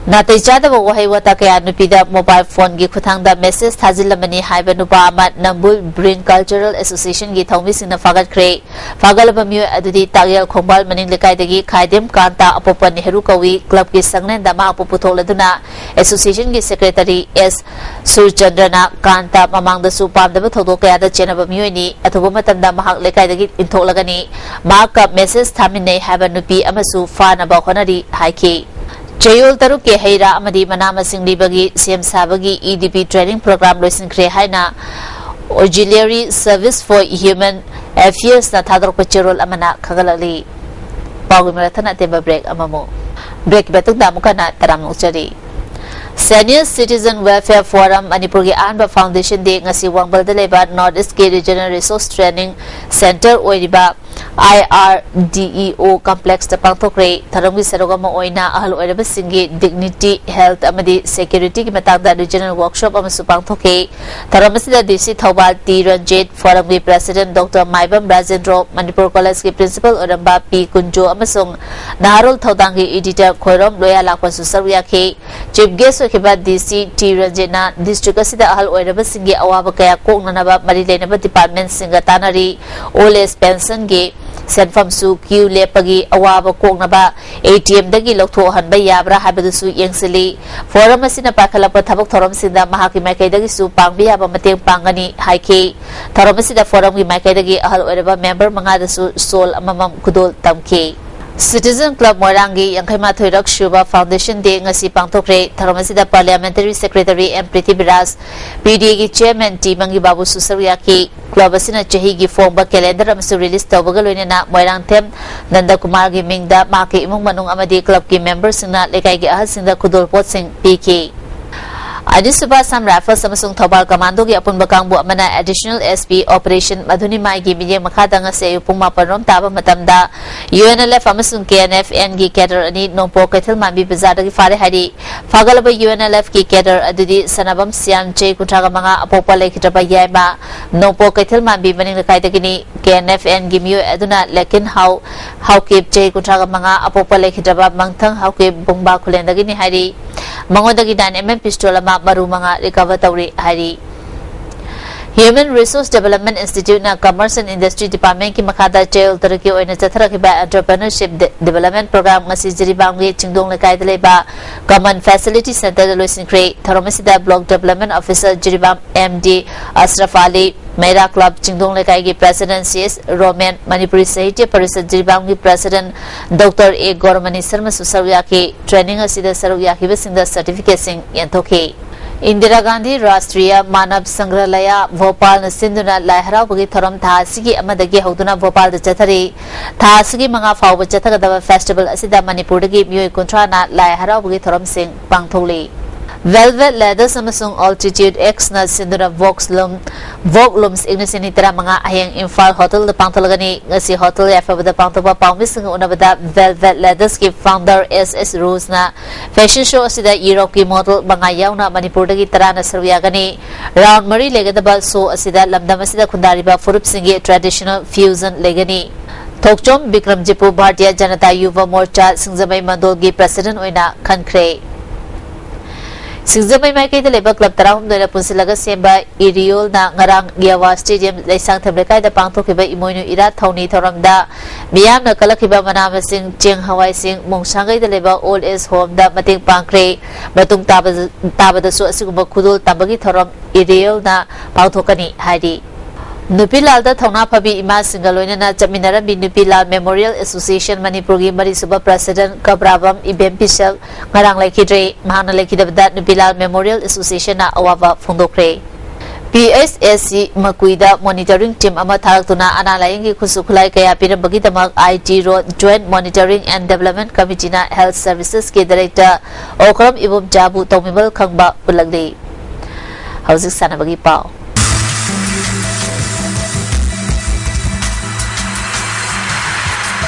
ꯅꯥꯇꯩ ꯆꯥꯗꯕ ꯋꯥꯍꯩ ꯋꯥꯇꯥ ꯀꯌꯥ ꯅꯨꯄꯤꯗ mobile phoneꯒꯤ ꯈꯨꯠꯊꯥꯡꯗ message ꯊꯥꯖꯤꯜꯂꯝꯕꯅꯤ ꯍꯥꯏꯕ ꯅꯨꯄꯥ ꯑꯃ ꯅꯝꯕꯨꯜ Bring Cultural Associationꯒꯤ ꯊꯧꯃꯤꯁꯤꯡꯅ ꯐꯥꯒꯠꯈ꯭ꯔꯦ꯫ ꯐꯥꯒꯠꯂꯕ ꯃꯤꯑꯣꯏ ꯑꯗꯨꯗꯤ ꯇꯥꯛꯌꯦꯜ ꯈꯣꯡꯕꯥꯜ ꯃꯅꯤꯡ ꯂꯩꯀꯥꯏꯗꯒꯤ ꯈꯥꯏꯗꯦꯝ ꯀꯥꯟꯇ ꯑꯄꯣꯛꯄ ꯅꯦꯍꯔꯨ ꯀꯧꯏ꯫ Clubꯀꯤ ꯁꯪꯂꯦꯟꯗ ꯃꯍꯥꯛꯄꯨ ꯄꯨꯊꯣꯛꯂꯗꯨꯅ Associationꯒꯤ Secretary ꯑꯦꯁ ꯁꯨꯔꯆꯟꯗ꯭ꯔꯅ ꯀꯥꯟꯇ ꯃꯃꯥꯡꯗꯁꯨ ꯄꯥꯝꯗꯕ ꯊꯧꯗꯣꯛ ꯀꯌꯥꯗ ꯆꯦꯟꯅꯕ ꯃꯤꯑꯣꯏꯅꯤ꯫ ꯑꯊꯨꯕ ꯃꯇꯝꯗ ꯃꯍꯥꯛ ꯂꯩꯀꯥꯏꯗꯒꯤ ꯏꯟꯊꯣꯛꯂꯒꯅꯤ꯫ ꯃꯍꯥꯛꯀ message ꯊꯥꯃꯤꯟꯅꯩ ꯍꯥꯏꯕ ꯅꯨꯄꯤ ꯑꯃꯁꯨ ꯐꯥꯅꯕ ꯍꯣꯠꯅꯔꯤ ꯍꯥꯏꯈꯤ꯫ ꯆꯌꯣꯜ ꯇꯔꯨꯛꯀꯤ ꯍꯩ ꯔꯥ ꯑꯃꯗꯤ ꯃꯅꯥ ꯃꯁꯤꯡ ꯂꯤꯕꯒꯤ ꯁꯦꯝ ꯁꯥꯕꯒꯤ EDP training program ꯂꯣꯏꯁꯤꯟꯈ꯭ꯔꯦ ꯍꯥꯏꯅ Auxiliary Service for Human Affairsꯅ ꯊꯥꯗꯣꯔꯛꯄ ꯆꯦꯔꯣꯜ ꯑꯃꯅ ꯈꯪꯍꯜꯂꯛꯂꯤ꯫ ꯄꯥꯎꯒꯤ ꯃꯔꯛ ꯊꯠꯅ ꯑꯇꯦꯟꯕ break ꯑꯃꯃꯨꯛ꯫ Breakꯀꯤ ꯃꯇꯨꯡꯗ ꯑꯃꯨꯛ ꯍꯟꯅ ꯇꯔꯥꯝꯅ ꯑꯣꯛꯆꯔꯤ꯫ Senior Citizen Welfare Forum ꯃꯅꯤꯄꯨꯔꯒꯤ ꯑꯍꯥꯟꯕ Foundation Day ꯉꯁꯤ ꯋꯥꯡꯕꯜꯗ ꯂꯩꯕ North East ꯀꯤ Regional Resource Training Center ꯑꯣꯏꯔꯤꯕ I R D E O Complex ꯇ ꯄꯥꯡꯊꯣꯛꯈ꯭ꯔꯦ꯫ ꯊꯧꯔꯝꯒꯤ ꯁꯔꯨꯛ ꯑꯃ ꯑꯣꯏꯅ ꯑꯍꯜ ꯑꯣꯏꯔꯕꯁꯤꯡꯒꯤ dignity, health ꯑꯃꯗꯤ security ꯒꯤ ꯃꯇꯥꯡꯗ regional workshop ꯑꯃꯁꯨ ꯄꯥꯡꯊꯣꯛꯈꯤ꯫ ꯊꯧꯔꯝ ꯑꯁꯤꯗ D C Thoubal T Ranjit, Forum ꯒꯤ President Doctor ꯃꯥꯏꯕꯝ ꯔꯥꯖꯦꯟꯗ꯭ꯔꯣ, ꯃꯅꯤꯄꯨꯔ College ꯀꯤ Principal ꯑꯣꯏꯔꯝꯕ ꯄꯤ ꯀꯨꯟꯖꯣ ꯑꯃꯁꯨꯡ ꯅꯍꯥꯔꯣꯜ ꯊꯧꯗꯥꯡꯒꯤ Editor ꯈꯣꯏꯔꯣꯝ ꯂꯣꯌꯥꯂꯥꯛꯄꯁꯨ ꯁꯔꯨꯛ ꯌꯥꯈꯤ꯫ Chief Guest ꯑꯣꯏꯈꯤꯕ D C ꯇꯤ ꯔꯟꯖꯤꯠꯅ district ꯑꯁꯤꯗ ꯑꯍꯜ ꯑꯣꯏꯔꯕꯁꯤꯡꯒꯤ ꯑꯋꯥꯕ ꯀꯌꯥ ꯀꯣꯛꯅꯅꯕ ꯃꯔꯤ ꯂꯩꯅꯕ department ꯁꯤꯡꯒ ꯇꯥꯟꯅꯔꯤ꯫ Old Age Pension ꯒꯤ ꯁꯦꯟꯐꯝꯁꯨ queue ꯂꯦꯞꯄꯒꯤ ꯑꯋꯥꯕ ꯀꯣꯛꯅꯕ A T M ꯗꯒꯤ ꯂꯧꯊꯣꯛꯍꯟꯕ ꯌꯥꯕ꯭ꯔꯥ ꯍꯥꯏꯕꯗꯨꯁꯨ ꯌꯦꯡꯁꯤꯜꯂꯤ꯫ Forum ꯑꯁꯤꯅ ꯄꯥꯏꯈꯠꯂꯛꯄ ꯊꯕꯛ ꯊꯧꯔꯝꯁꯤꯡꯗ ꯃꯍꯥꯛꯀꯤ ꯃꯥꯏꯀꯩꯗꯒꯤꯁꯨ ꯄꯥꯡꯕ ꯌꯥꯕ ꯃꯇꯦꯡ ꯄꯥꯡꯒꯅꯤ ꯍꯥꯏꯈꯤ꯫ ꯊꯧꯔꯝ ꯑꯁꯤꯗ Forum ꯒꯤ ꯃꯥꯏꯀꯩꯗꯒꯤ ꯑꯍꯜ ꯑꯣꯏꯔꯕ member ꯃꯉꯥꯗꯁꯨ shawl ꯑꯃꯃꯝ ꯈꯨꯗꯣꯜ ꯇꯝꯈꯤ꯫ Citizen Club ꯃꯣꯏꯔꯥꯡꯒꯤ ꯌꯥꯡꯈꯩ ꯃꯥꯊꯣꯏꯔꯛ ꯁꯨꯕ Foundation Day ꯉꯁꯤ ꯄꯥꯡꯊꯣꯛꯈ꯭ꯔꯦ꯫ ꯊꯧꯔꯝ ꯑꯁꯤꯗ Parliamentary Secretary M Prithviraj, P D A ꯒꯤ Chairman ꯇꯤ ꯃꯪꯒꯤ ꯕꯥꯕꯨꯁꯨ ꯁꯔꯨꯛ ꯌꯥꯈꯤ꯫ Club ꯑꯁꯤꯅ ꯆꯍꯤꯒꯤ ꯐꯣꯡꯕ calendar ꯑꯃꯁꯨ release ꯇꯧꯕꯒ ꯂꯣꯏꯅꯅ ꯃꯣꯏꯔꯥꯡꯊꯦꯝ ꯅꯟꯗꯀꯨꯃꯥꯔꯒꯤ ꯃꯤꯡꯗ ꯃꯍꯥꯛꯀꯤ ꯏꯃꯨꯡ ꯃꯅꯨꯡ ꯑꯃꯗꯤ club ꯀꯤ member ꯁꯤꯡꯅ ꯂꯩꯀꯥꯏꯒꯤ ꯑꯍꯜꯁꯤꯡꯗ ꯈꯨꯗꯣꯜꯄꯣꯠꯁꯤꯡ ꯄꯤꯈꯤ꯫ ꯑꯅꯤꯁꯨꯕ Assam Rifles ꯑꯃꯁꯨꯡ ꯊꯧꯕꯥꯜ Commandoꯒꯤ ꯑꯄꯨꯟꯕ ꯀꯥꯡꯕꯨ ꯑꯃꯅ Additional S P Operation ꯃꯙꯨꯅꯤꯃꯥꯏꯒꯤ ꯃꯤꯠꯌꯦꯡ ꯃꯈꯥꯗ ꯉꯁꯤ ꯑꯌꯨꯛ ꯄꯨꯡ ꯃꯥꯄꯟ ꯔꯣꯝ ꯇꯥꯕ ꯃꯇꯝꯗ U N L F ꯑꯃꯁꯨꯡ K N F N ꯒꯤ cadre ꯑꯅꯤ ꯅꯣꯡꯄꯣꯛ ꯀꯩꯊꯦꯜ ꯃꯥꯟꯕꯤ ꯕꯖꯥꯔꯗꯒꯤ ꯐꯥꯔꯦ ꯍꯥꯏꯔꯤ꯫ ꯐꯥꯒꯠꯂꯕ U N L F ꯀꯤ cadre ꯑꯗꯨꯗꯤ ꯁꯅꯥꯕꯝ ꯁꯤꯌꯥꯟ, ꯆꯍꯤ ꯀꯨꯟꯊ꯭ꯔꯥ ꯃꯉꯥ, ꯑꯄꯣꯛꯄ ꯂꯩꯈꯤꯗ꯭ꯔꯕ ꯌꯥꯏꯃ, ꯅꯣꯡꯄꯣꯛ ꯀꯩꯊꯦꯜ ꯃꯥꯟꯕꯤ ꯃꯅꯤꯡ ꯂꯩꯀꯥꯏꯗꯒꯤꯅꯤ꯫ K N F N ꯒꯤ ꯃꯤꯑꯣꯏ ꯑꯗꯨꯅ ꯂꯦꯀꯤꯟ ꯍꯥꯎ, ꯍꯥꯎꯀꯤꯞ, ꯆꯍꯤ ꯀꯨꯟꯊ꯭ꯔꯥ ꯃꯉꯥ, ꯑꯄꯣꯛꯄ ꯂꯩꯈꯤꯗ꯭ꯔꯕ ꯃꯪꯊꯪ ꯍꯥꯎꯀꯤꯞ, ꯕꯨꯡꯕꯥ ꯈꯨꯂꯦꯟꯗꯒꯤꯅꯤ ꯍꯥꯏꯔꯤ꯫ ꯃꯉꯣꯟꯗꯒꯤ nine M M pistol ꯑꯃ, ꯃꯔꯨ ꯃꯉꯥ recover ꯇꯧꯔꯤ ꯍꯥꯏꯔꯤ꯫ Human Resource Development Institute ꯅ Commerce and Industry Department ꯀꯤ ꯃꯈꯥꯗ ꯆꯌꯣꯜ ꯇꯔꯨꯛꯀꯤ ꯑꯣꯏꯅ ꯆꯠꯊꯔꯛꯈꯤꯕ Entrepreneurship De-, Development Program ꯉꯁꯤ ꯖꯤꯔꯤꯕꯥꯝꯒꯤ ꯆꯤꯡꯗꯣꯡ ꯂꯩꯀꯥꯏꯗ ꯂꯩꯕ Common Facility Center ꯗ ꯂꯣꯏꯁꯤꯟꯈ꯭ꯔꯦ꯫ ꯊꯧꯔꯝ ꯑꯁꯤꯗ Block Development Officer Jiribam M D ꯑꯁꯔꯐ ꯑꯂꯤ, ꯃꯩꯔꯥ Club ꯆꯤꯡꯗꯣꯡ ꯂꯩꯀꯥꯏꯒꯤ President C S Romen, Manipuri Sahitya Parishad ꯖꯤꯔꯤꯕꯥꯝꯒꯤ President Doctor A ꯒꯧꯔꯃꯅꯤ ꯁꯔꯃꯁꯨ ꯁꯔꯨꯛ ꯌꯥꯈꯤ꯫ Training ꯑꯁꯤꯗ ꯁꯔꯨꯛ ꯌꯥꯈꯤꯕꯁꯤꯡꯗ certificate ꯁꯤꯡ ꯌꯦꯟꯊꯣꯛꯈꯤ꯫ ꯏꯟꯗꯤꯔꯥ ꯒꯥꯟꯙꯤ ꯔꯥꯁꯇ꯭ꯔꯤꯌ ꯃꯥꯅꯕ ꯁꯪꯒ꯭ꯔꯍꯂꯌ ꯚꯣꯄꯥꯜꯅ ꯁꯤꯟꯗꯨꯅ ꯂꯥꯏ ꯍꯔꯥꯎꯕꯒꯤ ꯊꯧꯔꯝ ꯊꯥ ꯑꯁꯤꯒꯤ ꯑꯃꯗꯒꯤ ꯍꯧꯗꯨꯅ ꯚꯣꯄꯥꯜꯗ ꯆꯠꯊꯔꯤ꯫ ꯊꯥ ꯑꯁꯤꯒꯤ ꯃꯉꯥ ꯐꯥꯎꯕ ꯆꯠꯊꯒꯗꯕ festival ꯑꯁꯤꯗ ꯃꯅꯤꯄꯨꯔꯗꯒꯤ ꯃꯤꯑꯣꯏ ꯀꯨꯟꯊ꯭ꯔꯥꯅ ꯂꯥꯏ ꯍꯔꯥꯎꯕꯒꯤ ꯊꯧꯔꯝꯁꯤꯡ ꯄꯥꯡꯊꯣꯛꯂꯤ꯫ Velvet Leathers ꯑꯃꯁꯨꯡ Altitude X ꯅ ꯁꯤꯟꯗꯨꯅ Vogue Looms, Vogue Looms Ignition ꯅꯤ ꯇꯔꯥꯃꯉꯥ ꯍꯌꯦꯡ ꯏꯝꯐꯥꯜ ꯍꯣꯇꯦꯜꯗ ꯄꯥꯡꯊꯣꯛꯂꯒꯅꯤ꯫ ꯉꯁꯤ ꯍꯣꯇꯦꯜ ꯌꯥꯏꯐꯕꯗ ꯄꯥꯡꯊꯣꯛꯄ ꯄꯥꯎꯃꯤꯁꯤꯡꯒ ꯎꯅꯕꯗ Velvet Leathers ꯀꯤ founder S S Rose ꯅ fashion show ꯑꯁꯤꯗ ꯌꯨꯔꯣꯞꯀꯤ model ꯃꯉꯥ ꯌꯥꯎꯅ ꯃꯅꯤꯄꯨꯔꯗꯒꯤ ꯇꯔꯥꯅ ꯁꯔꯨꯛ ꯌꯥꯒꯅꯤ꯫ Round ꯃꯔꯤ ꯂꯩꯒꯗꯕ show ꯑꯁꯤꯗ ꯂꯝꯗꯝ ꯑꯁꯤꯗ ꯈꯨꯟꯗꯥꯔꯤꯕ ꯐꯨꯔꯨꯞꯁꯤꯡꯒꯤ traditional fusion ꯂꯩꯒꯅꯤ꯫ ꯊꯣꯛꯆꯣꯝ ꯕꯤꯀ꯭ꯔꯝꯖꯤꯠꯄꯨ ꯚꯥꯔꯇꯤꯌ ꯖꯅꯇꯥ ꯌꯨꯚ ꯃꯣꯔꯆꯥ ꯁꯤꯡꯖꯃꯩ ꯃꯟꯗꯣꯜꯒꯤ president ꯑꯣꯏꯅ ꯈꯟꯈ꯭ꯔꯦ꯫ ꯁꯤꯡꯖꯃꯩ ꯃꯥꯏꯀꯩꯗ ꯂꯩꯕ club ꯇꯔꯥꯍꯨꯝꯗꯣꯏꯅ ꯄꯨꯟꯁꯤꯜꯂꯒ ꯁꯦꯝꯕ ꯏꯔꯤꯌꯣꯜꯅ ꯉꯔꯥꯡ ꯌꯥꯋꯥ stadium ꯂꯩꯁꯥꯡꯊꯦꯝ ꯂꯩꯀꯥꯏꯗ ꯄꯥꯡꯊꯣꯛꯈꯤꯕ ꯏꯃꯣꯏꯅꯨ ꯏꯔꯥꯠ ꯊꯧꯅꯤ ꯊꯧꯔꯝꯗ ꯃꯤꯌꯥꯝꯅ ꯀꯜꯂꯛꯈꯤꯕ ꯃꯅꯥ ꯃꯁꯤꯡ, ꯆꯦꯡ ꯍꯋꯥꯏꯁꯤꯡ ꯃꯣꯡꯁꯥꯡꯒꯩꯗ ꯂꯩꯕ old age home ꯗ ꯃꯇꯦꯡ ꯄꯥꯡꯈ꯭ꯔꯦ꯫ ꯃꯇꯨꯡ ꯇꯥꯕ-, ꯇꯥꯕꯗꯁꯨ ꯑꯁꯤꯒꯨꯝꯕ ꯈꯨꯗꯣꯜ ꯇꯝꯕꯒꯤ ꯊꯧꯔꯝ ꯏꯔꯤꯌꯣꯜꯅ ꯄꯥꯡꯊꯣꯛꯀꯅꯤ ꯍꯥꯏꯔꯤ꯫ ꯅꯨꯄꯤꯂꯥꯜꯗ ꯊꯧꯅꯥ ꯐꯕꯤ ꯏꯃꯥꯁꯤꯡꯒ ꯂꯣꯏꯅꯅ ꯆꯠꯃꯤꯟꯅꯔꯝꯃꯤ꯫ ꯅꯨꯄꯤꯂꯥꯜ Memorial Association ꯃꯅꯤꯄꯨꯔꯒꯤ ꯃꯔꯤꯁꯨꯕ president ꯀꯕ꯭ꯔꯥꯕꯝ ꯏꯕꯦꯝ ꯄꯤꯁꯛ ꯉꯔꯥꯡ ꯂꯩꯈꯤꯗ꯭ꯔꯦ꯫ ꯃꯍꯥꯛꯅ ꯂꯩꯈꯤꯗꯕꯗ ꯅꯨꯄꯤꯂꯥꯜ Memorial Association ꯅ ꯑꯋꯥꯕ ꯐꯣꯡꯗꯣꯛꯈ꯭ꯔꯦ꯫ P H S C ꯃꯀꯨꯏꯗ monitoring team ꯑꯃ ꯊꯥꯔꯛꯇꯨꯅ ꯑꯅꯥ ꯂꯥꯌꯦꯡꯒꯤ ꯈꯨꯠꯁꯨ ꯈꯨꯠꯂꯥꯏ ꯀꯌꯥ ꯄꯤꯔꯝꯕꯒꯤꯗꯃꯛ I T Road Joint Monitoring and Development Committee ꯅ Health Services ꯀꯤ director ꯑꯣꯀ꯭ꯔꯝ ꯏꯕꯣꯝꯆꯥꯕꯨ ꯇꯧꯃꯤꯕꯜ ꯈꯪꯕ ꯎꯠꯂꯛꯂꯤ꯫ ꯍꯧꯖꯤꯛ ꯁꯥꯟꯅꯕꯒꯤ ꯄꯥꯎ꯫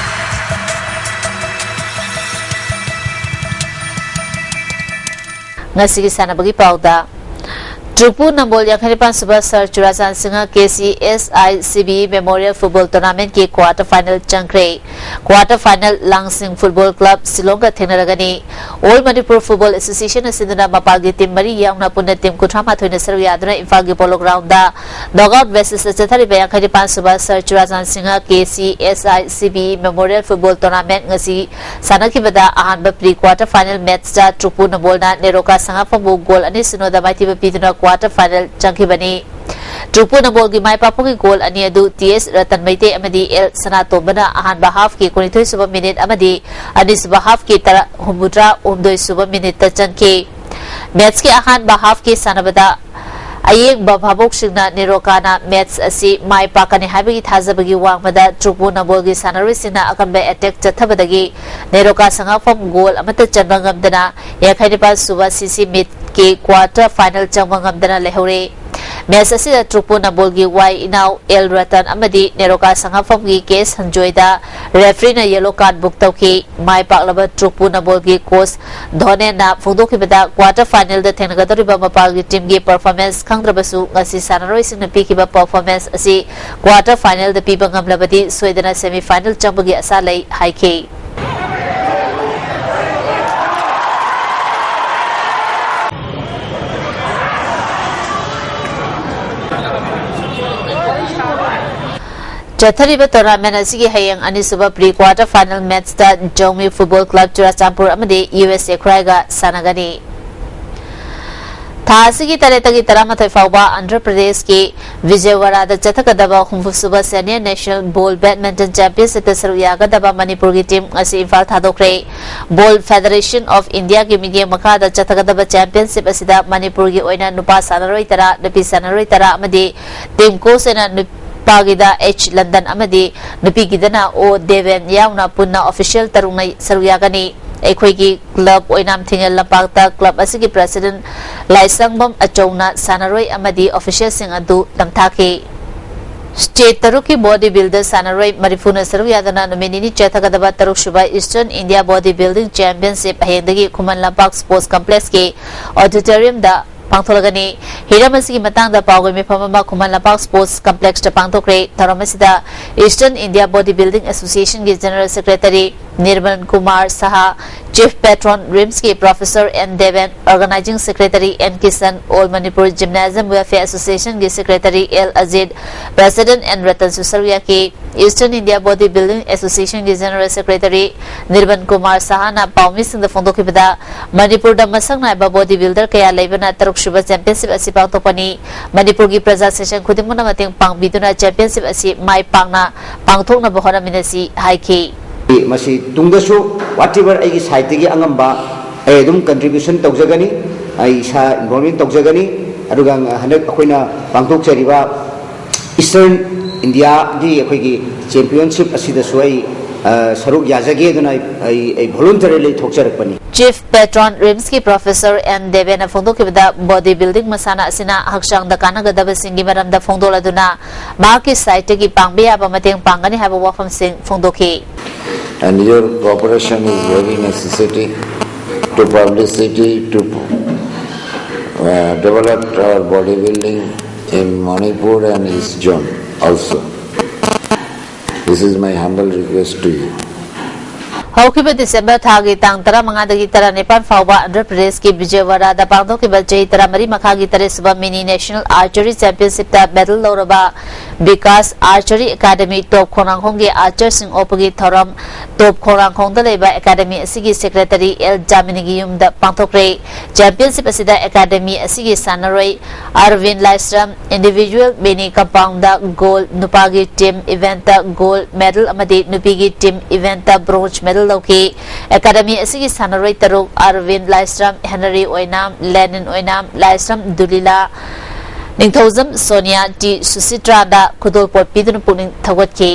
ꯉꯁꯤꯒꯤ ꯁꯥꯟꯅꯕꯒꯤ ꯄꯥꯎꯗ, ꯇ꯭ꯔꯨꯄꯨ ꯅꯝꯕꯣꯜ ꯌꯥꯡꯈꯩꯅꯤꯄꯥꯟ ꯁꯨꯕ sir Churachand Singh K C S I C B E Memorial Football Tournament ꯀꯤ quarter final ꯆꯪꯈ꯭ꯔꯦ꯫ Quarter final ꯂꯥꯡꯁꯤꯡ Football Club ꯁꯤꯂꯣꯡꯒ ꯊꯦꯡꯅꯔꯒꯅꯤ꯫ All Manipur Football Association ꯑꯁꯤꯅ ꯃꯄꯥꯜꯒꯤ team ꯃꯔꯤ ꯌꯥꯎꯅ ꯄꯨꯟꯅ team ꯀꯨꯟꯊ꯭ꯔꯥ ꯃꯥꯊꯣꯏꯅ ꯁꯔꯨꯛ ꯌꯥꯗꯨꯅ ꯏꯝꯐꯥꯜꯒꯤ Polo Ground ꯗ knockout basis ꯇ ꯆꯠꯊꯔꯤꯕ ꯌꯥꯡꯈꯩꯅꯤꯄꯥꯟ ꯁꯨꯕ sir Churachand Singh K C S I C B E Memorial Football Tournament ꯉꯁꯤ ꯁꯥꯟꯅꯈꯤꯕꯗ ꯑꯍꯥꯟꯕ pre quarter final match ꯇ ꯇ꯭ꯔꯨꯄꯨ ꯅꯝꯕꯣꯜꯅ ꯅꯦꯔꯣꯀꯥ ꯁꯉꯥꯛꯐꯝꯕꯨ goal ꯑꯅꯤ ꯁꯤꯅꯣꯗ ꯃꯥꯏꯊꯤꯕ ꯄꯤꯗꯨꯅ quarter final ꯆꯪꯈꯤꯕꯅꯤ꯫ ꯇ꯭ꯔꯨꯄꯨ ꯅꯝꯕꯣꯜꯒꯤ ꯃꯥꯏ ꯄꯥꯛꯄꯒꯤ goal ꯑꯅꯤ ꯑꯗꯨ T S ꯔꯇꯟ ꯃꯩꯇꯩ ꯑꯃꯗꯤ L ꯁꯅꯥꯇꯣꯝꯕꯅ ꯑꯍꯥꯟꯕ half ꯀꯤ ꯀꯨꯟꯅꯤꯊꯣꯏ ꯁꯨꯕ minute ꯑꯃꯗꯤ ꯑꯅꯤꯁꯨꯕ half ꯀꯤ ꯇꯔꯥ, ꯍꯨꯝꯐꯨꯇꯔꯥ ꯍꯨꯝꯗꯣꯏ ꯁꯨꯕ minute ꯇ ꯆꯟꯈꯤ꯫ Match ꯀꯤ ꯑꯍꯥꯟꯕ half ꯀꯤ ꯁꯥꯟꯅꯕꯗ ꯑꯌꯦꯡꯕ ꯚꯥꯕꯣꯛꯁꯤꯡꯅ ꯅꯦꯔꯣꯀꯥꯅ match ꯑꯁꯤ ꯃꯥꯏ ꯄꯥꯛꯀꯅꯤ ꯍꯥꯏꯕꯒꯤ ꯊꯥꯖꯕꯒꯤ ꯋꯥꯡꯃꯗ ꯇ꯭ꯔꯨꯄꯨ ꯅꯝꯕꯣꯜꯒꯤ ꯁꯥꯟꯅꯔꯣꯏꯁꯤꯡꯅ ꯑꯀꯟꯕ attack ꯆꯠꯊꯕꯗꯒꯤ ꯅꯦꯔꯣꯀꯥ ꯁꯉꯥꯛꯐꯝ goal ꯑꯃꯠꯇ ꯆꯟꯕ ꯉꯝꯗꯅ ꯌꯥꯡꯈꯩꯅꯤꯄꯥꯟ ꯁꯨꯕ C C Meet ꯀꯦ quarter final ꯆꯪꯕ ꯉꯝꯗꯅ ꯂꯩꯍꯧꯔꯦ꯫ Match ꯑꯁꯤꯗ ꯇ꯭ꯔꯨꯛꯄꯨ ꯅꯝꯕꯣꯜꯒꯤ ꯋꯥꯏ ꯏꯅꯥꯎ ꯑꯦꯜ ꯔꯇꯟ ꯑꯃꯗꯤ ꯅꯦꯔꯣꯀꯥ ꯁꯉꯥꯐꯝꯒꯤ ꯀꯦ ꯁꯟꯖꯣꯏꯗ refereeꯅ yellow card book ꯇꯧꯈꯤ꯫ ꯃꯥꯏ ꯄꯥꯛꯂꯕ ꯇ꯭ꯔꯨꯛꯄꯨ ꯅꯝꯕꯣꯜꯒꯤ coach ꯙꯣꯅꯦꯟꯅ ꯐꯣꯡꯗꯣꯛꯈꯤꯕꯗ, quarter finalꯗ ꯊꯦꯡꯅꯒꯗꯧꯔꯤꯕ ꯃꯄꯥꯜꯒꯤ teamꯒꯤ performance ꯈꯪꯗ꯭ꯔꯕꯁꯨ, ꯉꯁꯤ ꯁꯥꯟꯅꯔꯣꯏꯁꯤꯡꯅ ꯄꯤꯈꯤꯕ performance ꯑꯁꯤ quarter finalꯗ ꯄꯤꯕ ꯉꯝꯂꯕꯗꯤ ꯁꯣꯏꯗꯅ semi final ꯆꯪꯕꯒꯤ ꯑꯁꯥ ꯂꯩ ꯍꯥꯏꯈꯤ꯫ ꯆꯠꯊꯔꯤꯕ tournament ꯑꯁꯤꯒꯤ ꯍꯌꯦꯡ ꯑꯅꯤꯁꯨꯕ pre quarter final matchꯇ ꯖꯧꯃꯤ Football Club Churachandpur ꯑꯃꯗꯤ ꯌꯨ ꯑꯦꯁ ꯑꯦ ꯈꯨꯔꯥꯏꯒ ꯁꯥꯟꯅꯒꯅꯤ꯫ ꯊꯥ ꯑꯁꯤꯒꯤ ꯇꯔꯦꯠꯇꯒꯤ ꯇꯔꯥꯃꯥꯊꯣꯏ ꯐꯥꯎꯕ ꯑꯟꯙ꯭ꯔ ꯄ꯭ꯔꯗꯦꯁꯀꯤ ꯕꯤꯖꯌꯋꯥꯔꯥꯗ ꯆꯠꯊꯒꯗꯕ ꯍꯨꯝꯐꯨꯁꯨꯕ Senior National Ball Badminton Championshipꯇ ꯁꯔꯨꯛ ꯌꯥꯒꯗꯕ ꯃꯅꯤꯄꯨꯔꯒꯤ team ꯉꯁꯤ ꯏꯝꯐꯥꯜ ꯊꯥꯗꯣꯛꯈ꯭ꯔꯦ꯫ Ball Federation of Indiaꯒꯤ ꯃꯤꯠꯌꯦꯡ ꯃꯈꯥꯗ ꯆꯠꯊꯒꯗꯕ championship ꯑꯁꯤꯗ ꯃꯅꯤꯄꯨꯔꯒꯤ ꯑꯣꯏꯅ ꯅꯨꯄꯥ ꯁꯥꯟꯅꯔꯣꯏ ꯇꯔꯥ, ꯅꯨꯄꯤ ꯁꯥꯟꯅꯔꯣꯏ ꯇꯔꯥ ꯑꯃꯗꯤ team coach ꯑꯣꯏꯅ ꯅꯨꯄꯥꯒꯤꯗ ꯑꯩꯆ ꯂꯟꯗꯟ ꯑꯃꯗꯤ ꯅꯨꯄꯤꯒꯤꯗꯅ ꯑꯣ ꯗꯦꯕꯦꯟ ꯌꯥꯎꯅ ꯄꯨꯟꯅ official ꯇꯔꯨꯛꯅ ꯁꯔꯨꯛ ꯌꯥꯒꯅꯤ꯫ ꯑꯩꯈꯣꯏꯒꯤ club ꯑꯣꯏꯅꯥꯝ ꯊꯤꯡꯉꯦꯜ ꯂꯝꯄꯥꯛꯇ club ꯑꯁꯤꯒꯤ president ꯂꯥꯏꯁꯪꯕꯝ ꯑꯆꯧꯅ ꯁꯥꯟꯅꯔꯣꯏ ꯑꯃꯗꯤ officialꯁꯤꯡ ꯑꯗꯨ ꯅꯝꯊꯥꯈꯤ꯫ State ꯇꯔꯨꯛꯀꯤ body builder ꯁꯥꯟꯅꯔꯣꯏ ꯃꯔꯤꯐꯨꯅ ꯁꯔꯨꯛ ꯌꯥꯗꯨꯅ ꯅꯨꯃꯤꯠ ꯅꯤꯅꯤ ꯆꯠꯊꯒꯗꯕ ꯇꯔꯨꯛꯁꯨꯕ Eastern India Body Building Championship ꯍꯌꯦꯡꯗꯒꯤ ꯈꯨꯃꯟ ꯂꯝꯄꯥꯛ Sports Complexꯀꯤ auditoriumꯗ ꯄꯥꯡꯊꯣꯛꯂꯒꯅꯤ꯫ ꯍꯤꯔꯝ ꯑꯁꯤꯒꯤ ꯃꯇꯥꯡꯗ ꯄꯥꯎꯒꯤ ꯃꯤꯐꯝ ꯑꯃ ꯈꯨꯃꯟ ꯂꯝꯄꯥꯛ Sports Complexꯇ ꯄꯥꯡꯊꯣꯛꯈ꯭ꯔꯦ꯫ ꯊꯧꯔꯝ ꯑꯁꯤꯗ Eastern India Body Building Associationꯒꯤ General Secretary Nirmal Kumar Saha, Chief Patron RIMSꯀꯤ Professor N Deben, Organizing Secretary N Kishan, All Manipur Gymnasium Welfare Associationꯒꯤ Secretary L Ajit, President N ꯔꯇꯟꯁꯨ ꯁꯔꯨꯛ ꯌꯥꯈꯤ꯫ Eastern India Body Building Associationꯒꯤ General Secretary ꯅꯤꯔꯃꯜ ꯀꯨꯃꯥꯔ ꯁꯍꯥꯅ ꯄꯥꯎꯃꯤꯁꯤꯡꯗ ꯐꯣꯡꯗꯣꯛꯈꯤꯕꯗ, ꯃꯅꯤꯄꯨꯔꯗ ꯃꯁꯛ ꯅꯥꯏꯕ body builder ꯀꯌꯥ ꯂꯩꯕꯅ ꯇꯔꯨꯛꯁꯨꯕ championship ꯑꯁꯤ ꯄꯥꯡꯊꯣꯛꯄꯅꯤ꯫ ꯃꯅꯤꯄꯨꯔꯒꯤ ꯄ꯭ꯔꯖꯥ section ꯈꯨꯗꯤꯡꯃꯛꯅ ꯃꯇꯦꯡ ꯄꯥꯡꯕꯤꯗꯨꯅ championship ꯑꯁꯤ ꯃꯥꯏ ꯄꯥꯛꯅ ꯄꯥꯡꯊꯣꯛꯅꯕ ꯍꯣꯠꯅꯃꯤꯟꯅꯁꯤ ꯍꯥꯏꯈꯤ꯫ ꯃꯁꯤ ꯇꯨꯡꯗꯁꯨ whatever ꯑꯩꯒꯤ sideꯇꯒꯤ ꯑꯉꯝꯕ ꯑꯩ ꯑꯗꯨꯝ contribution ꯇꯧꯖꯒꯅꯤ, ꯑꯩ ꯏꯁꯥ involvement ꯇꯧꯖꯒꯅꯤ꯫ ꯑꯗꯨꯒ ꯍꯟꯗꯛ ꯑꯩꯈꯣꯏꯅ ꯄꯥꯡꯊꯣꯛꯆꯔꯤꯕ Eastern Indiaꯒꯤ ꯑꯩꯈꯣꯏꯒꯤ championship ꯑꯁꯤꯗꯁꯨ ꯑꯩ ꯑ, ꯁꯔꯨꯛ ꯌꯥꯖꯒꯦꯗꯨꯅ ꯑꯩ, ꯑꯩ, ꯑꯩ voluntarily ꯊꯣꯛꯆꯔꯛꯄꯅꯤ꯫ Chief Patron RIMSꯀꯤ Professor N ꯗꯦꯕꯦꯅ ꯐꯣꯡꯗꯣꯛꯈꯤꯕꯗ, body building ꯃꯁꯥꯟꯅ ꯑꯁꯤꯅ ꯍꯛꯆꯥꯡꯗ ꯀꯥꯟꯅꯒꯗꯕꯁꯤꯡꯒꯤ ꯃꯔꯝꯗ ꯐꯣꯡꯗꯣꯛꯂꯗꯨꯅ ꯃꯍꯥꯛꯀꯤ sideꯇꯒꯤ ꯄꯥꯡꯕ ꯌꯥꯕ ꯃꯇꯦꯡ ꯄꯥꯡꯒꯅꯤ ꯍꯥꯏꯕ ꯋꯥꯐꯝꯁꯤꯡ ꯐꯣꯡꯗꯣꯛꯈꯤ꯫ And your cooperation is very necessary to publicity to uh, develop our bodybuilding in Manipur and East Zone also. This is my humble request to you. ꯍꯧꯈꯤꯕ ꯗꯤꯁꯦꯝꯕꯔ ꯊꯥꯒꯤ ꯇꯥꯡ ꯇꯔꯥꯃꯉꯥꯗꯒꯤ ꯇꯔꯥꯅꯤꯄꯥꯟ ꯐꯥꯎꯕ ꯑꯟꯙ꯭ꯔ ꯄ꯭ꯔꯗꯦꯁꯀꯤ ꯕꯤꯖꯌꯋꯥꯗꯥꯗ ꯄꯥꯡꯊꯣꯛꯈꯤꯕ ꯆꯍꯤ ꯇꯔꯥꯃꯔꯤ ꯃꯈꯥꯒꯤ ꯇꯔꯦꯠ ꯁꯨꯕ ꯃꯤꯅꯤ ꯅꯦꯁꯅꯦꯜ ꯑꯥꯔꯆꯔꯤ ꯆꯦꯝꯄꯤꯌꯟꯁꯤꯞꯇ ꯃꯦꯗꯜ ꯂꯧꯔꯕ ꯕꯤꯀꯥꯁ ꯑꯥꯔꯆꯔꯤ ꯑꯦꯀꯥꯗꯃꯤ ꯇꯣꯞ ꯈꯣꯡꯅꯥꯡꯈꯣꯡꯒꯤ ꯑꯥꯔꯆꯔꯁꯤꯡ ꯑꯣꯛꯄꯒꯤ ꯊꯧꯔꯝ ꯇꯣꯞ ꯈꯣꯡꯅꯥꯡꯈꯣꯡꯗ ꯂꯩꯕ ꯑꯦꯀꯥꯗꯃꯤ ꯑꯁꯤꯒꯤ ꯁꯦꯀ꯭ꯔꯦꯇꯔꯤ ꯑꯦꯜ ꯖꯥꯃꯤꯅꯤꯒꯤ ꯌꯨꯝꯗ ꯄꯥꯡꯊꯣꯛꯈ꯭ꯔꯦ꯫ ꯆꯦꯝꯄꯤꯌꯟꯁꯤꯞ ꯑꯁꯤꯗ ꯑꯦꯀꯥꯗꯃꯤ ꯑꯁꯤꯒꯤ ꯁꯥꯟꯅꯔꯣꯏ ꯑꯔꯕꯤꯟ ꯂꯥꯏꯁ꯭ꯔꯝ individual mini compoundꯗ ꯒꯣꯜ, ꯅꯨꯄꯥꯒꯤ ꯇꯤꯝ ꯏꯚꯦꯟꯠꯇ ꯒꯣꯜ ꯃꯦꯗꯜ ꯑꯃꯗꯤ ꯅꯨꯄꯤꯒꯤ ꯇꯤꯝ ꯏꯚꯦꯟꯠꯇ bronze medal ꯂꯧꯈꯤ꯫ ꯑꯦꯀꯥꯗꯃꯤ ꯑꯁꯤꯒꯤ ꯁꯥꯟꯅꯔꯣꯏ ꯇꯔꯨꯛ, ꯑꯔꯕꯤꯟ ꯂꯥꯏꯁ꯭ꯔꯝ, ꯍꯦꯅꯔꯤ ꯑꯣꯏꯅꯥꯝ, ꯂꯦꯅꯤꯟ ꯑꯣꯏꯅꯥꯝ, ꯂꯥꯏꯁ꯭ꯔꯝ ꯗꯨꯂꯤꯂꯥ, ꯅꯤꯡꯊꯧꯖꯝ ꯁꯣꯅꯤꯌꯥ, ꯇꯤ ꯁꯨꯁꯤꯇ꯭ꯔꯥꯗ ꯈꯨꯗꯣꯜꯄꯣꯠ ꯄꯤꯗꯨꯅ ꯄꯨꯛꯅꯤꯡ ꯊꯧꯒꯠꯈꯤ꯫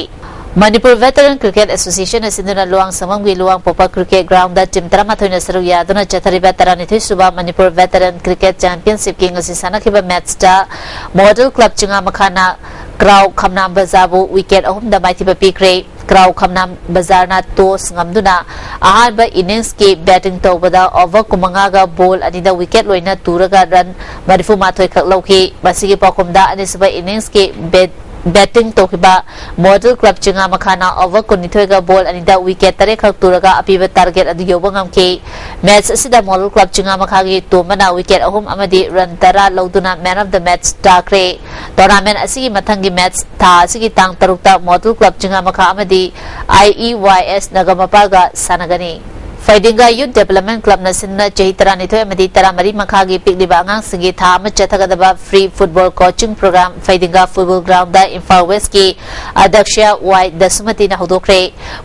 ꯃꯅꯤꯄꯨꯔ ꯚꯦꯇꯔꯟ ꯀ꯭ꯔꯤꯀꯦꯠ ꯑꯦꯁꯣꯁꯤꯌꯦꯁꯟ ꯑꯁꯤꯅ ꯂꯨꯋꯥꯡ ꯁꯪꯕꯝꯒꯤ ꯂꯨꯋꯥꯡ ꯄꯣꯛꯄ ꯀ꯭ꯔꯤꯀꯦꯠ ꯒ꯭ꯔꯥꯎꯟꯗ ꯇꯤꯝ ꯇꯔꯥꯃꯥꯊꯣꯏꯅ ꯁꯔꯨꯛ ꯌꯥꯗꯨꯅ ꯆꯠꯊꯔꯤꯕ ꯇꯔꯥꯅꯤꯊꯣꯏ ꯁꯨꯕ ꯃꯅꯤꯄꯨꯔ ꯚꯦꯇꯔꯟ ꯀ꯭ꯔꯤꯀꯦꯠ ꯆꯦꯝꯄꯤꯌꯟꯁꯤꯞꯀꯤ ꯉꯁꯤ ꯁꯥꯟꯅꯈꯤꯕ ꯃꯦꯠꯁꯇ ꯃꯣꯗꯦꯜ ꯀ꯭ꯂꯕ ꯆꯤꯉꯥꯃꯈꯥꯅ ꯀ꯭ꯔꯥꯎ ꯈꯝꯅꯥꯝ ꯕꯖꯥꯔꯕꯨ ꯋꯤꯀꯦꯠ ꯑꯍꯨꯝꯗ ꯃꯥꯏꯊꯤꯕ ꯄꯤꯈ꯭ꯔꯦ꯫ ꯀ꯭ꯔꯥꯎ ꯈꯝꯅꯥꯝ ꯕꯖꯥꯔꯅ ꯇꯣꯁ ꯉꯝꯗꯨꯅ ꯑꯍꯥꯟꯕ ꯏꯅꯤꯡꯁꯀꯤ ꯕꯦꯇꯤꯡ ꯇꯧꯕꯗ ꯑꯣꯚꯔ ꯀꯨꯟꯃꯉꯥꯒ ꯕꯣꯜ ꯑꯅꯤꯗ ꯋꯤꯀꯦꯠ ꯂꯣꯏꯅ ꯇꯨꯔꯒ ꯔꯟ ꯃꯔꯤꯐꯨ ꯃꯥꯊꯣꯏ ꯈꯛ ꯂꯧꯈꯤ꯫ ꯃꯁꯤꯒꯤ ꯄꯥꯎꯈꯨꯝꯗ ꯑꯅꯤꯁꯨꯕ ꯏꯅꯤꯡꯁꯀꯤ ꯕꯦꯠ ꯕꯦꯇꯤꯡ ꯇꯧꯈꯤꯕ ꯃꯣꯗꯦꯜ ꯀ꯭ꯂꯕ ꯆꯤꯉꯥꯃꯈꯥꯅ ꯑꯣꯚꯔ ꯀꯨꯟꯅꯤꯊꯣꯏꯒ ꯕꯣꯜ ꯑꯅꯤꯗ ꯋꯤꯀꯦꯠ ꯇꯔꯦꯠ ꯈꯛ ꯇꯨꯔꯒ ꯑꯄꯤꯕ ꯇꯥꯔꯒꯦꯠ ꯑꯗꯨ ꯌꯧꯕ ꯉꯝꯈꯤ꯫ ꯃꯦꯠꯆ ꯑꯁꯤꯗ ꯃꯣꯗꯦꯜ ꯀ꯭ꯂꯕ ꯆꯤꯉꯥꯃꯈꯥꯒꯤ ꯇꯣꯝꯕꯅ ꯋꯤꯀꯦꯠ ꯑꯍꯨꯝ ꯑꯃꯗꯤ ꯔꯟ ꯇꯔꯥ ꯂꯧꯗꯨꯅ man of the match ꯇꯥꯈ꯭ꯔꯦ꯫ ꯇꯣꯔꯅꯥꯃꯦꯟ ꯑꯁꯤꯒꯤ ꯃꯊꯪꯒꯤ ꯃꯦꯠꯆ ꯊꯥ ꯑꯁꯤꯒꯤ ꯇꯥꯡ ꯇꯔꯨꯛꯇ ꯃꯣꯗꯦꯜ ꯀ꯭ꯂꯕ ꯆꯤꯉꯥꯃꯈꯥ ꯑꯃꯗꯤ I E Y S ꯅꯒꯥꯃꯄꯥꯜꯒ ꯁꯥꯟꯅꯒꯅꯤ꯫ ꯐꯩꯗꯤꯡꯒꯥ Youth Development Clubꯅ ꯁꯤꯟꯗꯨꯅ ꯆꯍꯤ ꯇꯔꯥꯅꯤꯊꯣꯏ ꯑꯃꯗꯤ ꯇꯔꯥꯃꯔꯤ ꯃꯈꯥꯒꯤ ꯄꯤꯛꯂꯤꯕ ꯑꯉꯥꯡꯁꯤꯡꯒꯤ ꯊꯥ ꯑꯃ ꯆꯠꯊꯒꯗꯕ free football coaching program ꯐꯩꯗꯤꯡꯒꯥ Football Groundꯗ Imphal Westꯀꯤ ꯑꯗ꯭ꯌꯛꯁ ꯋꯥꯏ ꯗꯁꯨꯃꯇꯤꯅ ꯍꯧꯗꯣꯛꯈ꯭ꯔꯦ꯫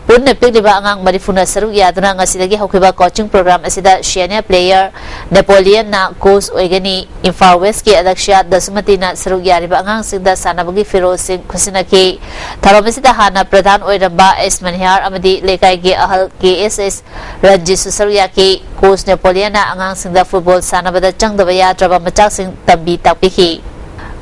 ꯄꯨꯟꯅ ꯄꯤꯛꯂꯤꯕ ꯑꯉꯥꯡ ꯃꯔꯤꯐꯨꯅ ꯁꯔꯨꯛ ꯌꯥꯗꯨꯅ ꯉꯁꯤꯗꯒꯤ ꯍꯧꯈꯤꯕ coaching program ꯑꯁꯤꯗ senior player ꯅꯦꯄꯣꯂꯤꯌꯟꯅ coach ꯑꯣꯏꯒꯅꯤ꯫ ꯏꯝꯐꯥꯜ Westꯀꯤ ꯑꯗ꯭ꯌꯛꯁ ꯗꯁꯨꯃꯇꯤꯅ ꯁꯔꯨꯛ ꯌꯥꯔꯤꯕ ꯑꯉꯥꯡꯁꯤꯡꯗ ꯁꯥꯟꯅꯕꯒꯤ ꯐꯤꯔꯣꯜꯁꯤꯡ ꯈꯨꯠꯁꯤꯟꯅꯈꯤ꯫ ꯊꯧꯔꯝ ꯑꯁꯤꯗ ꯍꯥꯟꯅ ꯄ꯭ꯔꯙꯥꯟ ꯑꯣꯏꯔꯝꯕ ꯑꯦꯁ ꯃꯅꯤꯍꯥꯔ ꯑꯃꯗꯤ ꯂꯩꯀꯥꯏꯒꯤ ꯑꯍꯜ ꯀꯦ ꯑꯦꯁ ꯑꯦꯁ ꯔꯟꯖꯤꯠꯁꯨ ꯁꯔꯨꯛ ꯌꯥꯈꯤ꯫ Coach ꯅꯦꯄꯣꯂꯤꯌꯟꯅ ꯑꯉꯥꯡꯁꯤꯡꯗ football ꯁꯥꯟꯅꯕꯗ ꯆꯪꯗꯕ ꯌꯥꯗ꯭ꯔꯕ ꯃꯆꯥꯛꯁꯤꯡ ꯇꯝꯕꯤ ꯇꯥꯛꯄꯤꯈꯤ꯫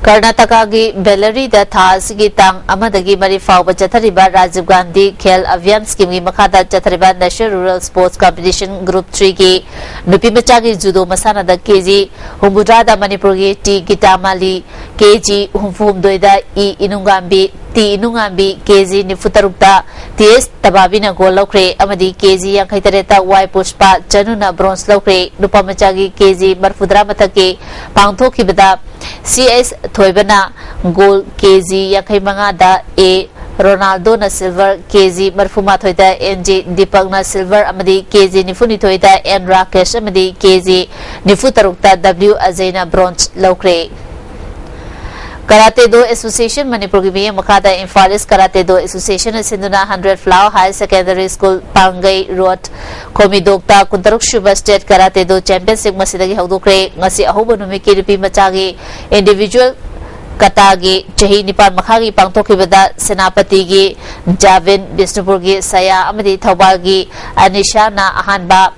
ꯀꯔꯅꯥꯇꯀꯥꯒꯤ ꯕꯦꯂꯔꯤꯗ ꯊꯥ ꯑꯁꯤꯒꯤ ꯇꯥꯡ ꯑꯃꯗꯒꯤ ꯃꯔꯤ ꯐꯥꯎꯕ ꯆꯠꯊꯔꯤꯕ ꯔꯥꯖꯤꯕ ꯒꯥꯟꯙꯤ ꯈꯦꯜ ꯑꯚꯤꯌꯥꯟ scheme ꯒꯤ ꯃꯈꯥꯗ ꯆꯠꯊꯔꯤꯕ National Rural Sports Competition Group three ꯒꯤ ꯅꯨꯄꯤ ꯃꯆꯥꯒꯤ judo ꯃꯁꯥꯟꯅꯗ ꯀꯦ ꯖꯤ ꯍꯨꯝꯐꯨꯇꯔꯥꯗ ꯃꯅꯤꯄꯨꯔꯒꯤ ꯇꯤ ꯒꯤꯇꯥꯃꯥꯂꯤ, ꯀꯦ ꯖꯤ ꯍꯨꯝꯐꯨꯍꯨꯝꯗꯣꯏꯗ ꯏ ꯏꯅꯨꯡꯉꯥꯝꯕꯤ, ꯇꯤ ꯏꯅꯨꯡꯉꯥꯝꯕꯤ, ꯀꯦ ꯖꯤ ꯅꯤꯐꯨꯇꯔꯨꯛꯇ ꯇꯤ ꯑꯦꯁ ꯇꯕꯥꯕꯤꯅ gold ꯂꯧꯈ꯭ꯔꯦ ꯑꯃꯗꯤ ꯀꯦ ꯖꯤ ꯌꯥꯡꯈꯩꯇꯔꯦꯠꯇ ꯋꯥꯏ ꯄꯨꯁꯄꯥ ꯆꯅꯨꯅ bronze ꯂꯧꯈ꯭ꯔꯦ꯫ ꯅꯨꯄꯥ ꯃꯆꯥꯒꯤ ꯀꯦ ꯖꯤ ꯃꯔꯤꯐꯨꯇꯔꯥ ꯃꯊꯛꯀꯤ ꯄꯥꯡꯊꯣꯛꯈꯤꯕꯗ C S ꯊꯣꯏꯕꯅ gold, K G ꯌꯥꯡꯈꯩꯃꯉꯥꯗ A ꯔꯣꯅꯥꯜꯗꯣꯅ silver, ꯀꯦ ꯖꯤ ꯃꯔꯤꯐꯨꯃꯥꯊꯣꯏꯗ ꯑꯦꯟ ꯖꯤ ꯗꯤꯄꯛꯅ silver ꯑꯃꯗꯤ ꯀꯦ ꯖꯤ ꯅꯤꯐꯨꯅꯤꯊꯣꯏꯗ ꯑꯦꯟ ꯔꯥꯀꯦꯁ ꯑꯃꯗꯤ ꯀꯦ ꯖꯤ ꯅꯤꯐꯨꯇꯔꯨꯛꯇ ꯗꯕ꯭ꯂꯤꯎ ꯑꯖꯩꯅ bronze ꯂꯧꯈ꯭ꯔꯦ꯫ Karate Do Association ꯃꯅꯤꯄꯨꯔꯒꯤ ꯃꯤꯠꯌꯦꯡ ꯃꯈꯥꯗ Imphal East Karate Do Association ꯅ ꯁꯤꯟꯗꯨꯅ hundred Flower Higher Secondary School, ꯄꯥꯡꯒꯩ Road, ꯈꯣꯃꯤꯗꯣꯛꯇ ꯀꯨꯟꯇꯔꯨꯛ ꯁꯨꯕ State Karate Do Championship ꯉꯁꯤꯗꯒꯤ ꯍꯧꯗꯣꯛꯈ꯭ꯔꯦ꯫ ꯉꯁꯤ ꯑꯍꯧꯕ ꯅꯨꯃꯤꯠꯀꯤ ꯅꯨꯄꯤ ꯃꯆꯥꯒꯤ individual kata ꯒꯤ ꯆꯍꯤ ꯅꯤꯄꯥꯟ ꯃꯈꯥꯒꯤ ꯄꯥꯡꯊꯣꯛꯈꯤꯕꯗ ꯁꯦꯅꯥꯄꯇꯤꯒꯤ ꯖꯥꯕꯤꯟ, ꯕꯤꯁꯅꯨꯄꯨꯔꯒꯤ ꯁꯌꯥ ꯑꯃꯗꯤ ꯊꯧꯕꯥꯜꯒꯤ ꯑꯅꯤꯁꯥꯅ ꯑꯍꯥꯟꯕ,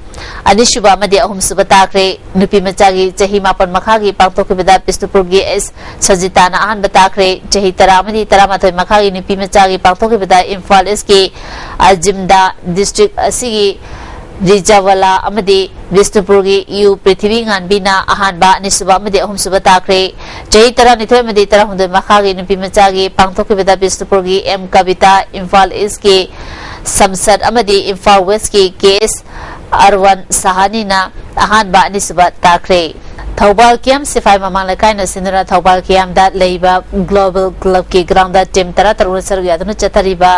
ꯑꯅꯤꯁꯨꯕ ꯑꯃꯗꯤ ꯑꯍꯨꯝꯁꯨꯕ ꯇꯥꯈ꯭ꯔꯦ꯫ ꯅꯨꯄꯤ ꯃꯆꯥꯒꯤ ꯆꯍꯤ ꯃꯥꯄꯟ ꯃꯈꯥꯒꯤ ꯄꯥꯡꯊꯣꯛꯈꯤꯕꯗ ꯕꯤꯁꯅꯨꯄꯨꯔꯒꯤ ꯑꯦꯁ ꯁꯖꯤꯇꯥꯅ ꯑꯍꯥꯟꯕ ꯇꯥꯈ꯭ꯔꯦ꯫ ꯆꯍꯤ ꯇꯔꯥ ꯑꯃꯗꯤ ꯇꯔꯥꯃꯥꯊꯣꯏ ꯃꯈꯥꯒꯤ ꯅꯨꯄꯤ ꯃꯆꯥꯒꯤ ꯄꯥꯡꯊꯣꯛꯈꯤꯕꯗ ꯏꯝꯐꯥꯜ East ꯀꯤ ꯑꯖꯤꯝꯗꯥ, district ꯑꯁꯤꯒꯤ ꯔꯤꯖꯥꯋꯥꯂꯥ ꯑꯃꯗꯤ ꯕꯤꯁꯅꯨꯄꯨꯔꯒꯤ ꯌꯨ ꯄ꯭ꯔꯤꯊꯤꯕꯤ ꯉꯥꯟꯕꯤꯅ ꯑꯍꯥꯟꯕ, ꯑꯅꯤꯁꯨꯕ ꯑꯃꯗꯤ ꯑꯍꯨꯝꯁꯨꯕ ꯇꯥꯈ꯭ꯔꯦ꯫ ꯆꯍꯤ ꯇꯔꯥꯅꯤꯊꯣꯏ ꯑꯃꯗꯤ ꯇꯔꯥꯍꯨꯝꯗꯣꯏ ꯃꯈꯥꯒꯤ ꯅꯨꯄꯤ ꯃꯆꯥꯒꯤ ꯄꯥꯡꯊꯣꯛꯈꯤꯕꯗ ꯕꯤꯁꯅꯨꯄꯨꯔꯒꯤ ꯑꯦꯝ ꯀꯕꯤꯇꯥ, ꯏꯝꯐꯥꯜ East ꯀꯤ ꯁꯝꯁꯠ ꯑꯃꯗꯤ ꯏꯝꯐꯥꯜ West ꯀꯤ ꯀꯦ ꯑꯦꯁ ꯑꯔꯋꯟ ꯁꯍꯥꯅꯤꯅ ꯑꯍꯥꯟꯕ, ꯑꯅꯤꯁꯨꯕ ꯇꯥꯈ꯭ꯔꯦ꯫ ꯊꯧꯕꯥꯜ ꯀꯦ ꯑꯦꯝ ꯁꯤꯐꯥꯏ ꯃꯃꯥꯡ ꯂꯩꯀꯥꯏꯅ ꯁꯤꯟꯗꯨꯅ ꯊꯧꯕꯥꯜ ꯀꯦ ꯑꯦꯝꯗ ꯂꯩꯕ ꯒ꯭ꯂꯣꯕꯦꯜ ꯀ꯭ꯂꯕꯀꯤ ꯒ꯭ꯔꯥꯎꯟꯗ ꯇꯤꯝ ꯇꯔꯥ ꯇꯔꯨꯛꯅ ꯁꯔꯨꯛ ꯌꯥꯗꯨꯅ ꯆꯠꯊꯔꯤꯕ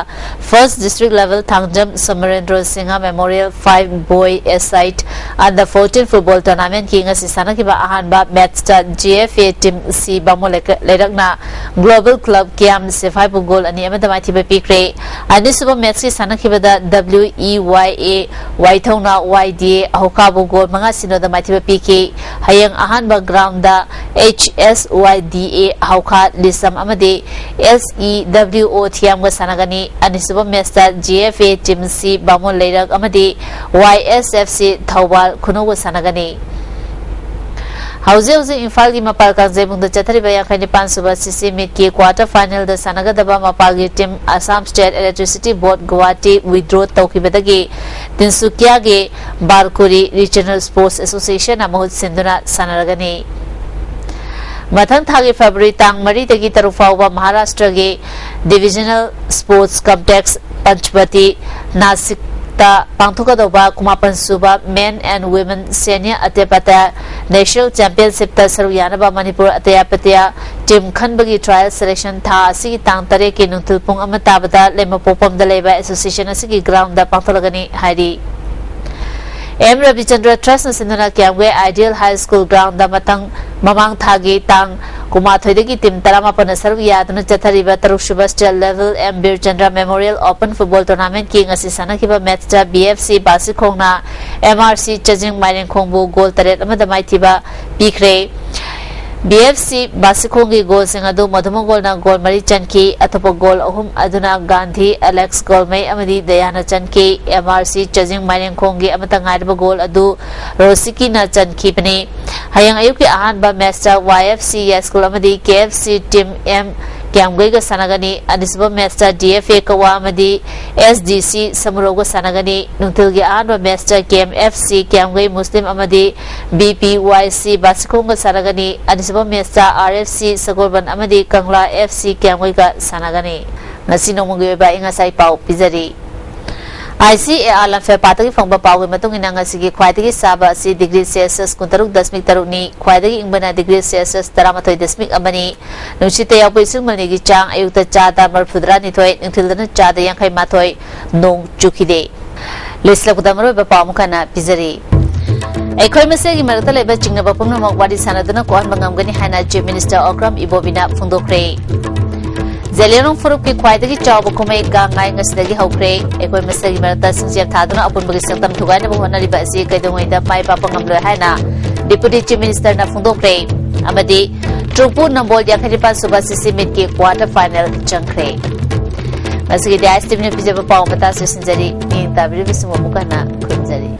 ꯐꯥꯔꯁ district level Thangjam Somarendro Singh memorial five boy aside under fourteen football ꯇꯣꯔꯅꯥꯃꯦꯟꯠꯀꯤ ꯉꯁꯤ ꯁꯥꯟꯅꯈꯤꯕ ꯑꯍꯥꯟꯕ ꯃꯦꯠꯆꯇ ꯖꯤ ꯑꯦꯐ ꯑꯦ ꯇꯤꯝ ꯁꯤ ꯕꯥꯃꯣꯟ ꯂꯩꯀ-, ꯂꯩꯔꯛꯅ ꯒ꯭ꯂꯣꯕꯦꯜ ꯀ꯭ꯂꯕ ꯀꯦ ꯑꯦꯝ ꯁꯤꯐꯥꯏꯕꯨ ꯒꯣꯜ ꯑꯅꯤ ꯑꯃꯗ ꯃꯥꯏꯊꯤꯕ ꯄꯤꯈ꯭ꯔꯦ꯫ ꯑꯅꯤꯁꯨꯕ ꯃꯦꯠꯆꯀꯤ ꯁꯥꯟꯅꯈꯤꯕꯗ ꯗꯕ꯭ꯂꯤꯎ ꯏ ꯋꯥꯏ ꯑꯦ ꯋꯥꯏꯊꯧꯅ ꯋꯥꯏ ꯗꯤ ꯑꯦ ꯑꯍꯧꯈꯥꯕꯨ ꯒꯣꯜ ꯃꯉꯥ ꯁꯤꯅꯣꯗ ꯃꯥꯏꯊꯤꯕ ꯄꯤꯈꯤ꯫ ꯍꯌꯦꯡ ꯑꯍꯥꯟꯕ ꯒ꯭ꯔꯥꯎꯟꯗ ꯑꯩꯆ ꯑꯦꯁ ꯋꯥꯏ ꯗꯤ ꯑꯦ ꯍꯧꯈꯥ ꯂꯤꯁꯝ ꯑꯃꯗꯤ ꯑꯦꯁ ꯏ ꯗꯕ꯭ꯂꯤꯎ ꯑꯣ ꯊꯤꯌꯥꯝꯒ ꯁꯥꯟꯅꯒꯅꯤ꯫ ꯑꯅꯤꯁꯨꯕ ꯃꯦꯠꯆꯇ ꯖꯤ ꯑꯦꯐ ꯑꯦ ꯇꯤꯝ ꯁꯤ ꯕꯥꯃꯣꯟ ꯂꯩꯔꯛ ꯑꯃꯗꯤ ꯋꯥꯏ ꯑꯦꯁ ꯑꯦꯐ ꯁꯤ ꯊꯧꯕꯥꯜ ꯈꯨꯅꯧꯒ ꯁꯥꯟꯅꯒꯅꯤ꯫ ꯍꯧꯖꯤꯛ ꯍꯧꯖꯤꯛ ꯏꯝꯐꯥꯜꯒꯤ ꯃꯄꯥꯜ ꯀꯥꯡꯖꯩꯕꯨꯡꯗ ꯆꯠꯊꯔꯤꯕ ꯌꯥꯡꯈꯩ ꯅꯤꯄꯥꯟ ꯁꯨꯕ ꯁꯤ ꯁꯤ ꯃꯤꯠꯀꯤ ꯀ꯭ꯋꯥꯔꯇꯔ ꯐꯥꯏꯅꯦꯜꯗ ꯁꯥꯟꯅꯒꯗꯕ ꯃꯄꯥꯜꯒꯤ ꯇꯤꯝ ꯑꯁꯥꯝ ꯁ꯭ꯇꯦꯠ ꯏꯂꯦꯛꯇ꯭ꯔꯤꯁꯤꯇꯤ ꯕꯣꯔꯗ ꯒꯨꯋꯥꯍꯥꯇꯤ ꯋꯤꯗ꯭ꯔꯣ ꯇꯧꯈꯤꯕꯗꯒꯤ ꯇꯤꯟꯁꯨꯀꯤꯌꯥꯒꯤ ꯕꯥꯔꯀꯨꯔꯤ ꯔꯤꯖꯅꯦꯜ ꯁ꯭ꯄꯣꯔꯠꯁ ꯑꯦꯁꯣꯁꯤꯌꯦꯁꯟꯅ ꯃꯍꯨꯠ ꯁꯤꯟꯗꯨꯅ ꯁꯥꯟꯅꯔꯒꯅꯤ꯫ ꯃꯊꯪ ꯊꯥꯒꯤ ꯐꯦꯕ꯭ꯔꯨꯋꯥꯔꯤ ꯇꯥꯡ ꯃꯔꯤꯗꯒꯤ ꯇꯔꯨꯛ ꯐꯥꯎꯕ ꯃꯍꯥꯔꯥꯁꯇ꯭ꯔꯒꯤ ꯗꯤꯚꯤꯖꯅꯦꯜ ꯁ꯭ꯄꯣꯔꯠꯁ ꯀꯝꯄ꯭ꯂꯦꯛꯁ ꯄꯟꯆꯕꯇꯤ ꯅꯥꯁꯤꯛꯇ ꯄꯥꯡꯊꯣꯛꯀꯗꯧꯕ ꯀꯨꯟꯃꯥꯄꯟ ꯁꯨꯕ ꯃꯦꯟ ꯑꯦꯟ ꯋꯤꯃꯦꯟ ꯁꯦꯅꯤꯌꯔ ꯑꯇꯦꯄꯇ ꯅꯦꯁꯅꯦꯜ ꯆꯦꯝꯄꯤꯌꯟꯁꯤꯞꯇ ꯁꯔꯨꯛ ꯌꯥꯅꯕ ꯃꯅꯤꯄꯨꯔ ꯑꯇꯦꯄꯇ ꯇꯤꯝ ꯈꯟꯕꯒꯤ ꯇ꯭ꯔꯥꯌꯦꯜ ꯁꯦꯂꯦꯛꯁꯟ ꯊꯥ ꯑꯁꯤꯒꯤ ꯇꯥꯡ ꯇꯔꯦꯠꯀꯤ ꯅꯨꯡꯊꯤꯜ ꯄꯨꯡ ꯑꯃ ꯇꯥꯕꯗ ꯂꯩꯃꯄꯣꯛꯄꯝꯗ ꯂꯩꯕ ꯑꯦꯁꯣꯁꯤꯌꯦꯁꯟ ꯑꯁꯤꯒꯤ ꯒ꯭ꯔꯥꯎꯟꯗ ꯄꯥꯡꯊꯣꯛꯂꯒꯅꯤ ꯍꯥꯏꯔꯤ꯫ ꯑꯦꯝ ꯔꯕꯤꯆꯟꯗ꯭ꯔ ꯇ꯭ꯔꯁꯅ ꯁꯤꯟꯗꯨꯅ ꯀ꯭ꯌꯥꯝꯒꯩ ꯑꯥꯏꯗꯤꯌꯦꯜ ꯍꯥꯏ ꯁ꯭ꯀꯨꯜ ꯒ꯭ꯔꯥꯎꯟꯗ ꯃꯊꯪ ꯃꯃꯥꯡ ꯊꯥꯒꯤ ꯇꯥꯡ ꯀꯨꯟꯃꯥꯊꯣꯏꯗꯒꯤ ꯇꯤꯝ ꯇꯔꯥꯃꯥꯄꯟꯅ ꯁꯔꯨꯛ ꯌꯥꯗꯨꯅ ꯆꯠꯊꯔꯤꯕ ꯇꯔꯨꯛꯁꯨꯕ state level M Birchandra memorial open football ꯇꯣꯔꯅꯥꯃꯦꯟꯠꯀꯤ ꯉꯁꯤ ꯁꯥꯟꯅꯈꯤꯕ ꯃꯦꯠꯆꯇ B F C ꯕꯥꯁꯤꯈꯣꯡꯅ M R C ꯆꯖꯤꯡ ꯃꯥꯏꯔꯦꯡꯈꯣꯡꯕꯨ goal ꯇꯔꯦꯠ ꯑꯃꯗ ꯃꯥꯏꯊꯤꯕ ꯄꯤꯈ꯭ꯔꯦ꯫ ꯕꯤ ꯑꯦꯐ ꯁꯤ ꯕꯥꯁꯤꯈꯣꯡꯒꯤ ꯒꯣꯜꯁꯤꯡ ꯑꯗꯨ ꯃꯙꯨꯃꯒꯣꯜꯅ ꯒꯣꯜ ꯃꯔꯤ ꯆꯟꯈꯤ꯫ ꯑꯇꯣꯞꯄ ꯒꯣꯜ ꯑꯍꯨꯝ ꯑꯗꯨꯅ ꯒꯥꯟꯙꯤ, ꯑꯦꯂꯦꯛꯁ ꯒꯣꯜꯃꯩ ꯑꯃꯗꯤ ꯗꯌꯥꯅ ꯆꯟꯈꯤ꯫ ꯑꯦꯝ ꯑꯥꯔ ꯁꯤ ꯆꯖꯤꯡ ꯃꯥꯏꯔꯦꯡꯈꯣꯡꯒꯤ ꯑꯃꯠꯇ ꯉꯥꯏꯔꯕ ꯒꯣꯜ ꯑꯗꯨ ꯔꯣꯁꯤꯀꯤꯅ ꯆꯟꯈꯤꯕꯅꯤ꯫ ꯍꯌꯦꯡ ꯑꯌꯨꯛꯀꯤ ꯑꯍꯥꯟꯕ ꯃꯦꯠꯆꯇ ꯋꯥꯏ ꯑꯦꯐ ꯁꯤ ꯌꯥꯏꯁ꯭ꯀꯨꯜ ꯑꯃꯗꯤ ꯀꯦ ꯑꯦꯐ ꯁꯤ ꯇꯤꯝ ꯑꯦꯝ ꯀ꯭ꯌꯥꯝꯒꯩꯒ ꯁꯥꯟꯅꯒꯅꯤ꯫ ꯑꯅꯤꯁꯨꯕ ꯃꯦꯠꯆꯇ ꯗꯤ ꯑꯦꯐ ꯑꯦ ꯀꯋꯥ ꯑꯃꯗꯤ ꯑꯦꯁ ꯗꯤ ꯁꯤ ꯁꯃꯨꯔꯧꯒ ꯁꯥꯟꯅꯒꯅꯤ꯫ ꯅꯨꯡꯊꯤꯜꯒꯤ ꯑꯍꯥꯟꯕ ꯃꯦꯠꯆꯇ ꯀꯦ ꯑꯦꯝ ꯑꯦꯐ ꯁꯤ ꯀ꯭ꯌꯥꯝꯒꯩ ꯃꯨꯁꯂꯤꯝ ꯑꯃꯗꯤ ꯕꯤ ꯄꯤ ꯋꯥꯏ ꯁꯤ ꯕꯥꯁꯤꯈꯣꯡꯒ ꯁꯥꯟꯅꯒꯅꯤ꯫ ꯑꯅꯤꯁꯨꯕ ꯃꯦꯠꯆꯇ ꯑꯥꯔ ꯑꯦꯐ ꯁꯤ ꯁꯒꯣꯜꯕꯟ ꯑꯃꯗꯤ ꯀꯪꯂꯥ ꯑꯦꯐ ꯁꯤ ꯀ꯭ꯌꯥꯝꯒꯩꯒ ꯁꯥꯟꯅꯒꯅꯤ꯫ ꯉꯁꯤ ꯅꯣꯡꯃꯒꯤ ꯑꯣꯏꯕ ꯑꯏꯪ ꯑꯁꯥꯒꯤ ꯄꯥꯎ ꯄꯤꯖꯔꯤ꯫ ꯑꯥꯏ ꯁꯤ ꯑꯦ ꯑꯥꯔ ꯂꯝꯐꯦꯜꯄꯥꯠꯇꯒꯤ ꯐꯪꯕ ꯄꯥꯎꯒꯤ ꯃꯇꯨꯡ ꯏꯟꯅ, ꯉꯁꯤꯒꯤ ꯈ꯭ꯋꯥꯏꯗꯒꯤ ꯁꯥꯕ ꯑꯁꯤ ꯗꯤꯒ꯭ꯔꯤ ꯁꯦꯜꯁꯤꯌꯁ ꯀꯨꯟꯇꯔꯨꯛ ꯗꯁꯃꯤꯛ ꯇꯔꯨꯛꯅꯤ, ꯈ꯭ꯋꯥꯏꯗꯒꯤ ꯏꯪꯕꯅ ꯗꯤꯒ꯭ꯔꯤ ꯁꯦꯜꯁꯤꯌꯁ ꯇꯔꯥꯃꯥꯊꯣꯏ ꯗꯁꯃꯤꯛ ꯑꯃꯅꯤ꯫ ꯅꯨꯡꯁꯤꯠꯇ ꯌꯥꯎꯕ ꯏꯁꯤꯡ ꯃꯅꯤꯒꯤ ꯆꯥꯡ ꯑꯌꯨꯛꯇ ꯆꯥꯗ ꯃꯔꯤꯐꯨꯇꯔꯥꯅꯤꯊꯣꯏ, ꯅꯨꯡꯊꯤꯜꯗꯅ ꯆꯥꯗ ꯌꯥꯡꯈꯩ ꯃꯥꯊꯣꯏ꯫ ꯅꯣꯡ ꯆꯨꯈꯤꯗꯦ꯫ ꯂꯣꯏꯁꯤꯜꯂꯛꯄꯗ ꯃꯔꯨꯑꯣꯏꯕ ꯄꯥꯎ ꯑꯃꯨꯛ ꯍꯟꯅ ꯄꯤꯖꯔꯤ꯫ ꯑꯩꯈꯣꯏ ꯃꯁꯦꯜꯒꯤ ꯃꯔꯛꯇ ꯂꯩꯕ ꯆꯤꯡꯅꯕ ꯄꯨꯝꯅꯃꯛ ꯋꯥꯔꯤ ꯁꯥꯟꯅꯗꯨꯅ ꯀꯣꯛꯍꯟꯕ ꯉꯝꯒꯅꯤ ꯍꯥꯏꯅ Chief Minister Okram Ibobi ꯅ ꯐꯣꯡꯗꯣꯛꯈ꯭ꯔꯦ꯫ ꯖꯦꯂꯤꯌꯥꯡꯔꯣꯡ ꯐꯨꯔꯨꯞꯀꯤ ꯈ꯭ꯋꯥꯏꯗꯒꯤ ꯆꯥꯎꯕ ꯀꯨꯝꯍꯩ ꯒꯥꯡ ꯉꯥꯏ ꯉꯁꯤꯗꯒꯤ ꯍꯧꯈ꯭ꯔꯦ꯫ ꯑꯩꯈꯣꯏ ꯃꯁꯦꯜꯒꯤ ꯃꯔꯛꯇ ꯁꯤꯡꯆꯦꯞ ꯊꯥꯗꯨꯅ ꯑꯄꯨꯟꯕꯒꯤ ꯁꯛꯇꯝ ꯊꯨꯒꯥꯏꯅꯕ ꯍꯣꯠꯅꯔꯤꯕ ꯑꯁꯤ ꯀꯩꯗꯧꯉꯩꯗ ꯃꯥꯏ ꯄꯥꯛꯄ ꯉꯝꯂꯣꯏ ꯍꯥꯏꯅ Deputy Chief Minister ꯅ ꯐꯣꯡꯗꯣꯛꯈ꯭ꯔꯦ꯫ ꯑꯃꯗꯤ ꯇ꯭ꯔꯨꯄꯨ ꯅꯝꯕꯣꯜ ꯌꯥꯡꯈꯩꯅꯤꯄꯥꯟ ꯁꯨꯕ C C meet ꯀꯤ quarter final ꯆꯪꯈ꯭ꯔꯦ꯫ ꯉꯁꯤꯒꯤꯗꯤ ꯑꯥꯏ ꯑꯦꯁ ꯇꯤ ꯚꯤ ꯅ ꯄꯤꯖꯕ ꯄꯥꯎ ꯃꯇꯥꯡ ꯑꯁꯤꯗ ꯂꯣꯏꯁꯤꯟꯖꯔꯤ꯫ ꯃꯤꯠꯌꯦꯡ ꯇꯥꯕꯤꯔꯤꯕꯁꯤꯡꯕꯨ ꯑꯃꯨꯛ ꯍꯟꯅ ꯈꯨꯔꯨꯝꯖꯔꯤ꯫